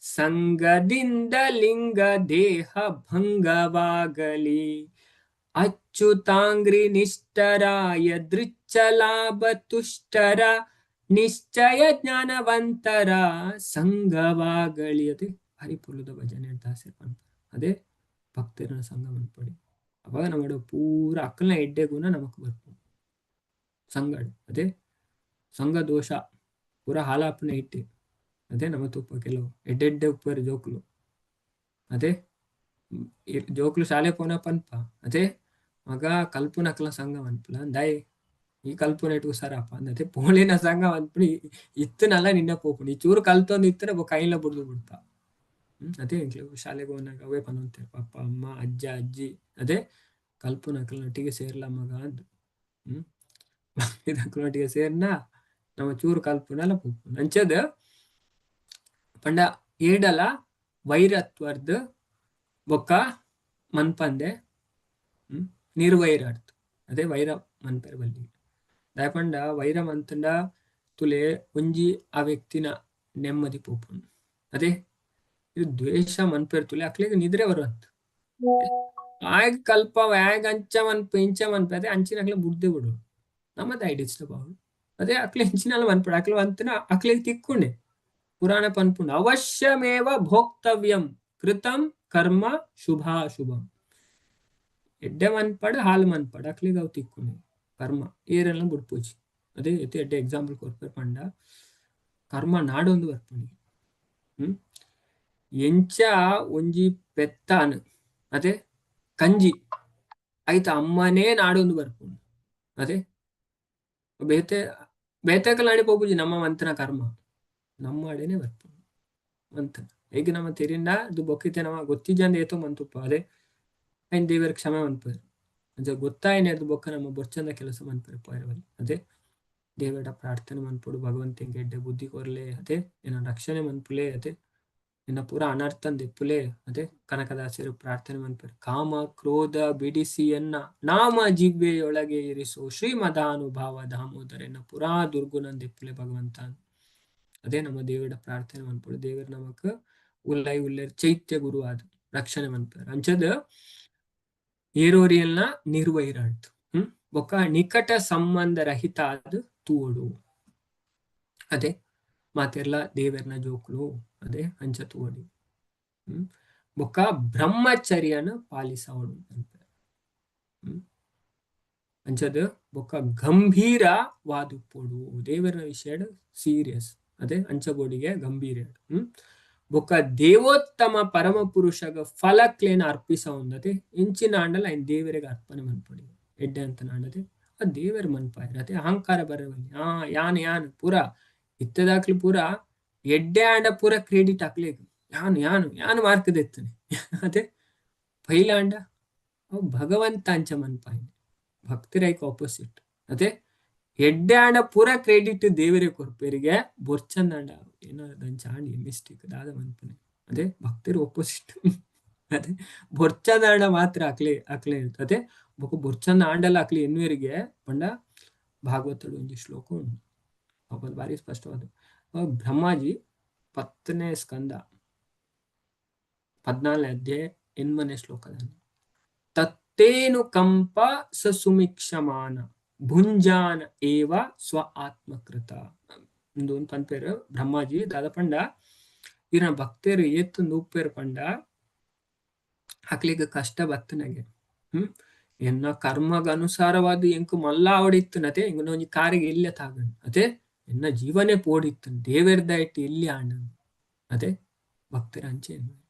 ಸಂಗದಿಂದ ಲಿಂಗ ದೇಹ ಭಂಗವಾಗಲಿ, ಅಚ್ಯುತಾಂಗ್ರಿ ನಿಷ್ಠರಾಯ ದೃಚ್ಚಲಾಭ ತುಷ್ಟರ ನಿಶ್ಚಯ ಜ್ಞಾನವಂತರ ಸಂಗವಾಗಲಿ. ಅದೇ ಹರಿಪುರ್ಲುದ ಭಜನೆ ದಾಸೆರ್ ಪನ್ಪೆರ್. ಅದೇ ಭಕ್ತೆರ್ನ ಸಂಘ ಮನ್ಪೊಡಿ. ಅವಾಗ ನಮ್ಮಡ ಪೂರ ಅಕ್ಕಲ್ನ ಎಡ್ಡೆ ಗುಣ ನಮಕ್ ಬರ್ಪು ಸಂಗಡ್. ಅದೇ ಸಂಘ ದೋಷ ಪೂರ ಹಾಲಾಪುನ ಇಟ್ಟೆ. ಅದೇ ನಮ್ಮ ತೂಪ ಕೆಲವು ಎಡ್ಡೆಡ್ಡೆ ಉಪ್ಪೇರು ಜೋಕುಲು. ಅದೇ ಜೋಕುಲು ಶಾಲೆ ಪೋನ ಪನ್ಪ, ಅದೇ ಮಗ ಕಲ್ಪುನಕ್ಲ ಸಂಘ ಮನ್ಪುಲ ದಾಯೆ ಈ ಕಲ್ಪುನೆಟ್ ಹುಷಾರಪ್ಪ ಅಂದತೆ. ಪೋಳಿನ ಸಂಘ ಮನ್ಪುನಿ ಇತ್ತನಲ್ಲ ನಿನ್ನ ಪೋಪುನಿ ಈ ಚೂರು ಕಲ್ತೊಂದು ಇತ್ತನ ಬೊಕ್ಕ ಐನ್ಲ ಬುಡ್ದು ಬಿಡ್ಪ. ಅದೇ ಎಂಕ್ಲು ಶಾಲೆಗೆ ಹೋನಾಗ ಅವೇ ಪನೊಂತೆರ್ ಪಪ್ಪ ಅಮ್ಮ ಅಜ್ಜ ಅಜ್ಜಿ. ಅದೇ ಕಲ್ಪುನಕ್ಲ್ನೊಟ್ಟಿಗೆ ಸೇರ್ಲ ಮಗ ಅಂದ್. ಇದಕ್ಲನೊಟ್ಟಿಗೆ ಸೇರ್ನ ನಮ್ಮ ಚೂರು ಕಲ್ಪುನಲ ಪೋಪುನು. ಅಂಚದ ಪಂಡ ಏಡಲ ವೈರತ್ವರ್ದ್ ಬೊಕ್ಕ ಮನ್ಪಂದೆ ನಿರ್ವೈರಾರ್ಥ. ಅದೇ ವೈರ ಮನ್ಪೆರೆ ಬಲ್ಲಿ. ದಾಯೆ ಪಂಡ ವೈರ ಮಂತುಂಡ ತುಲೆ ಒಂಜಿ ಆ ವ್ಯಕ್ತಿನ ನೆಮ್ಮದಿ ಪೋಪುಂಡು. ಅದೇ ಇದು ದ್ವೇಷ ಮನ್ಪೆರ್ ತುಲೆ ಅಕ್ಲೆಗ್ ನಿದ್ರೆ ಬರುವಂತ. ಆಯಗ್ ಕಲ್ಪ ಆಯಗ್ ಅಂಚ ಮನ್ಪು ಇಂಚ ಮನ್ಪೆ, ಅದೇ ಅಂಚಿನ ಅಕ್ಲೆ ಬುಡ್ದೆ ಬಿಡು ನಮ್ಮದ ಡಿಸ್ಟರ್ಬ್ ಆವಡ್. ಅದೇ ಅಕ್ಲೆ ಇಂಚಿನಲ ಮನ್ಪುಡು ಅಕ್ಲೆ ಮಂತುನ ಅಕ್ಲೆಗ್ ತಿಕ್ಕುಂಡೆ. ಪುರಾಣ ಪನ್ಪುಂಡು ಅವಶ್ಯಮೇವ ಭೋಕ್ತವ್ಯಂ ಕೃತಂ ಕರ್ಮ ಶುಭಾಶುಭಂ. ಎಡ್ಡೆ ಮನ್ಪಡ್ ಹಾಲ್ ಮನ್ಪಡ್ ಅಕ್ಲೆಗ್ ಅವು ತಿಕ್ಕುಂಡೆ ಕರ್ಮ ಏರೆಲ್ಲ ಬುಡ್ಪುಜಿ. ಅದೇ ಎತ್ತೆ ಎಡ್ಡೆ ಎಕ್ಸಾಂಪಲ್ ಕೊರ್ಪೆರ್ ಪಂಡ ಕರ್ಮ ನಾಡೊಂದು ಬರ್ಪುಂಡು. ಎಂಚ ಒಂಜಿ ಪೆತ್ತಾನ್ ಅದೇ ಕಂಜಿ ಐತ ಅಮ್ಮನೇ ನಾಡೊಂದು ಬರ್ಪುಂಡು. ಅದೇ ಬೇತೆ ಬೇತೆಕಲ್ ನಾಡಿ ಪೋಪುಜಿ ನಮ್ಮ ಮಂತನ ಕರ್ಮ ನಮ್ಮ ಅಡೆನೆ ಬರ್ಪುಂಡು ಮಂತನ. ಈಗ ನಮ್ಮ ತೆರಿಂಡ ಅದು ಬೊಕ್ಕಿತೆ ನಮ್ಮ ಗೊತ್ತಿಜ್ಜಂದ ಏತೋ ಮಂತುಪ್ಪ. ಅದೇ ಐನ್ ದೇವರ ಕ್ಷಮೆ ಮನ್ಪುವೆರ್. ಅಂಚ ಗೊತ್ತಾಯಿನ ಬೊಕ್ಕ ನಮ್ಮ ಬೊರ್ಚಂದ ಕೆಲಸ ಮನ್ಪೆರೆ ಪೋಯೆರೆ ಬಲ್ಲಿ. ಅದೇ ದೇವರ ಪ್ರಾರ್ಥನೆ ಮನ್ಪೊಡು, ಭಗವಂತ ಎಂಕ್ ಎಡ್ಡೆ ಬುದ್ಧಿ ಕೊರ್ಲೆ, ಅದೇ ಎನ್ನ ರಕ್ಷಣೆ ಮನ್ಪುಲೆ, ಅದೇ ಎನ್ನ ಪೂರ ಅನರ್ಥನ್ ದೆಪ್ಪುಲೆ. ಅದೇ ಕನಕದಾಸರು ಪ್ರಾರ್ಥನೆ ಮನ್ಪೆರ್. ಕಾಮ ಕ್ರೋಧ ಬಿಡಿಸಿ ಎನ್ನ ನಾಮ ಜಿವ್ವೆಯೊಳಗೆ ಇರಿಸು ಶ್ರೀಮದಾನುಭಾವ ದಾಮೋದರ ಎನ್ನ ಪೂರಾ ದುರ್ಗುಣನ್ ದೆಪ್ಪುಲೆ ಭಗವಂತ. ಅದೇ ನಮ್ಮ ದೇವರ ಪ್ರಾರ್ಥನೆ ಮನ್ಪೊಡು. ದೇವರ ನಮಕ್ ಉಲ್ಲೈ ಉಲ್ಲೇರ್ ಚೈತ್ಯ ಗುರು ಆದ್ ರಕ್ಷಣೆ ಮನ್ಪೆರ್. ಅಂಚದ ಏರೋರಿಯಲ್ನ ನಿರ್ವೈರಾಡ್ದು ಬೊಕ್ಕ ನಿಕಟ ಸಂಬಂಧ ರಹಿತ ಆದ್ ತೂವೊಡು. ಅದೇ ಮಾತೆರ್ಲ ದೇವೆರ್ನ ಜೋಕುಲು ಅದೇ ಅಂಚ ತೂವೊಡು. ಬೊಕ್ಕ ಬ್ರಹ್ಮಚರ್ಯನ ಪಾಲಿಸವೊಡು ಪನ್ಪೆರ್. ಅಂಚದ ಬೊಕ್ಕ ಗಂಭೀರ ವಾದುಪ್ಪೊಡು ದೇವರ ವಿಷಯಡ್ ಸೀರಿಯಸ್. ಅದೇ ಅಂಚ ಬೋಡಿಗೆ ಗಂಭೀರ. ಬೊಕ್ಕ ದೇವೋತ್ತಮ ಪರಮ ಪುರುಷಗ ಫಲಕ್ಲೇನ ಅರ್ಪಿಸವುಂದತೆ ಇಂಚಿನ ಆಂಡಲ ಐನ್ ದೇವರಿಗೆ ಅರ್ಪಣೆ ಮನ್ಪೊಡಿ. ಎಡ್ಡೆ ಅಂತ ನಾಂಡತೆ ಆ ದೇವರ ಮನ್ಪಾಯರ್. ಅದೇ ಅಹಂಕಾರ ಬರವಲ್ಲಿ ಆ ಯಾನ್ ಯಾನ್ ಪೂರ ಇತ್ತದಾಕ್ಲು ಪೂರ ಎಡ್ಡೆ ಆಂಡ ಪೂರ ಕ್ರೆಡಿಟ್ ಅಕ್ಲೇಗ್ ಯಾನ್ ಯಾನ್ ಯಾನ್ ಮಾರ್ಕ್ ದೆತ್ತನೆ. ಅದೇ ಪೈಲಾಂಡ ಅವು ಭಗವಂತ ಅಂಚ ಮನ್ಪಾಯಿನಿ ಭಕ್ತಿರೈಕ್ ಆಪೋಸಿಟ್. ಅದೇ ಎಡ್ಡೆ ಆಂಡ ಪೂರ ಕ್ರೆಡಿಟ್ ದೇವರೇ ಕೊರ್ಪೆರಿಗೆ ಬೊರ್ಚಂದಾಂಡ ಏನೋ ದಂಚ ಆಂಡ್ ಮಿಸ್ಟೇಕ್ ದಾದ ಮನ್ಪುನೆ. ಅದೇ ಭಕ್ತರು ಆಪೋಸಿಟ್. ಅದೇ ಬೊರ್ಚಂದಾಂಡ ಮಾತ್ರ ಅಕ್ಲೆ ಅಕ್ಲೆ ಅದೇ ಬೊಕ ಬೊರ್ಚಂದ ಆಂಡಲ ಅಕ್ಲೆ ಎನ್ನುವರಿಗೆ ಪಂಡ ಭಾಗವತಡು ಒಂಜಿ ಶ್ಲೋಕ ಉಂಡು ಅವು ಬಾರಿ ಸ್ಪಷ್ಟವಾದ. ಬ್ರಹ್ಮಾಜಿ 10ನೇ ಸ್ಕಂದ 14ನೇ ಅಧ್ಯಾಯ 8ನೇ ಶ್ಲೋಕದಲ್ಲಿ ತತ್ತೇನು ಕಂಪ ಸ ಸುಮಿಕ್ಷಮಾನ ಭುಂಜಾನ ಏವ ಸ್ವ ಆತ್ಮಕೃತ ಉಂದು ಒಂದು ಪನ್ಪೇರು ಬ್ರಹ್ಮಾಜಿ. ದಾದ ಪಂಡ ಇರ್ನ ಭಕ್ತರು ಏತ್ತೊಂದು ಉಪ್ಪೇರು ಪಂಡ ಅಕ್ಲೆಗ್ ಕಷ್ಟ ಬತ್ತನಗೆ ಎನ್ನ ಕರ್ಮಗ ಅನುಸಾರವಾದ ಎಂಕು ಮಲ್ಲ ಅವಡಿತ್ತುನತೆ ಎಂಗುನ ಒಂಜಿ ಕಾರಿಗೆ ಇಲ್ಲ ತಾಗಣ್ ಅತೆ ಎನ್ನ ಜೀವನೇ ಪೋಡಿತ್ತು ದೇವೆರ್ದ ಇಟ್ಟು ಎಲ್ಲಿ ಆಂಡ ಅದೇ ಭಕ್ತರ ಅಂಚೆ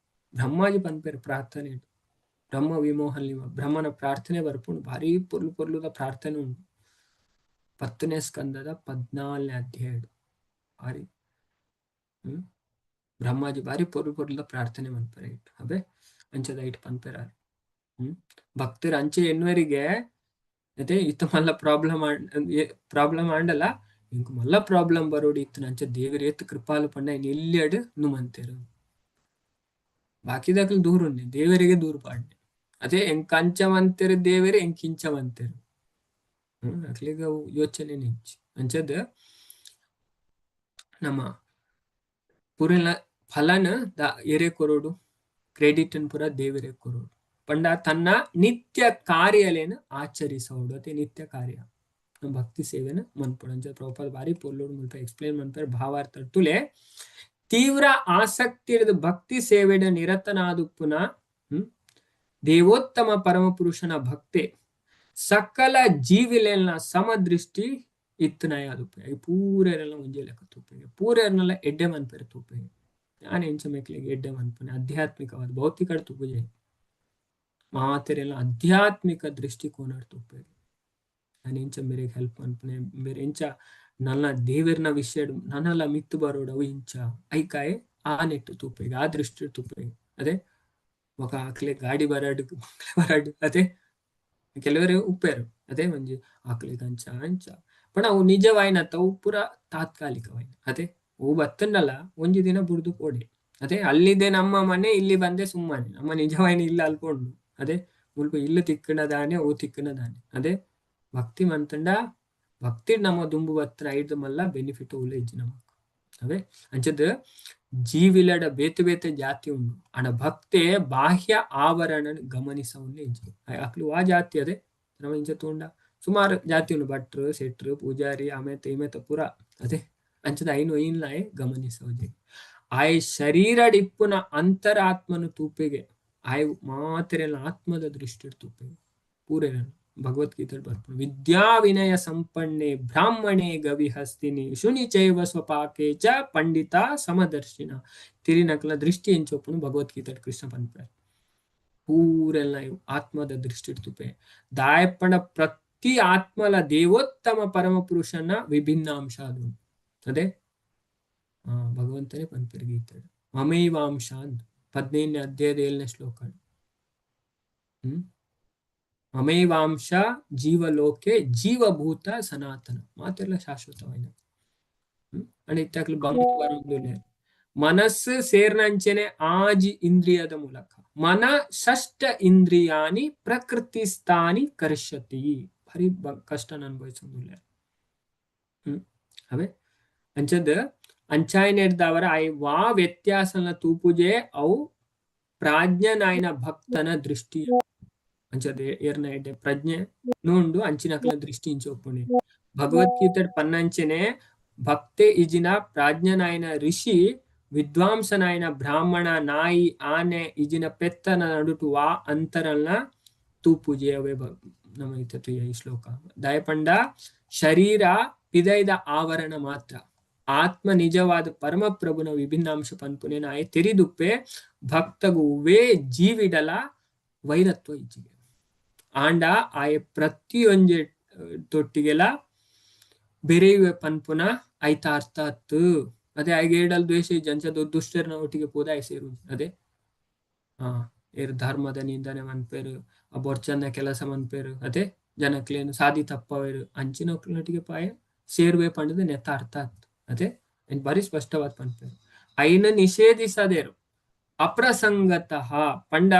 ಬ್ರಹ್ಮಾಜಿ ಪನ್ಪೇರು ಪ್ರಾರ್ಥನೆ ಬ್ರಹ್ಮ ವಿಮೋಹನ್ ಬ್ರಹ್ಮನ ಪ್ರಾರ್ಥನೆ ಬರ್ಪುಂಡು ಭಾರಿ ಪೊರ್ಲು ಪೊರ್ಲುದ ಪ್ರಾರ್ಥನೆ ಉಂಡು. 10ನೇ ಸ್ಕಂದದ 14ನೇ ಅಧ್ಯಾಯ ಭಾರಿ ಬ್ರಹ್ಮಾಜಿ ಭಾರಿ ಪೊರ್ಲು ಪೊರ್ಲುದ ಪ್ರಾರ್ಥನೆ ಮನ್ಪೆರೆ ಇಟ್ಟು ಅಬೆ ಅಂಚದ ಇಟ್ಟು ಪನ್ಪೆರ ಭಕ್ತರ ಅಂಚೆ ಎನ್ನುವರಿಗೆ ಅದೇ ಇತ್ತ ಮಲ್ಲ ಪ್ರಾಬ್ಲಮ್ ಪ್ರಾಬ್ಲಮ್ ಆಂಡಲ ಇಂಕ್ ಮಲ್ಲ ಪ್ರಾಬ್ಲಮ್ ಬರೋಡಿ ಇತ್ತು ಅಂಚ ದೇವರ ಏತ್ ಕೃಪಾಲು ಪಂಡ ಇನ್ ಎಲ್ಲಿಯಡು ನುಮಂತೇರು ಬಾಕಿದಾಕಲು ದೂರ ಉಂಡೆ ದೇವರಿಗೆ ದೂರ ಪಾಡ್ನೆ ಅದೇ ಎಂಕ್ ಅಂಚ ಮಂತೇರು ದೇವರೇ ಎಂಕ್ ಇಂಚ ಮಂತೇರು ಅಕ್ಲಿಗ ಅವು ಯೋಚನೆ ನಿಂಚಿ ಅಂಚದ ನಮ್ಮ ಪೂರೆಲ ಫಲನ the ಎರೆ ಕೊರೋಡು ಕ್ರೆಡಿಟ್ ಪೂರ ದೇವರೇ ಕೊರೋಡು ಪಂಡ ತನ್ನ ನಿತ್ಯ ಕಾರ್ಯಲೇನ ಆಚರಿಸೋಡು ಅದೇ ನಿತ್ಯ ಕಾರ್ಯ ನಮ್ಮ ಭಕ್ತಿ ಸೇವೆನ ಮನ್ಪೊಡು ಅಂಚ ಪ್ರಭುಪಾದ ಬಾರಿ ಪೊರ್ಲುಡು ಮುಲ್ಪ ಎಕ್ಸ್ಪ್ಲೇನ್ ಮನ್ಪೆರ್ ಭಾವಾರ್ಥ ತುಲೆ ತೀವ್ರ ಆಸಕ್ತಿ ಭಕ್ತಿ ಸೇವೆಡ ನಿರತನಾದುಪ್ಪುನ ದೇವೋತ್ತಮ ಪರಮಪುರುಷನ ಭಕ್ತೆ ಸಕಲ ಜೀವಿಲೆಲ್ನ ಸಮದೃಷ್ಟಿ ಇತ್ತನಾಯ ಅದು ಪೂರೆಲ್ಲ ಒಂಜೆ ಲೆಕ್ಕ ತೂಪೆ ಪೂರೆರ್ನೆಲ್ಲ ಎಡ್ಡೆ ಮನ್ಪೆರೆ ತೂಪೆ ನಾನು ಎಂಚ ಮೆಕ್ಲೆಗ್ ಎಡ್ಡೆ ಮನ್ಪುನೆ ಆಧ್ಯಾತ್ಮಿಕವಾದ ಭೌತಿಕ ತೂಪುಜೆ ಮಾತೆರೆಲ್ಲ ಆಧ್ಯಾತ್ಮಿಕ ದೃಷ್ಟಿಕೋನ ತೂಪೆ ನಾನು ಎಂಚ ಮೇರೆಗೆ ಹೆಲ್ಪ್ ಮನ್ಪುನೆ ಬೇರೆ ಎಂಚ ನನ್ನ ದೇವೆರ್ನ ವಿಷಯ ನನ್ನಲ್ಲ ಮಿತ್ತು ಬರೋಡು ಅವು ಇಂಚ ಐಕಾಯೆ ಆ ನೆಟ್ಟು ತೂಪೆಗೆ ಆ ದೃಷ್ಟಿ ತೂಪೆಗೆ ಅದೇ ఒక ಆಕ್ಲೆ ಗಾಡಿ ಬರಾಡು ಬರಾಡು ಅದೇ ಕೆಲವರು ಉಪ್ಪೇರು ಅದೇ ಒಂಜಿ ಆಕ್ಲೆಗ್ ಅಂಚ ಅಂಚ ಪಂಡ ಅವು ನಿಜವಾಯಿನತ್ತ ಅವು ಪೂರ ತಾತ್ಕಾಲಿಕವಾಯಿನ ಅದೇ ಅವು ಬತ್ತಂಡಲ ಒಂಜಿ ದಿನ ಬುಡ್ದು ಪೋಡೆ ಅದೇ ಅಲ್ಲಿದೆ ನಮ್ಮ ಮನೆ ಇಲ್ಲಿ ಬಂದೆ ಸುಮ್ಮನೆ ನಮ್ಮ ನಿಜವಾಯಿನ ಇಲ್ಲ ಅಲ್ಪೊಂಡು ಅದೇ ಮುಲ್ಪ ಇಲ್ಲು ತಿಕ್ಕಣ ದಾನೆ ಅವು ತಿಕ್ಕಣ ದಾನೆ ಅದೇ ಭಕ್ತಿ ಮಂತಂಡ ಭಕ್ತಿ ನಮ್ಮ ದುಂಬು ಬತ್ತನ ಐದು ಮಲ್ಲ ಬೆನಿಫಿಟ್ ಉಲ್ಲ ಇಜ್ಜಿ ನಮಕ್ ಅವೇ ಅಂಚದ ಜೀವಿಲಡ ಬೇತೆ ಬೇತೆ ಜಾತಿ ಉಂಡು ಅಣ ಭಕ್ತೆ ಬಾಹ್ಯ ಆವರಣ ಗಮನಿಸವನ್ನೇ ಇಜ್ಜಿ ಅಕ್ಲು ಆ ಜಾತಿ ಅದೇ ನಮ್ಮ ಇಂಚ ತೂಂಡ ಸುಮಾರು ಜಾತಿ ಉಂಡು ಭಟ್ರು ಶೆಟ್ರು ಪೂಜಾರಿ ಆಮೇತ ಇಮೇತ ಪೂರ ಅದೇ ಅಂಚದ ಐನು ಐನ್ಲಾಯೆ ಗಮನಿಸೋಜೆ ಆಯ್ ಶರೀರಡಿಪ್ಪುನ ಅಂತರಾತ್ಮನು ತೂಪೆಗೆ ಆಯ್ ಮಾತೆರೆಲ್ಲ ಆತ್ಮದ ದೃಷ್ಟಿ ತೂಪೆಗೆ ಪೂರೆರನು ಭಗವದ್ಗೀತೆ ಬರ್ಪುಂಡು ವಿದ್ಯಾ ವಿನಯ ಸಂಪನ್ನೆ ಬ್ರಾಹ್ಮಣೇ ಗವಿ ಹಸ್ತಿನಿ ಶುನಿ ಚೈವ ಸ್ವಪಾಕೆ ಚ ಪಂಡಿತ ಸಮದರ್ಶಿನ ತಿರಿನಕಲ ದೃಷ್ಟಿ ಎಂಚೊಪ್ಪುನು ಭಗವದ್ಗೀತೆ ಕೃಷ್ಣ ಪನ್ಪೆ ಪೂರೆಲ್ಲ ಆತ್ಮದ ದೃಷ್ಟಿ ತುಪೆ ದಾಯಪ್ಪಣ ಪ್ರತಿ ಆತ್ಮಲ ದೇವೋತ್ತಮ ಪರಮ ಪುರುಷನ ವಿಭಿನ್ನ ಅಂಶ ಅದು ಅದೇ ಭಗವಂತನೇ ಪನ್ಪೆರ್ ಗೀತೆ ಮಮೈವಾಂಶ ಅಂತ 15ನೇ ಅಧ್ಯಾಯದ 7ನೇ ಶ್ಲೋಕ ಮಮೈವಾಂಶ ಜೀವಲೋಕೆ ಜೀವಭೂತ ಸನಾತನ ಮಾತೆಲ್ಲ ಶಾಶ್ವತವಾಯಿನ ಅಂಡ್ ಇತ್ತಾಕ್ಲು ಬಂಗ ಬರೋದು ಮನಸ್ಸು ಸೇರ್ನಂಚೆನೆ ಆಜಿ ಇಂದ್ರಿಯದ ಮೂಲಕ ಮನ ಷಷ್ಟ ಇಂದ್ರಿಯಾನಿ ಪ್ರಕೃತಿ ಸ್ಥಾನಿ ಕರ್ಷತಿ ಭಾರಿ ಕಷ್ಟ ಅನುಭವಿಸೋದಿಲ್ಲ ಅವೇ ಅಂಚದ ಅಂಚಾಯನೆರ್ದವರ I ವಾ ವ್ಯತ್ಯಾಸನ ತೂಪುಜೆ ಅವು ಪ್ರಾಜ್ಞನಾಯನ ಭಕ್ತನ ದೃಷ್ಟಿ ಅಂಚದ ಏರ್ನ ಎಡ್ಡೆ ಪ್ರಜ್ಞೆ ನೂಂಡು ಅಂಚಿನಕಲ ದೃಷ್ಟಿ ಇಂಚೊಪ್ಪುಣಿ ಭಗವದ್ಗೀತೆ ಪನ್ನಂಚೆನೆ ಭಕ್ತೆ ಇಜಿನ ಪ್ರಾಜ್ಞನಾಯನ ಋಷಿ ವಿದ್ವಾಂಸನಾಯನ ಬ್ರಾಹ್ಮಣ ನಾಯಿ ಆನೆ ಇಜಿನ ಪೆತ್ತನ ನಡುಟು ವಾ ಅಂತರಲ್ನ ತೂಪುಜೆ ಅವೇ ನಮ್ಮ ಇತ್ತತು ಈ ಶ್ಲೋಕ ದಯಪಂಡ ಶರೀರ ಪಿದೈದ ಆವರಣ ಮಾತ್ರ ಆತ್ಮ ನಿಜವಾದ ಪರಮಪ್ರಭುನ ವಿಭಿನ್ನಾಂಶ ಪನ್ಪುನೆ ನಾಯ ತೆರಿದುಪ್ಪೆ ಭಕ್ತಗುವೇ ಜೀವಿಡಲ ವೈರತ್ವ ಇಜ್ಜಿಗೆ ಆಂಡ ಆಯ ಪ್ರತಿಯೊಂಜೆ ತೊಟ್ಟಿಗೆಲ ಬೆರೆಯುವೆ ಪನ್ಪುನ ಐತ ಅರ್ಥ ಅತ್ತು ಅದೇ ಐಗೇಡಲ್ ದ್ವೇಷ ಜಂಚದ ದುಷ್ಟರ್ನ ಒಟ್ಟಿಗೆ ಪೋದ ಆಯ್ ಸೇರು ಅದೇ ಹಾ ಏರ್ ಧರ್ಮದ ನಿಂದನೆ ಮನ್ಪೇರು ಆ ಬೊರ್ಚನ್ನ ಕೆಲಸ ಮನ್ಪೇರು ಅದೇ ಜನಕ್ಲೇನು ಸಾದಿ ತಪ್ಪವೇರು ಅಂಚಿನ ಒಟ್ಟಿಗೆ ಪಾಯ ಸೇರುವೆ ಪಂಡದ ನೆತ್ತ ಅರ್ಥ ಆತ್ ಅದೇ ಬಾರಿ ಸ್ಪಷ್ಟವಾದ ಪನ್ಪೇರು ಐನ ನಿಷೇಧಿಸದೇರು ಅಪ್ರಸಂಗತಃ ಪಂಡ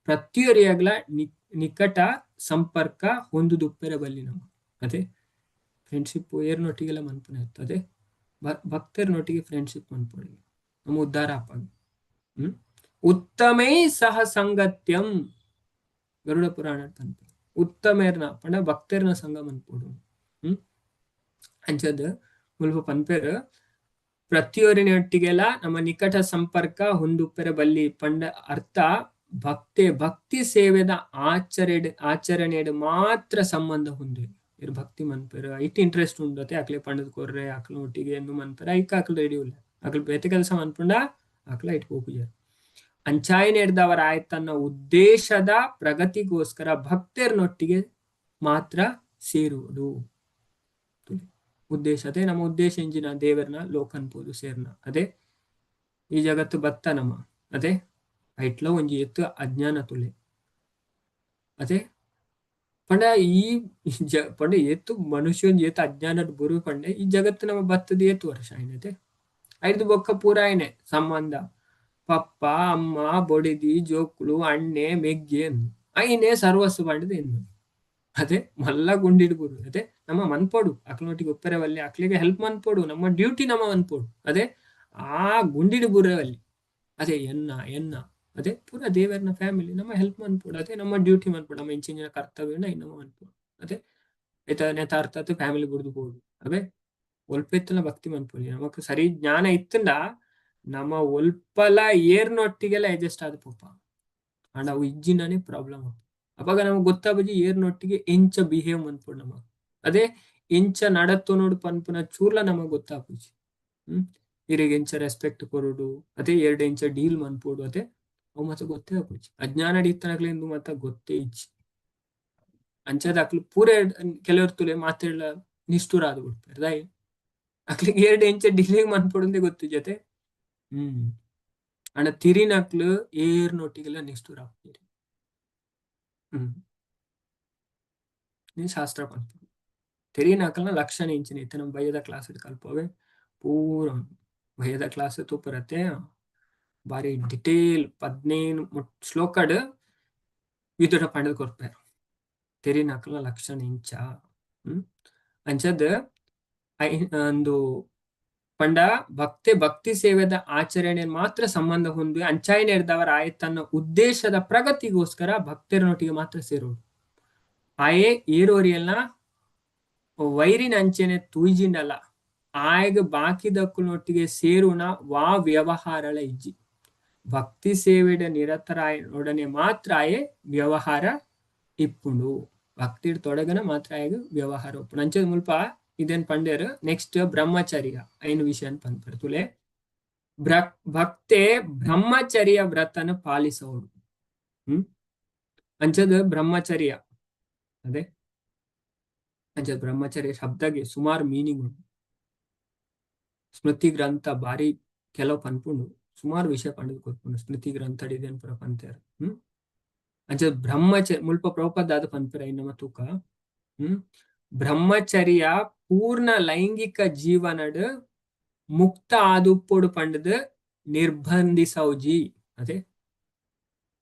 ಪ್ರತಿಯೊರಿಯಾಗ್ಲ ನಿಕಟ ಸಂಪರ್ಕ ಹೊಂದುದುಪ್ಪೆರ ಬಲ್ಲಿ ನಮ್ಮ ಅದೇ ಫ್ರೆಂಡ್ಶಿಪ್ ಏರ್ನೊಟ್ಟಿಗೆಲ್ಲ ಮನ್ಪುನೆ ಅದೇ ಭಕ್ತರನೊಟ್ಟಿಗೆ ಫ್ರೆಂಡ್ಶಿಪ್ ಮನ್ಪೊಡಿ ನಮ್ಮ ಉದ್ಧಾರ ಆಪಾಗ ಉತ್ತಮೈ ಸಹ ಸಂಗತ್ಯಂ ಗರುಡ ಪುರಾಣ ಪನ್ಪೆ ಉತ್ತಮೇರ್ನ ಪಂಡ ಭಕ್ತರ್ನ ಸಂಘ ಮನ್ಪೊಡು ಅಂಚದ ಮುಲ್ಪ ಪನ್ಪೆರ್ ಪ್ರತಿಯೊರಿನೊಟ್ಟಿಗೆಲ್ಲ ನಮ್ಮ ನಿಕಟ ಸಂಪರ್ಕ ಹೊಂದುಪ್ಪೆರ ಬಲ್ಲಿ ಪಂಡ ಅರ್ಥ ಭಕ್ತಿ ಭಕ್ತಿ ಸೇವೆದ ಆಚರಣೆಡ್ ಮಾತ್ರ ಸಂಬಂಧ ಹೊಂದಿ ಇರ್ ಭಕ್ತಿ ಮನ್ಪೆರ್, ಐಟ್ ಇಂಟ್ರೆಸ್ಟ್ ಉಂಡತೆ ಅಕ್ಲೆ ಪಂಡದ್ ಕೊರ್ರೆ, ಅಕ್ಲ ಒಟ್ಟಿಗೆ ಎಂದು ಮನ್ಪೆರ್, ಐಕ್ ಅಕ್ಲು ರೆಡಿ ಉಲ್ಲ. ಅಕ್ಲು ಬೇತೆ ಕೆಲಸ ಮನ್ಪುಂಡ ಅಕ್ಲ ಐಟ್ ಪೋಪುಜೆರ್. ಅಂಚಾಯಿನೆಡ್ದವರ ಆಯ್ ತನ್ನ ಉದ್ದೇಶದ ಪ್ರಗತಿಗೋಸ್ಕರ ಭಕ್ತೆರ್ನೊಟ್ಟಿಗೆ ಮಾತ್ರ ಸೇರುವುದು. ಉದ್ದೇಶ ಅದೇ, ನಮ್ಮ ಉದ್ದೇಶ ಇಂಜಿನ ದೇವರನ್ನ ಲೋಕನ್ ಪೋದು ಸೇರ್ನ. ಅದೇ ಈ ಜಗತ್ತು ಬತ್ತ ನಮ್ಮ, ಅದೇ ಐಟ್ಲ ಒಂಜಿ ಎತ್ತು ಅಜ್ಞಾನ ತುಲೆ. ಅದೇ ಪಂಡ ಈ ಪಂಡ ಏತು ಮನುಷ್ಯ ಒಂಜಿ ಏತು ಅಜ್ಞಾನದ ಬುರು ಪಂಡೆ ಈ ಜಗತ್ತು ನಮ್ಮ ಬತ್ತದ ಏತು ವರ್ಷ ಆಯ್ನತೆ. ಐದು ಬೊಕ್ಕ ಪೂರ ಆಯ್ನೆ ಸಂಬಂಧ, ಪಪ್ಪ ಅಮ್ಮ ಬೊಡಿದಿ ಜೋಕುಲು ಅಣ್ಣೆ ಮೆಗ್ಗೆ ಐನೆ ಸರ್ವಸ್ಸು ಪಂಡದ ಎನ್ನು. ಅದೇ ಮಲ್ಲ ಗುಂಡಿಡ್ ಬುರು. ಅದೇ ನಮ್ಮ ಮನ್ಪೋಡು ಅಕ್ಲನೊಟ್ಟಿಗೆ ಒಪ್ಪೆರವಲ್ಲಿ, ಅಕ್ಲಿಗೆ ಹೆಲ್ಪ್ ಮನ್ಪೋಡು, ನಮ್ಮ ಡ್ಯೂಟಿ ನಮ್ಮ ಮನ್ಪೋಡು. ಅದೇ ಆ ಗುಂಡಿಡ್ ಬುರವಲ್ಲಿ ಅದೇ ಎನ್ನ ಎನ್ನ ಅದೇ ಪೂರ ದೇವರನ ಫ್ಯಾಮಿಲಿ ನಮ್ಮ ಹೆಲ್ಪ್ ಮನ್ಪೋಡು. ಅದೇ ನಮ್ಮ ಡ್ಯೂಟಿ ಮನ್ಪೋಡು, ನಮ್ಮ ಇಂಚಿನ ಕರ್ತವ್ಯನ ನಮ್ಮ ಮನ್ಪೋಡು. ಅದೇ ನೆತ ಅರ್ಥ ಫ್ಯಾಮಿಲಿ ಬುಡ್ದು ಬೋಡು. ಅವೇ ಒಲ್ಪೆತ್ತನ ಭಕ್ತಿ ಮನ್ಪೋಲಿ. ನಮಕ್ ಸರಿ ಜ್ಞಾನ ಇತ್ತಂಡ ನಮ್ಮ ಒಲ್ಪಲ ಏರ್ನೊಟ್ಟಿಗೆಲ್ಲ ಅಡ್ಜಸ್ಟ್ ಆದ ಪೋಪ. ಅಂಡ್ ಅವು ಇಜ್ಜಿನೇ ಪ್ರಾಬ್ಲಮ್. ಅವಾಗ ನಮಗೆ ಗೊತ್ತಾಬಜಿ ಏರ್ನೊಟ್ಟಿಗೆ ಎಂಚ ಬಿಹೇವ್ ಮನ್ಪೋಡು ನಮ. ಅದೇ ಎಂಚ ನಡತ್ತು ನೋಡು ಪನ್ಪುನ ಚೂರ್ಲ ನಮಗ್ ಗೊತ್ತಾಪುಜಿ. ಇರಿಗೆ ಎಂಚ ರೆಸ್ಪೆಕ್ಟ್ ಕೊರಡು, ಅದೇ ಎರಡು ಎಂಚ ಡೀಲ್ ಮನ್ಪೋಡು, ಅದೇ ಅವು ಮತ್ತೆ ಗೊತ್ತೇ ಆಪುಜಿ. ಅಜ್ಞಾನ ಇತ್ತನಕ್ಲೆ ಮತ್ತೆ ಗೊತ್ತೇ ಇಜ್ಜಿ. ಅಂಚದ ಅಕ್ಲು ಪೂರ ಕೆಲವರು ತುಲೆ ಮಾತೆಲ್ಲ ನಿಷ್ಠುರ ಆದ್ ಬಿಡ್ತಾರೆ ದಾಯಿ. ಅಕ್ಲಿಗೆ ಎರಡು ಎಂಚ ಡೀಲಿಂಗ್ ಮನ್ಪೊಡುಂದೇ ಗೊತ್ತು ಜೊತೆ. ಅಂಡ ತಿರಿನಕ್ಲು ಏರ್ನೊಟ್ಟಿಗೆಲ್ಲ ನಿಷ್ಠುರ ಆಪುಜೆರ್. ನೀನ್ ಶಾಸ್ತ್ರ ಪನ್ಪುಂಡು ತೆರಿನಕಲ್ನ ಲಕ್ಷಣ ಇಂಚಿನ ಇತ್ತೆ ನಮ್ಮ ಬಯ್ಯದ ಕ್ಲಾಸ್ ಕಲ್ಪವೆ ಪೂರ ಬಯ್ಯದ ಕ್ಲಾಸ್ ತೂಪರತ್ತೆ ಬಾರಿ ಡಿಟೇಲ್ 15 ಶ್ಲೋಕಡ್ ವಿದುರ ಪಂಡದ್ ಕೊರ್ಪೆರ್ ತೆರಿನಕಲ್ನ ಲಕ್ಷಣ ಇಂಚ. ಅಂಚದ್ ಒಂದು ಪಂಡ ಭಕ್ತಿ ಭಕ್ತಿ ಸೇವೆದ ಆಚರಣೆ ಮಾತ್ರ ಸಂಬಂಧ ಹೊಂದಿ ಅಂಚಾಯಿನೆಡ್ದವರ ಆಯ್ ತನ್ನ ಉದ್ದೇಶದ ಪ್ರಗತಿಗೋಸ್ಕರ ಭಕ್ತರನೊಟ್ಟಿಗೆ ಮಾತ್ರ ಸೇರೋಡು. ಆಯೆ ಏರೋರಿಯಲ್ನ ವೈರಿನ ಅಂಚೆನೆ ತೂಯ್ಜಿಂಡಲ್ಲ ಆಯಗ ಬಾಕಿದಕ್ಕುನೊಟ್ಟಿಗೆ ಸೇರುಣ ವಾ ವ್ಯವಹಾರಳ ಇಜ್ಜಿ. ಭಕ್ತಿ ಸೇವೆಡ ನಿರತರಾಯನೊಡನೆ ಮಾತ್ರ ಆಯೆ ವ್ಯವಹಾರ ಇಪ್ಪುಂಡು. ಭಕ್ತಿ ತೊಡಗನ ಮಾತ್ರ ಆಯಗ ವ್ಯವಹಾರ ಉಪ್ಪುಂಡು. ಅಂಚದ ಮುಲ್ಪ ಇದೇನ್ ಪಂಡೇರು. ನೆಕ್ಸ್ಟ್ ಬ್ರಹ್ಮಚರ್ಯ ಐನು ವಿಷಯ ಪನ್ಪೆರ್ ತುಲೆ. ಭಕ್ತೆ ಬ್ರಹ್ಮಚರ್ಯ ವ್ರತನ ಪಾಲಿಸೋಡು. ಅಂಚದ ಬ್ರಹ್ಮಚರ್ಯ ಅದೇ ಅಂಚದ ಬ್ರಹ್ಮಚರ್ಯ ಶಬ್ದಗೆ ಸುಮಾರು ಮೀನಿಂಗ್ ಉಂಟು. ಸ್ಮೃತಿ ಗ್ರಂಥ ಬಾರಿ ಕೆಲವು ಪನ್ಪುಂಡು, ಸುಮಾರು ವಿಷಯ ಪಂಡದ್ ಕೊರ್ಪುಂಡು ಸ್ಮೃತಿ ಗ್ರಂಥ ಇದೇನ್ ಪೂರ ಪಂತೇರ್. ಅಂಚದ ಬ್ರಹ್ಮಚರ್ಯ ಮುಲ್ಪ ಪ್ರಭುಪಾದ ಪನ್ಪೆರ್ ಐನ ತೂಕ. ಬ್ರಹ್ಮಚರ್ಯ ಪೂರ್ಣ ಲೈಂಗಿಕ ಜೀವನಡ್ ಮುಕ್ತ ಆದುಪ್ಪೊಡು ಪಂಡದ್ ನಿರ್ಬಂಧಿಸೌಜಿ. ಅದೇ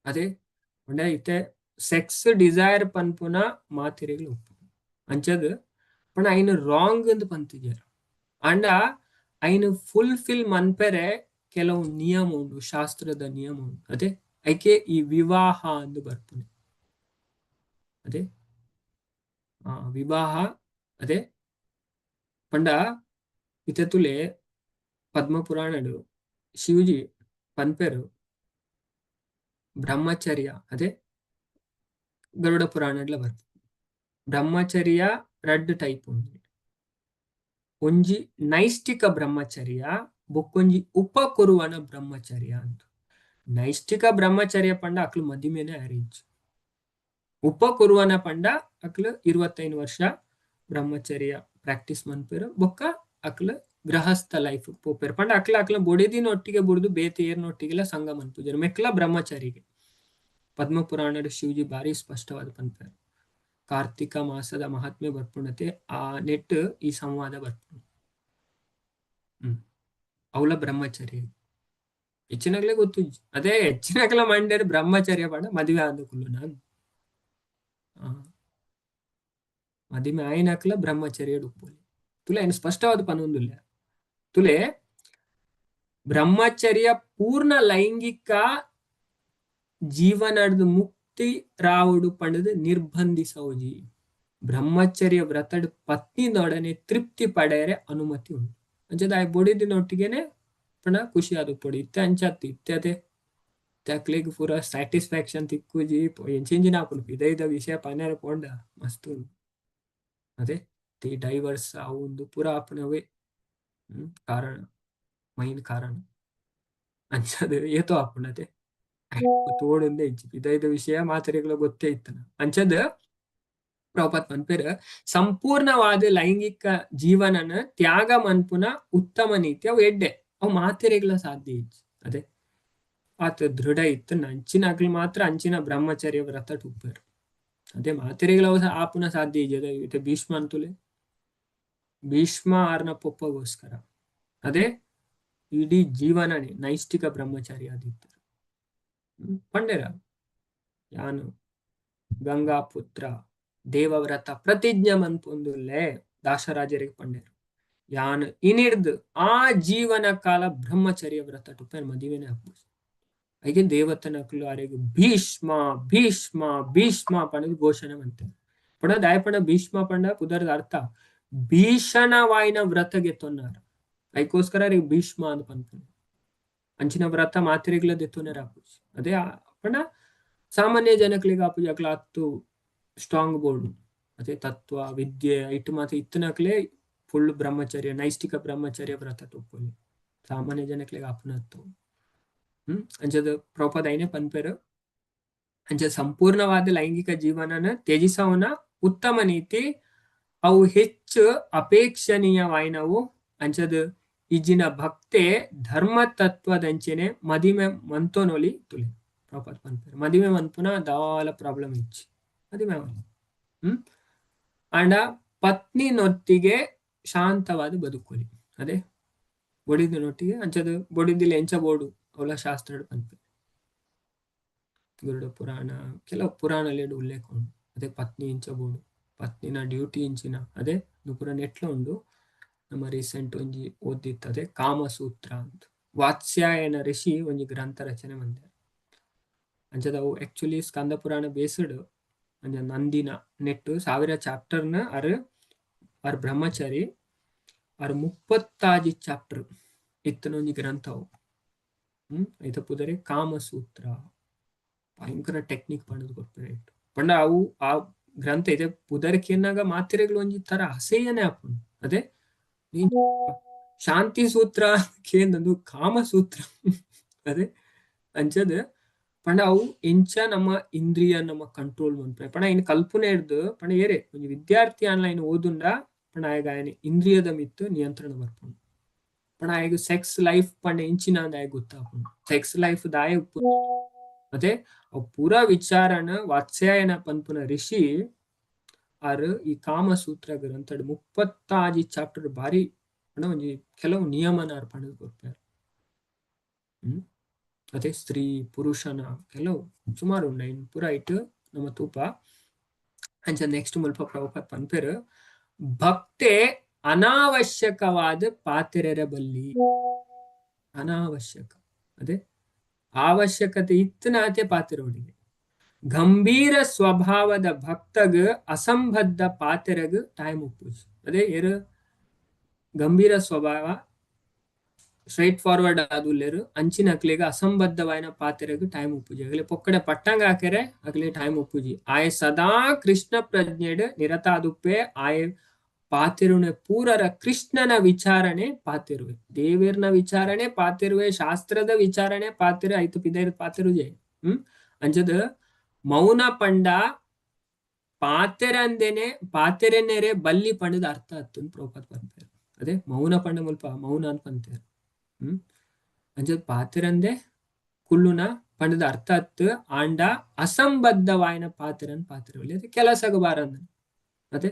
ಅದೇ ಪಂಡ ಇತ್ತೆ ಸೆಕ್ಸ್ ಡಿಸೈರ್ ಪನ್ಪುನ ಮಾತಿರೆಗ್ಲ ಉಪ್ಪು. ಅಂಚದ್ ಪಂಡ ಐನ್ ರಾಂಗ್ ಅಂದ್ ಪಂತಿಜೆರ್. ಅಂಡ ಐನ್ ಫುಲ್ಫಿಲ್ ಮನ್ಪೆರೆ ಕೆಲವು ನಿಯಮ ಉಂಡು, ಶಾಸ್ತ್ರದ ನಿಯಮ ಉಂಡು. ಅದೇ ಐಕೆ ಈ ವಿವಾಹ ಅಂದ್ ಬರ್ಪುನೆ. ಅದೇ ವಿವಾಹ ಅದೇ ಪಂಡ ಇತ್ತೆ ತುಲೆ ಪದ್ಮ ಪುರಾಣಡು ಶಿವಜಿ ಪನ್ಪೆರು ಬ್ರಹ್ಮಚರ್ಯ. ಅದೇ ಗರುಡ ಪುರಾಣಡ್ಲ ಬರ್ಪು ಬ್ರಹ್ಮಚರ್ಯ ರಡ್ಡ್ ಟೈಪ್ ಉಂಡು. ಒಂಜಿ ನೈಷ್ಠಿಕ ಬ್ರಹ್ಮಚರ್ಯ, ಬೊಕ್ಕೊಂಜಿ ಉಪಕುರುವನ ಬ್ರಹ್ಮಚರ್ಯ ಅಂತ. ನೈಷ್ಠಿಕ ಬ್ರಹ್ಮಚರ್ಯ ಪಂಡ ಅಕ್ಲು ಮದಿಮೆನೆ ಅರೇಂಜ್. ಉಪಕುರುವನ ಪಂಡ ಅಕ್ಲು 25 ವರ್ಷ ಬ್ರಹ್ಮಚರ್ಯ ಪ್ರಾಕ್ಟೀಸ್ ಮನ್ಪೆರು, ಬೊಕ್ಕ ಅಕ್ಲು ಗೃಹಸ್ಥ ಲೈಫ್ ಪೋಪೆರ್. ಪಂಡ ಅಕ್ಲ ಅಕ್ಲ ಬೊಡೆದಿನ ಒಟ್ಟಿಗೆ ಬುಡ್ದು ಬೇತೆ ಏರ್ನೊಟ್ಟಿಗೆಲ್ಲ ಸಂಘ ಮನ್ಪುಜೆರ್ ಮೆಕ್ಲ ಬ್ರಹ್ಮಚಾರಿಗೆ. ಪದ್ಮ ಪುರಾಣಡ್ ಶಿವಜಿ ಬಾರಿ ಸ್ಪಷ್ಟವಾದ ಪನ್ಪೆರ್. ಕಾರ್ತಿಕ ಮಾಸದ ಮಹಾತ್ಮೆ ಬರ್ಪುಂಡತೆ ಆ ನೆಟ್ ಈ ಸಂವಾದ ಬರ್ಪುಂಡು. ಅವಲ ಬ್ರಹ್ಮಚರ್ಯ ಹೆಚ್ಚಿನಗ್ಲೇ ಗೊತ್ತು. ಅದೇ ಹೆಚ್ಚಿನಗ್ಲ ಮಂಡ್ಯರ್ ಬ್ರಹ್ಮಚರ್ಯ ಪಂಡ ಮದುವೆ ಆದ ನಾನು ಮದಿಮೆ ಆಯಿನಕ್ಲ ಬ್ರಹ್ಮಚರ್ಯ ಉಪ್ಪುಲಿ ತುಲೆ ಏನು ಸ್ಪಷ್ಟವಾದ ಪನೊಂದುಲ್ಲ. ತುಲೆ ಬ್ರಹ್ಮಚರ್ಯ ಪೂರ್ಣ ಲೈಂಗಿಕ ಜೀವನದ ಮುಕ್ತಿ ರಾವುಡು ಪಂಡದು ನಿರ್ಬಂಧಿಸೌಜಿ. ಬ್ರಹ್ಮಚರ್ಯ ವ್ರತಡ್ ಪತ್ನಿದೊಡನೆ ತೃಪ್ತಿ ಪಡೆಯರೆ ಅನುಮತಿ ಉಂಟು. ಅಂಚದ ಆಯ್ ಬೊಡಿದಿನೊಟ್ಟಿಗೆನೆ ಪಂಡ ಖುಷಿ ಆದು ಪೊಡಿ ಇತ್ತೆ ಅಂಚಾತ್ ಇತ್ತೆ ಅದೇ ಅಕ್ಲೆಗ್ ಪೂರ ಸ್ಯಾಟಿಸ್ಫ್ಯಾಕ್ಷನ್ ತಿಕ್ಕುಜಿ ಎಂಚಿಂಚಿನ ಆಪುಂಡು. ಪಿದೈದ ವಿಷಯ ಪನೆರೆ ಪೋಂಡ ಮಸ್ತ್ ಉಂಡು. ಅದೇ ಈ ಡೈವರ್ಸ್ ಅವು ಒಂದು ಪೂರ ಆಪುನವೇ ಕಾರಣ, ಮೈನ್ ಕಾರಣ. ಅಂಚದ ಏತೋ ಆಪುಂಡತೆ ತೋಡುಂದೇ ಇಜ್ಜಿ. ಇದೈದ ವಿಷಯ ಮಾತೆರೆಗ್ಲ ಗೊತ್ತೇ ಇತ್ತನ. ಅಂಚದ ಪ್ರಭುಪಾದ್ ಪನ್ಪೆರ್ ಸಂಪೂರ್ಣವಾದ ಲೈಂಗಿಕ ಜೀವನನ ತ್ಯಾಗ ಮನ್ಪುನ ಉತ್ತಮ ನೀತಿ ಅವು ಎಡ್ಡೆ, ಅವು ಮಾತೆರೆಗ್ಲ ಸಾಧ್ಯ ಇಜ್ಜಿ. ಅದೇ ಆತ ದೃಢ ಇತ್ತು ಅಂಚಿನ ಅಕ್ಲು ಮಾತ್ರ ಅಂಚಿನ ಬ್ರಹ್ಮಚರ್ಯ ವ್ರತ ಉಪ್ಪೆರ್. ಅದೇ ಮಾತೆರೆಗ್ಲ ಅವು ಆಪುನ ಸಾಧ್ಯ ಇಜ್ಜಿ. ಅದೇ ಇತ್ತೆ ಭೀಷ್ಮ ಅಂತುಲೆ, ಭೀಷ್ಮ ಆರ್ನ ಪೊಪ್ಪಗೋಸ್ಕರ ಅದೇ ಇಡೀ ಜೀವನನೇ ನೈಷ್ಠಿಕ ಬ್ರಹ್ಮಚಾರಿ ಆದಿತ್ತರ ಪಂಡೆರ ಯಾನು ಗಂಗಾ ಪುತ್ರ ದೇವವ್ರತ ಪ್ರತಿಜ್ಞೆ ಮನ್ಪೊಂದುಲ್ಲೆ ದಾಶರಾಜರಿಗೆ ಪಂಡೆರು ಯಾನು ಇನಿಡ್ದು ಆ ಜೀವನ ಕಾಲ ಬ್ರಹ್ಮಚರ್ಯ ವ್ರತ ಟುಪ್ಪೆನ್ ಮದಿವೆನೆ ಆಪುಜಿ. ಐಗೆ ದೇವತನಕುಲು ಅರೆಗ್ ಭೀಷ್ಮ ಭೀಷ್ಮ ಭೀಷ್ಮ ಪಂಡುದು ಘೋಷಣೆ ಮಂತೆರ್. ಪಂಡ ದಾಯೆ ಪಂಡ ಭೀಷ್ಮ ಪಂಡ ಪುದರ್ದ ಅರ್ಥ ಭೀಷಣವಾಯಿನ ವ್ರತಗೆ ತೊನ್ನಾರ, ಐಕೋಸ್ಕರ ಅರೆಗ್ ಭೀಷ್ಮ ಅಂದ್ ಪನ್ಪುನೆ. ಅಂಚಿನ ವ್ರತ ಮಾತೆರೆಗ್ಲ ದೆತ್ತೊನೆರ್ ಆಪುಜಿ. ಅದೇ ಪಂಡ ಸಾಮಾನ್ಯ ಜನಕ್ಲೆಗ್ ಆಪುಜಿ, ಅಕ್ಲ ಅತ್ತು ಸ್ಟ್ರಾಂಗ್ ಬೋರ್ಡ್ ಅದೇ ತತ್ವ ವಿದ್ಯೆ ಐಟ್ ಮಾತ ಇತ್ತಿನಕ್ಲೆ ಫುಲ್ ಬ್ರಹ್ಮಚರ್ಯ ನೈಷ್ಠಿಕ ಬ್ರಹ್ಮಚರ್ಯ ವ್ರತ ಟೊಪ್ಪೊಲಿ, ಸಾಮಾನ್ಯ ಜನಕ್ಲೆಗ್ ಆಪುನತ್ತು. ಅಂಚದ ಪ್ರಭುಪಾದ ಐನೆ ಪನ್ಪೆರ್ ಅಂಚ ಸಂಪೂರ್ಣವಾದ ಲೈಂಗಿಕ ಜೀವನನ ತ್ಯಜಿಸವನ ಉತ್ತಮ ನೀತಿ ಅವು ಹೆಚ್ಚು ಅಪೇಕ್ಷಣೀಯವಾಯಿನವು. ಅಂಚದ ಇಜ್ಜಿನ ಭಕ್ತೆ ಧರ್ಮ ತತ್ವದಂಚೆನೆ ಮದಿಮೆ ಮಂತೊನೊಲಿ ತುಲೆ. ಪ್ರಭುಪಾದ ಪನ್ಪೆರ್ ಮದಿಮೆ ಮನ್ಪುನ ದಾಲ ಪ್ರಾಬ್ಲಮ್ ಇಜ್ಜಿ, ಮದಿಮೆ ಅವಲಿ. ಆಂಡ ಪತ್ನಿನೊಟ್ಟಿಗೆ ಶಾಂತವಾದ ಬದುಕೊಲಿ, ಅದೇ ಬೊಡಿದಿನೊಟ್ಟಿಗೆ ಅಂಚದ ಬೊಡಿದಿಲ್ಲ ಎಂಚ ಬೋಡು ಅವಲ ಶಾಸ್ತ್ರಡ್ ಪನ್ಪೆರ್. ಗರುಡ ಪುರಾಣ ಕೆಲವು ಪುರಾಣಲೆಡ್ ಉಲ್ಲೇಖ ಉಂಡು. ಅದೇ ಪತ್ನಿ ಎಂಚ ಬೋಡು, ಪತ್ನಿನ ಡ್ಯೂಟಿ ಇಂಚಿನ ಅದೇ ಪೂರ ನೆಟ್ಲ ಉಂಡು. ನಮ್ಮ ರೀಸೆಂಟ್ ಒಂಜಿ ಓದಿತ್ತದೆ ಕಾಮಸೂತ್ರ ಅಂತ ವಾತ್ಸ್ಯಾಯನ ಋಷಿ ಒಂಜಿ ಗ್ರಂಥ ರಚನೆ ಮಂದೆ. ಅಂಚದ ಅವು ಆಕ್ಚುಲಿ ಸ್ಕಂದ ಪುರಾಣ ಬೇಸ್ಡ್ ಅಂಚ ನಂದಿನ ನೆಟ್ಟು 1000 ಚಾಪ್ಟರ್ನ ಅರ್ ಅರ್ ಬ್ರಹ್ಮಚಾರಿ ಅರ್ 36 ಚಾಪ್ಟರ್ ಇತ್ತನ ಒಂಜಿ ಗ್ರಂಥ ಅವು. ಐತ ಪುದರೆ ಕಾಮಸೂತ್ರ ಭಯಂಕರ ಟೆಕ್ನಿಕ್ ಪಂಡದು ಕೊರ್ಪೆರ್. ಪಂಡ ಅವು ಆ ಗ್ರಂಥ ಇದೆ ಪುದರ್ ಕೇನಾಗ ಮಾತೆರೆಗ್ಲ ಒಂಜಿ ತರ ಅಸಹ್ಯನೇ ಆಪುಂಡು. ಅದೇ ಶಾಂತಿ ಸೂತ್ರ ಕೇಂದಂದು ಕಾಮಸೂತ್ರ ಅದೇ ಅಂಚದ ಪಂಡ ಅವು ಎಂಚ ನಮ್ಮ ಇಂದ್ರಿಯ ನಮ್ಮ ಕಂಟ್ರೋಲ್ ಮನ್ಪೆ ಪಂಡ ಇನ್ ಕಲ್ಪನೆ ಹಿಡ್ದು ಪಂಡ ಏರೆ ಒಂಜಿ ವಿದ್ಯಾರ್ಥಿ ಆನ್ಲೈನ್ ಓದುಂಡ ಪಂಡ ಆಯಗ ಆಯನ ಇಂದ್ರಿಯದ ಮಿತ್ತು ನಿಯಂತ್ರಣ ಬರ್ಪುಂಡು. ಪಂಡ ಆಯಗ ಸೆಕ್ಸ್ ಲೈಫ್ ಪಂಡ ಇಂಚಿನ ಅಂದ್ ಆಯಗ್ ಗೊತ್ತಾಪುಂಡು, ಸೆಕ್ಸ್ ಲೈಫ್ ದಾಯ ಉಪ್ಪು. ಅದೇ ಅವು ಪೂರಾ ವಿಚಾರನ ವಾತ್ಸ್ಯಾಯನ ಪನ್ಪುನ ಋಷಿ ಆರ್ ಈ ಕಾಮಸೂತ್ರ ಗ್ರಂಥಡ್ 36 ಚಾಪ್ಟರ್ ಬಾರಿ ಪಂಡ ಒಂಜಿ ಕೆಲವು ನಿಯಮನ ಆರ್ ಪಂಡುದು ಕೊರ್ಪೆರ್. ಅದೇ ಸ್ತ್ರೀ ಪುರುಷನ ಕೆಲವು ಸುಮಾರು ಉಂಡು ಐನ್ ಪೂರ ಐಟ್ ನಮ್ಮ ತೂಪ. ಅಂಚ ನೆಕ್ಸ್ಟ್ ಮುಲ್ಪ ಪ್ರಭುಪಾದ ಪನ್ಪೆರ್ ಭಕ್ತೆ ಅನಾವಶ್ಯಕವಾದ ಪಾತೆರೆರ ಬಲ್ಲಿ. ಅನಾವಶ್ಯಕ ಅದೇ ಅವಶ್ಯಕತೆ ಇತ್ತನಾತೆ ಪಾತೆರೋಡಿಗೆ. ಗಂಭೀರ ಸ್ವಭಾವದ ಭಕ್ತಗ್ ಅಸಂಬದ್ಧ ಪಾತೆರಗ್ ಟೈಮ್ ಉಪ್ಪುಜಿ. ಅದೇ ಏರು ಗಂಭೀರ ಸ್ವಭಾವ ಸ್ಟ್ರೈಟ್ ಫಾರ್ವರ್ಡ್ ಆದುಲ್ಲೆರು ಅಂಚಿನಕ್ಲೆಗ್ ಅಸಂಬದ್ಧವಾಯಿನ ಪಾತೆರಗ್ ಟೈಮ್ ಉಪ್ಪುಜಿ. ಅಗಲೆ ಪೊಕ್ಕಡೆ ಪಟ್ಟಂಗ ಹಾಕೆರೆ ಅಗಲೆ ಟೈಮ್ ಉಪ್ಪುಜಿ. ಆಯೆ ಸದಾ ಕೃಷ್ಣ ಪ್ರಜ್ಞೆಡ್ ನಿರತ ಆದುಪ್ಪೆ. ಆಯೆ ಪಾತೆರುನೆ ಪೂರರ ಕೃಷ್ಣನ ವಿಚಾರಣೆ ಪಾತೆರುವೆ, ದೇವೇರ್ನ ವಿಚಾರಣೆ ಪಾತೆರುವೆ, ಶಾಸ್ತ್ರದ ವಿಚಾರಣೆ ಪಾತೆರು ಐತು ಪಿದೈರ್ ಪಾತೆರುಜೆ. ಅಂಚದ ಮೌನ ಪಂಡ ಪಾತೆರಂದೇನೆ ಪಾತೆರೆನೆರೆ ಬಲ್ಲಿ ಪಂಡದ ಅರ್ಥ ಅತ್ತನ್ ಪ್ರಭುಪಾದ ಪನ್ಪೆರ್. ಅದೇ ಮೌನ ಪಂಡ ಮುಲ್ಪ ಮೌನ ಅಂತ ಪಂತೇರ್. ಅಂಚದ ಪಾತೆರಂದೆ ಕುಲ್ಲುನ ಪಂಡದ ಅರ್ಥ ಅತ್ತು ಆಂಡ ಅಸಂಬದ್ಧವಾಯಿನ ಪಾತೆರನ್ ಪಾತೆರವಲ್ಲಿ ಅದೇ ಕೆಲಸಗ ಬಾರಂದ. ಅದೇ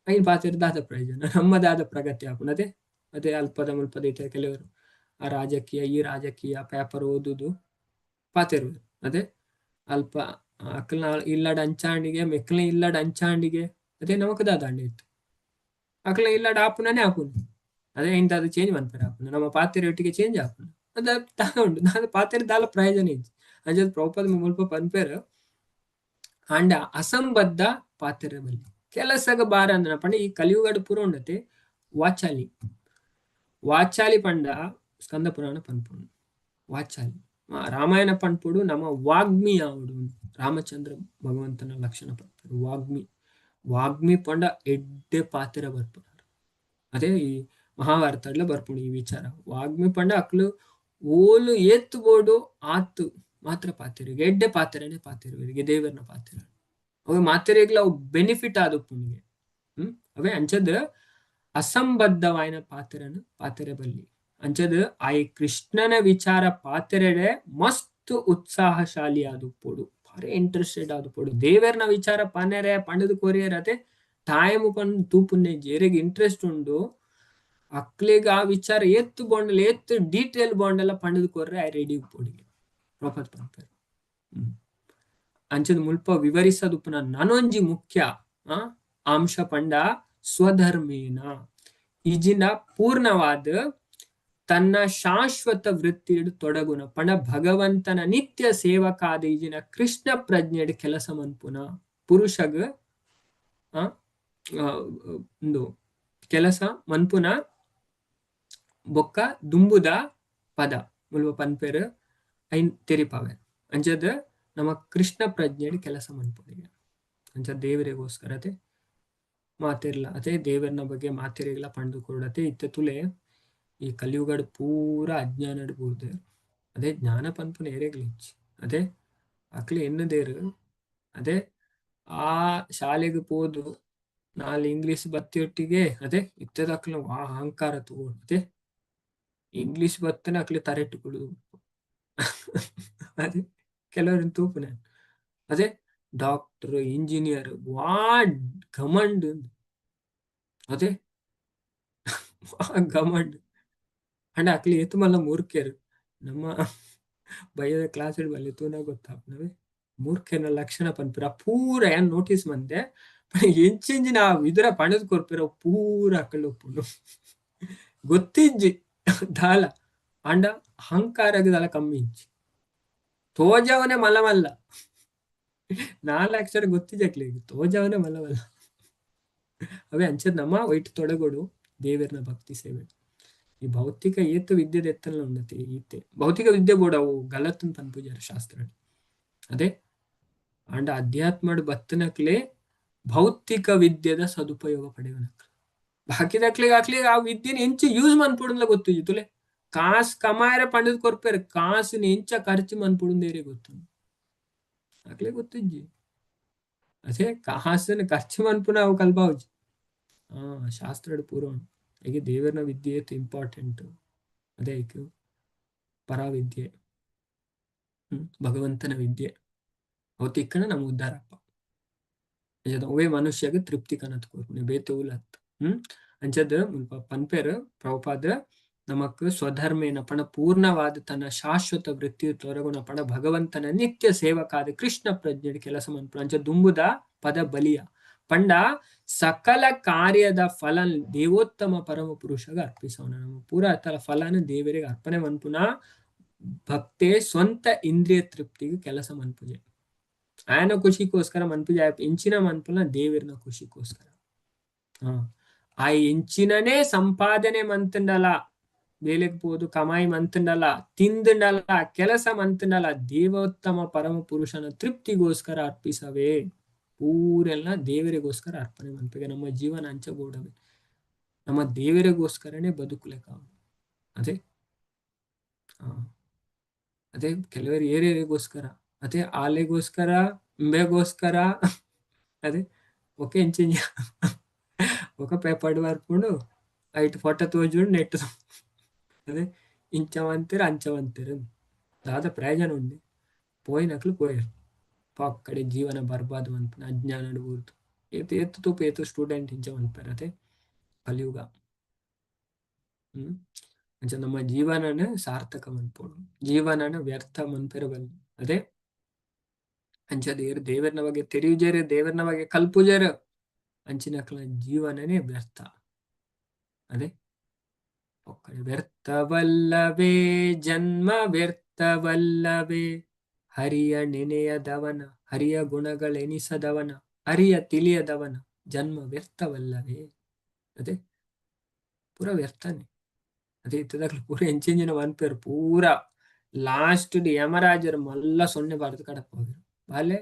ಐನ್ ಪಾತೆರ ದಾದ ಪ್ರಯೋಜನ, ನಮ್ಮದಾದ ಪ್ರಗತಿ ಆಪುಂಡು. ಅದೇ ಅದೇ ಅಲ್ಪದ ಮುಲ್ಪದ ಇತ್ತೆ ಕೆಲವರು ಆ ರಾಜಕೀಯ ಈ ರಾಜಕೀಯ ಪೇಪರ್ ಓದುದು ಪಾತೆರುವುದು. ಅದೇ ಅಲ್ಪ ಅಕ್ಲ್ನ ಇಲ್ಲಡ ಅಂಚಾಂಡಿಗೆ ಮೆಕ್ಲ್ನ ಇಲ್ಲಡ ಅಂಚಾಂಡಿಗೆ ಅದೇ ನಮಕ್ ದಾದ ಇತ್ತು ಅಕ್ಲ್ನ ಇಲ್ಲಡ ಆಪುನನೇ ಆಪುನು. ಅದೇ ಇಂತಾದ ಚೇಂಜ್ ಮನ್ಪೆರೆ ಆಪುನು, ನಮ್ಮ ಪಾತೆರ ಒಟ್ಟಿಗೆ ಚೇಂಜ್ ಆಪುನು. ಅದ ದಾದ ಉಂಡು ದಾದ ಪಾತೆರ ದಾಲ ಪ್ರಯೋಜನ ಇಜ್ಜಿ. ಅಂಚದ ಪ್ರಭುಪಾದ ಮುಲ್ಪ ಪನ್ಪೆರ್ ಆಂಡ ಅಸಂಬದ್ಧ ಪಾತೆರ ಬಲ್ಲಿ ಕೆಲಸಗ ಬಾರ ಅಂದ್ರ ಪಂಡ ಈ ಕಲಿಯುಗಡ್ ಪೂರ ಉಂಡತೆ ವಾಚಾಲಿ ವಾಚಾಲಿ ಪಂಡ ಸ್ಕಂದ ಪುರಾಣ ಪನ್ಪುಂಡು ವಾಚಾಲಿ ರಾಮಾಯಣ ಪನ್ಪುಡು ನಮ್ಮ ವಾಗ್ಮಿ ಆವಡು. ರಾಮಚಂದ್ರ ಭಗವಂತನ ಲಕ್ಷಣ ಪನ್ಪುಡು ವಾಗ್ಮಿ. ವಾಗ್ಮಿ ಪಂಡ ಎಡ್ಡೆ ಪಾತೆರ ಬರ್ಪುನಾರ್. ಅದೇ ಈ ಮಹಾಭಾರತಡ್ಲ ಬರ್ಪುಂಡು ಈ ವಿಚಾರ. ವಾಗ್ಮಿ ಪಂಡ ಅಕ್ಲು ಓಲು ಏತ್ ಬೋಡು ಆತ್ ಮಾತ್ರ ಪಾತೆರಿಗೆ, ಎಡ್ಡೆ ಪಾತೆರನೆ ಪಾತೆರುವೆರಿಗೆ, ದೇವರ್ನ ಪಾತೆರ. ಅವೆ ಮಾತೆರೆಗ್ಲ ಅವು ಬೆನಿಫಿಟ್ ಆದುಪ್ಪುಂಡಿಗೆ. ಅವೇ ಅಂಚದ ಅಸಂಬದ್ಧವಾಯಿನ ಪಾತೆರನು ಪಾತೆರೆ ಬಲ್ಲಿ. ಅಂಚದ ಆಯ್ ಕೃಷ್ಣನ ವಿಚಾರ ಪಾತೆರೆಡೆ ಮಸ್ತ್ ಉತ್ಸಾಹಶಾಲಿ ಆದುಪ್ಪೊಡು, ಭಾರಿ ಇಂಟ್ರೆಸ್ಟೆಡ್ ಆದುಪ್ಪೊಡು. ದೇವರ್ನ ವಿಚಾರ ಪನೆರೆ ಪಂಡದು ಕೊರಿಯರ್ ಅತೆ ಟೈಮ್ ಪಂದ್ ತೂಪುನ್ನೆ ಏರೆಗ್ ಇಂಟ್ರೆಸ್ಟ್ ಉಂಡು ಅಕ್ಲೆಗ್ ಆ ವಿಚಾರ ಏತ್ ಬೋಂಡಲ ಏತ್ ಡೀಟೇಲ್ ಬೋಂಡಲ ಪಂಡದು ಕೊರ್ರೆ ಆಯ್ ರೆಡಿ ಉಪ್ಪೊಡಿಗೆ ಪ್ರಪತ್ ಪನ್ಪೆರ್. ಅಂಚದ ಮುಲ್ಪ ವಿವರಿಸದುಪ್ಪುನ ನನೊಂಜಿ ಮುಖ್ಯ ಅಂಶ ಪಂಡ ಸ್ವಧರ್ಮೇನ ಇಜಿನ ಪೂರ್ಣವಾದ ತನ್ನ ಶಾಶ್ವತ ವೃತ್ತಿಡ್ ತೊಡಗುನ ಪಂಡ ಭಗವಂತನ ನಿತ್ಯ ಸೇವಕಾದ ಇಜಿನ ಕೃಷ್ಣ ಪ್ರಜ್ಞೆಡ್ ಕೆಲಸ ಮನ್ಪುನ ಪುರುಷಗ್ ಉಂದು ಕೆಲಸ ಮನ್ಪುನ ಬೊಕ್ಕ ದುಂಬುದ ಪದ ಮುಲ್ಪ ಪನ್ಪೆರ್ ಐನ್ ತೆರಿಪಾವೆರ್. ಅಂಚದ ನಮ್ಮ ಕೃಷ್ಣ ಪ್ರಜ್ಞೆಡ್ ಕೆಲಸ ಮನ್ಪುನಿಗೆ. ಅಂಚ ದೇವರಿಗೋಸ್ಕರ ಅತೆ ಮಾತೆರ್ಲ ಅತೆ ದೇವರ್ನ ಬಗ್ಗೆ ಮಾತೆರೆಗ್ಲ ಪಂಡು ಕೊಡತೆ. ಇತ್ತೆ ತುಲೆ ಈ ಕಲಿಯುಗಡ್ ಪೂರ ಅಜ್ಞಾನಡ್ ಬೂರ್ದೆರ್. ಅದೇ ಜ್ಞಾನ ಪನ್ಪುನ ಏರೆಗ್ಲ ಇಜ್ಜಿ. ಅದೇ ಅಕ್ಲೆ ಎನ್ನುದೇರು ಅದೇ ಆ ಶಾಲೆಗ್ ಪೋದು ನಾಲ್ ಇಂಗ್ಲಿಷ್ ಬತ್ತಿಯೊಟ್ಟಿಗೆ ಅದೇ ಇತ್ತೆದಕ್ಲ ಆ ಅಹಂಕಾರ ತೂವೊಡು. ಅದೇ ಇಂಗ್ಲಿಷ್ ಬತ್ತನ ಅಕ್ಲೆ ತರೆಟ್ ಕುಲ್ಲುದು. ಅದೇ ಕೆಲವರನ್ ತೂಪುನೆ. ಅದೇ ಡಾಕ್ಟರ್ ಇಂಜಿನಿಯರ್ ವಾ ಘಮಂಡ್, ಅದೇ ವಾ ಘಮಂಡ್ ಅಂಡ ಅಕ್ಲೆ ಏತ್ ಮಲ್ಲ ಮೂರ್ಖೆರ್. ನಮ್ಮ ಬಯ್ಯದ ಕ್ಲಾಸ್ ಬಲ್ಲೆ ತೂನ ಗೊತ್ತಾಪುನವೆ ಮೂರ್ಖೆರ್ನ ಲಕ್ಷಣ ಪನ್ಪೆರ್. ಪೂರ ಏನ್ ನೋಟಿಸ್ ಮಂದೆ ಎಂಚೆಂಚಿನ ವಿದುರ ಪಂಡದ್ ಕೊರ್ಪೆರ್ ಪೂರ ಅಕಲ್ ಉಪ್ಪುಂಡು ಗೊತ್ತಿಜ್ಜಿ ದಾಲ ಅಂಡ ಅಹಂಕಾರಗ್ ದಾಲ ಕಮ್ಮಿ ಇಜ್ಜಿ. ತೋಜವನೆ ಮಲ್ಲ ಮಲ್ಲ ನಾಲ್ ಅಕ್ಷರ ಗೊತ್ತಿಜ್ಜಿ ಅಕ್ಲೆಗ್, ತೋಜವನೆ ಮಲ್ಲ ಮಲ್ಲ. ಅವೇ ಅಂಚದ ನಮ್ಮ ಒಯ್ಟ್ ತೊಡಗೊಡು ದೇವೆರ್ನ ಭಕ್ತಿ ಸೇವೆ. ಈ ಭೌತಿಕ ಏತ್ ವಿದ್ಯೆದ ಎತ್ತಲ್ಲ ಉಂಡತೆ ಈತೆ ಭೌತಿಕ ವಿದ್ಯೆ ಬೋಡು ಅವು ಗಲತ್ನ್ ಪನ್ಪುಜಾರ ಶಾಸ್ತ್ರ. ಅದೇ ಅಂಡ ಅಧ್ಯಾತ್ಮಡ್ ಬತ್ತನಕ್ಲೆ ಭೌತಿಕ ವಿದ್ಯೆದ ಸದುಪಯೋಗ ಪಡೆಯುವನಕ್ಲೆ. ಬಾಕಿದಕ್ಲೆಗ್ ಅಕ್ಲೆಗ್ ಆ ವಿದ್ಯೆನ್ ಎಂಚ ಯೂಸ್ ಮನ್ಪೊಡುಂದ್ಲ ಗೊತ್ತಿಜ್ಜಿ. ತುಲೆ ಕಾಸ್ ಕಮಾಯರ ಪಂಡದ್ ಕೊರ್ಪೆರ್, ಕಾಸುನ್ ಎಂಚ ಖರ್ಚು ಮನ್ಪೊಡುಂದು ಏರೆಗ್ ಗೊತ್ತುಂಡು ಅಕ್ಲೆ ಗೊತ್ತಿಜ್ಜಿ. ಅದೇ ಕಾಸುನ್ ಖರ್ಚು ಮನ್ಪುನ ಅವು ಕಲ್ಪಾವುಜಿ. ಶಾಸ್ತ್ರಡ್ ಪೂರ ಉಂಡು. ಹೇಗೆ ದೇವರ್ನ ವಿದ್ಯೆ ಇಂಪಾರ್ಟೆಂಟ್, ಅದೇ ಐಕ್ ಪರಾವಿದ್ಯೆ, ಭಗವಂತನ ವಿದ್ಯೆ ಅವು ತಿಕ್ಕಣ ನಮ್ಮ ಉದ್ಧಾರಪ್ಪ. ಅವೇ ಮನುಷ್ಯಗ್ ತೃಪ್ತಿ ಕನತ್ ಕೊರ್ಪುನಿ ಬೇತೆ ಉಲತ್. ಅಂಚದ ಮುಲ್ಪ ಪನ್ಪೆರ್ ಪ್ರಭುಪಾದ ನಮಕ್ ಸ್ವಧರ್ಮೇನ ಪಣ ಪೂರ್ಣವಾದ ತನ್ನ ಶಾಶ್ವತ ವೃತ್ತಿ ತೊರಗುಣ ಪಣ ಭಗವಂತನ ನಿತ್ಯ ಸೇವಕಾದ ಕೃಷ್ಣ ಪ್ರಜ್ಞೆಡ್ ಕೆಲಸ ಮನ್ಪುಣ. ಅಂಚ ದುಂಬುದ ಪದ ಬಲಿಯ ಪಂಡ ಸಕಲ ಕಾರ್ಯದ ಫಲ ದೇವೋತ್ತಮ ಪರಮ ಪುರುಷಗ ಅರ್ಪಿಸೋಣ. ನಮ್ಮ ಪೂರ ತರ ಫಲನ ದೇವರಿಗೆ ಅರ್ಪಣೆ ಮನ್ಪುನ ಭಕ್ತೆ ಸ್ವಂತ ಇಂದ್ರಿಯ ತೃಪ್ತಿಗೆ ಕೆಲಸ ಮನ್ಪುಜೆ. ಆಯನ ಖುಷಿಗೋಸ್ಕರ ಮನ್ಪುಜೆ, ಎಂಚಿನ ಮನ್ಪುನ ದೇವರನ ಖುಷಿಗೋಸ್ಕರ. ಆ ಎಂಚಿನನೇ ಸಂಪಾದನೆ ಮಂತಂಡಲ, ಬೇಲೆಗ್ ಪೋದು ಕಮಾಯಿ ಮಂತಂಡಲ, ತಿಂದಂಡಲ, ಕೆಲಸ ಮಂತಂಡಲ ದೇವೋತ್ತಮ ಪರಮ ಪುರುಷನ ತೃಪ್ತಿಗೋಸ್ಕರ ಅರ್ಪಿಸವೇ. ಪೂರೆಲ್ಲ ದೇವರಿಗೋಸ್ಕರ ಅರ್ಪಣೆ ಮನ್ಪಿಗೆ. ನಮ್ಮ ಜೀವನ ಅಂಚ ಬೋಡವೆ ನಮ್ಮ ದೇವರಿಗೋಸ್ಕರನೇ ಬದುಕುಲೆಕ. ಅದೇ ಅದೇ ಕೆಲವರು ಏರಿಗೋಸ್ಕರ, ಅದೇ ಆಲೆಗೋಸ್ಕರ, ಇಂಬೆಗೋಸ್ಕರ, ಅದೇ ಒಕೆ ಎಂಚಿಂಜ ఒక ಪೇಪರ್ ಬರ್ಪುಂಡು ಐಟ್ ಫೋಟೋ ತೋಜುಂಡು ನೆಟ್. ಅದೇ ಇಂಚ ಮಂತೆರ್ ಅಂಚ ಮಂತೆರ್ ದಾದ ಪ್ರಯೋಜನ ಉಂಡು? ಪೋಯಿನಕ್ಲು ಪೋಯೆರ್ ಪಕ್ಕಡೆ ಜೀವನ ಬರ್ಬಾದ್ ಮನ್ಪುನ ಅಜ್ಞಾನಡ್ ಬೂರ್ದು. ಏತ್ ಏತ್ ತೂಪ ಏತ್ ಸ್ಟೂಡೆಂಟ್ ಇಂಚ ಮನ್ಪೆರ್. ಅದೇ ಕಲಿಯುಗ. ಅಂಚ ನಮ್ಮ ಜೀವನನ ಸಾರ್ಥಕ ಮನ್ಪೊಡು, ಜೀವನನ ವ್ಯರ್ಥ ಮನ್ಪೆರೆ ಬಲ್ಲಿ. ಅದೇ ಅಂಚ ದೇವರ್ನ ಬಗ್ಗೆ ತೆರಿಯುಜೆರ್, ದೇವರ್ನ ಬಗ್ಗೆ ಕಲ್ಪುಜೆರ್, ಅಂಚಿನಕ್ಲ ಜೀವನನೇ ವ್ಯರ್ಥ. ಅದೇ ಒಕ್ಕಡೆ ವ್ಯರ್ಥವಲ್ಲವೇ ಜನ್ಮ ವ್ಯರ್ಥವಲ್ಲವೇ, ಹರಿಯ ನೆನೆಯದವನ ಹರಿಯ ಗುಣಗಳೆನಿಸದವನ ಹರಿಯ ತಿಳಿಯದವನ ಜನ್ಮ ವ್ಯರ್ಥವಲ್ಲವೇ. ಅದೇ ಪೂರ ವ್ಯರ್ಥನೆ. ಅದೇ ಇತ್ತದಕ್ಲು ಪೂರ ಎಂಚೆಂಚಿನ ಮನ್ಪೆರ್ ಪೂರ ಲಾಸ್ಟ್ ಯಮರಾಜರು ಮಲ್ಲ ಸೊನ್ನೆ ಬಾರದು ಕಡಪ ಹೋಗಿರು ಬಾಲೆ.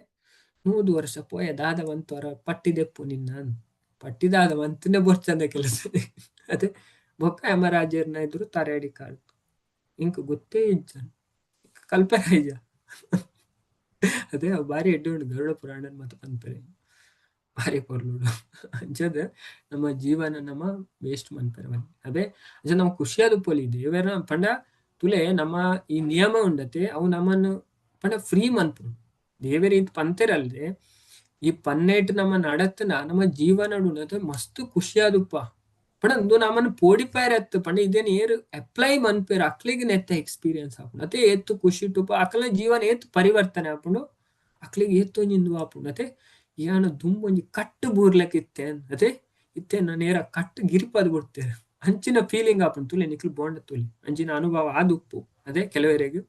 100 ವರ್ಷ ಪೋಯ ದಾದ ಮಂತೊರ ಪಟ್ಟಿದೆಪ್ಪು ನಿನ್ನ ಪಟ್ಟಿದಾದ ಮಂತನೆ ಬೊರ್ಚಂದ ಕೆಲಸ. ಅದೇ ಬೊಕ್ಕ ಯಮರಾಜೆರ್ನ ಎದುರು ತರೆಯಡಿ ಕಾಳು ಇಂಕ್ ಗೊತ್ತೇ ಇಜ್ಜ ಕಲ್ಪನೆ ಇಜ್ಜ. ಅದೇ ಅವು ಬಾರಿ ಎಡ್ಡೆ ಉಂಡು ಗರುಡ ಪುರಾಣ ಮತ್ತು ಪನ್ಪೆರೆ ಬಾರಿ ಪೊರ್ಲುಡು. ಅಂಚದ ನಮ್ಮ ಜೀವನ ನಮ್ಮ ವೇಸ್ಟ್ ಮನ್ಪೆರೆ ಬಲ್ಲಿ. ಅದೇ ಅಂಚ ನಮ್ಮ ಖುಷಿಯಾದ ಪೊಲಿ ದೇವೆರ್ನ ಪಂಡ ತುಲೆ ನಮ್ಮ ಈ ನಿಯಮ ಉಂಡತೆ ಅವು ನಮ್ಮನ್ನು ಪಂಡ ಫ್ರೀ ಮನ್ಪುಂಡು. ದೇವೆರ್ ಈತ್ ಪಂತೆರಲ್ದೆ ಈ ಪನ್ನೇಟ್ ನಮ್ಮ ನಡತ್ನ ನಮ್ಮ ಜೀವನ ಉಂಡತೆ ಮಸ್ತ್ ಖುಷಿಯಾದುಪ್ಪ. ಪಂಡ ಉಂದು ನಮ್ಮನ್ನು ಪೋಡಿಪಾಯರತ್ತು ಪಂಡ ಇದೇನು ಏರು ಅಪ್ಲೈ ಮನ್ಪೆರ್ ಅಕ್ಲೆಗ್ ನೆತ್ತ ಎಕ್ಸ್ಪೀರಿಯನ್ಸ್ ಆಪುಂಡು. ಅತೆ ಏತ್ ಖುಷಿ ಟುಪ್ಪ ಅಕ್ಲೆನ ಜೀವನ ಏತ್ ಪರಿವರ್ತನೆ ಆಪುಂಡು, ಅಕ್ಲೆಗ್ ಏತ್ ಒಂಜಿ ಇಂದು ಆಪುಂಡು. ಅತೆ ಯಾನ ದುಂಬೊಂಜಿ ಕಟ್ಟು ಬೂರ್ಲಕ್ ಇತ್ತೆ ಅತೆ ಇತ್ತೆ ನೇರ ಕಟ್ಟು ಗಿರಿಪದ್ ಕೊಡ್ತೇನೆ ಅಂಚಿನ ಫೀಲಿಂಗ್ ಆಪುಂಡು. ತುಲೆ ನಿಕ್ಲು ಬೋಂಡ ತುಲೆ ಅಂಚಿನ ಅನುಭವ ಆದುಪ್ಪು. ಅದೇ ಕೆಲವರೆಗ್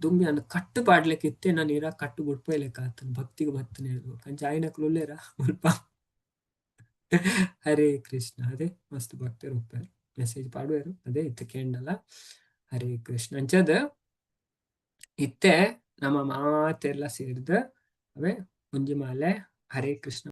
ದುಂಬಿ ಅನ್ನ ಕಟ್ಟು ಪಾಡ್ಲೆಕ್ ಇತ್ತೆ ನಾನು ನೇರ ಕಟ್ಟು ಬುಡ್ಪೈಲೆಕ್ಕ ಆತನ ಭಕ್ತಿಗೆ ಬತ್ತನೆ ಹೇಳ್ಬೇಕು ಅಂಚ ಆಯ್ನಕ್ಲು ಉಲ್ಲೇರ ಮುಲ್ಪ. ಹರೇ ಕೃಷ್ಣ. ಅದೇ ಮಸ್ತ್ ಭಕ್ತರು ಹೋಗ್ತಾರೆ ಮೆಸೇಜ್ ಪಾಡುವರು ಅದೇ ಇತ್ತೆ ಕೇಂಡಲ್ಲ. ಹರೇ ಕೃಷ್ಣ. ಅಂಚದ ಇತ್ತೆ ನಮ್ಮ ಮಾತೆಲ್ಲ ಸೇರ್ದ ಅವೇ ಒಂಜಿ ಮಾಲೆ ಹರೇ ಕೃಷ್ಣ.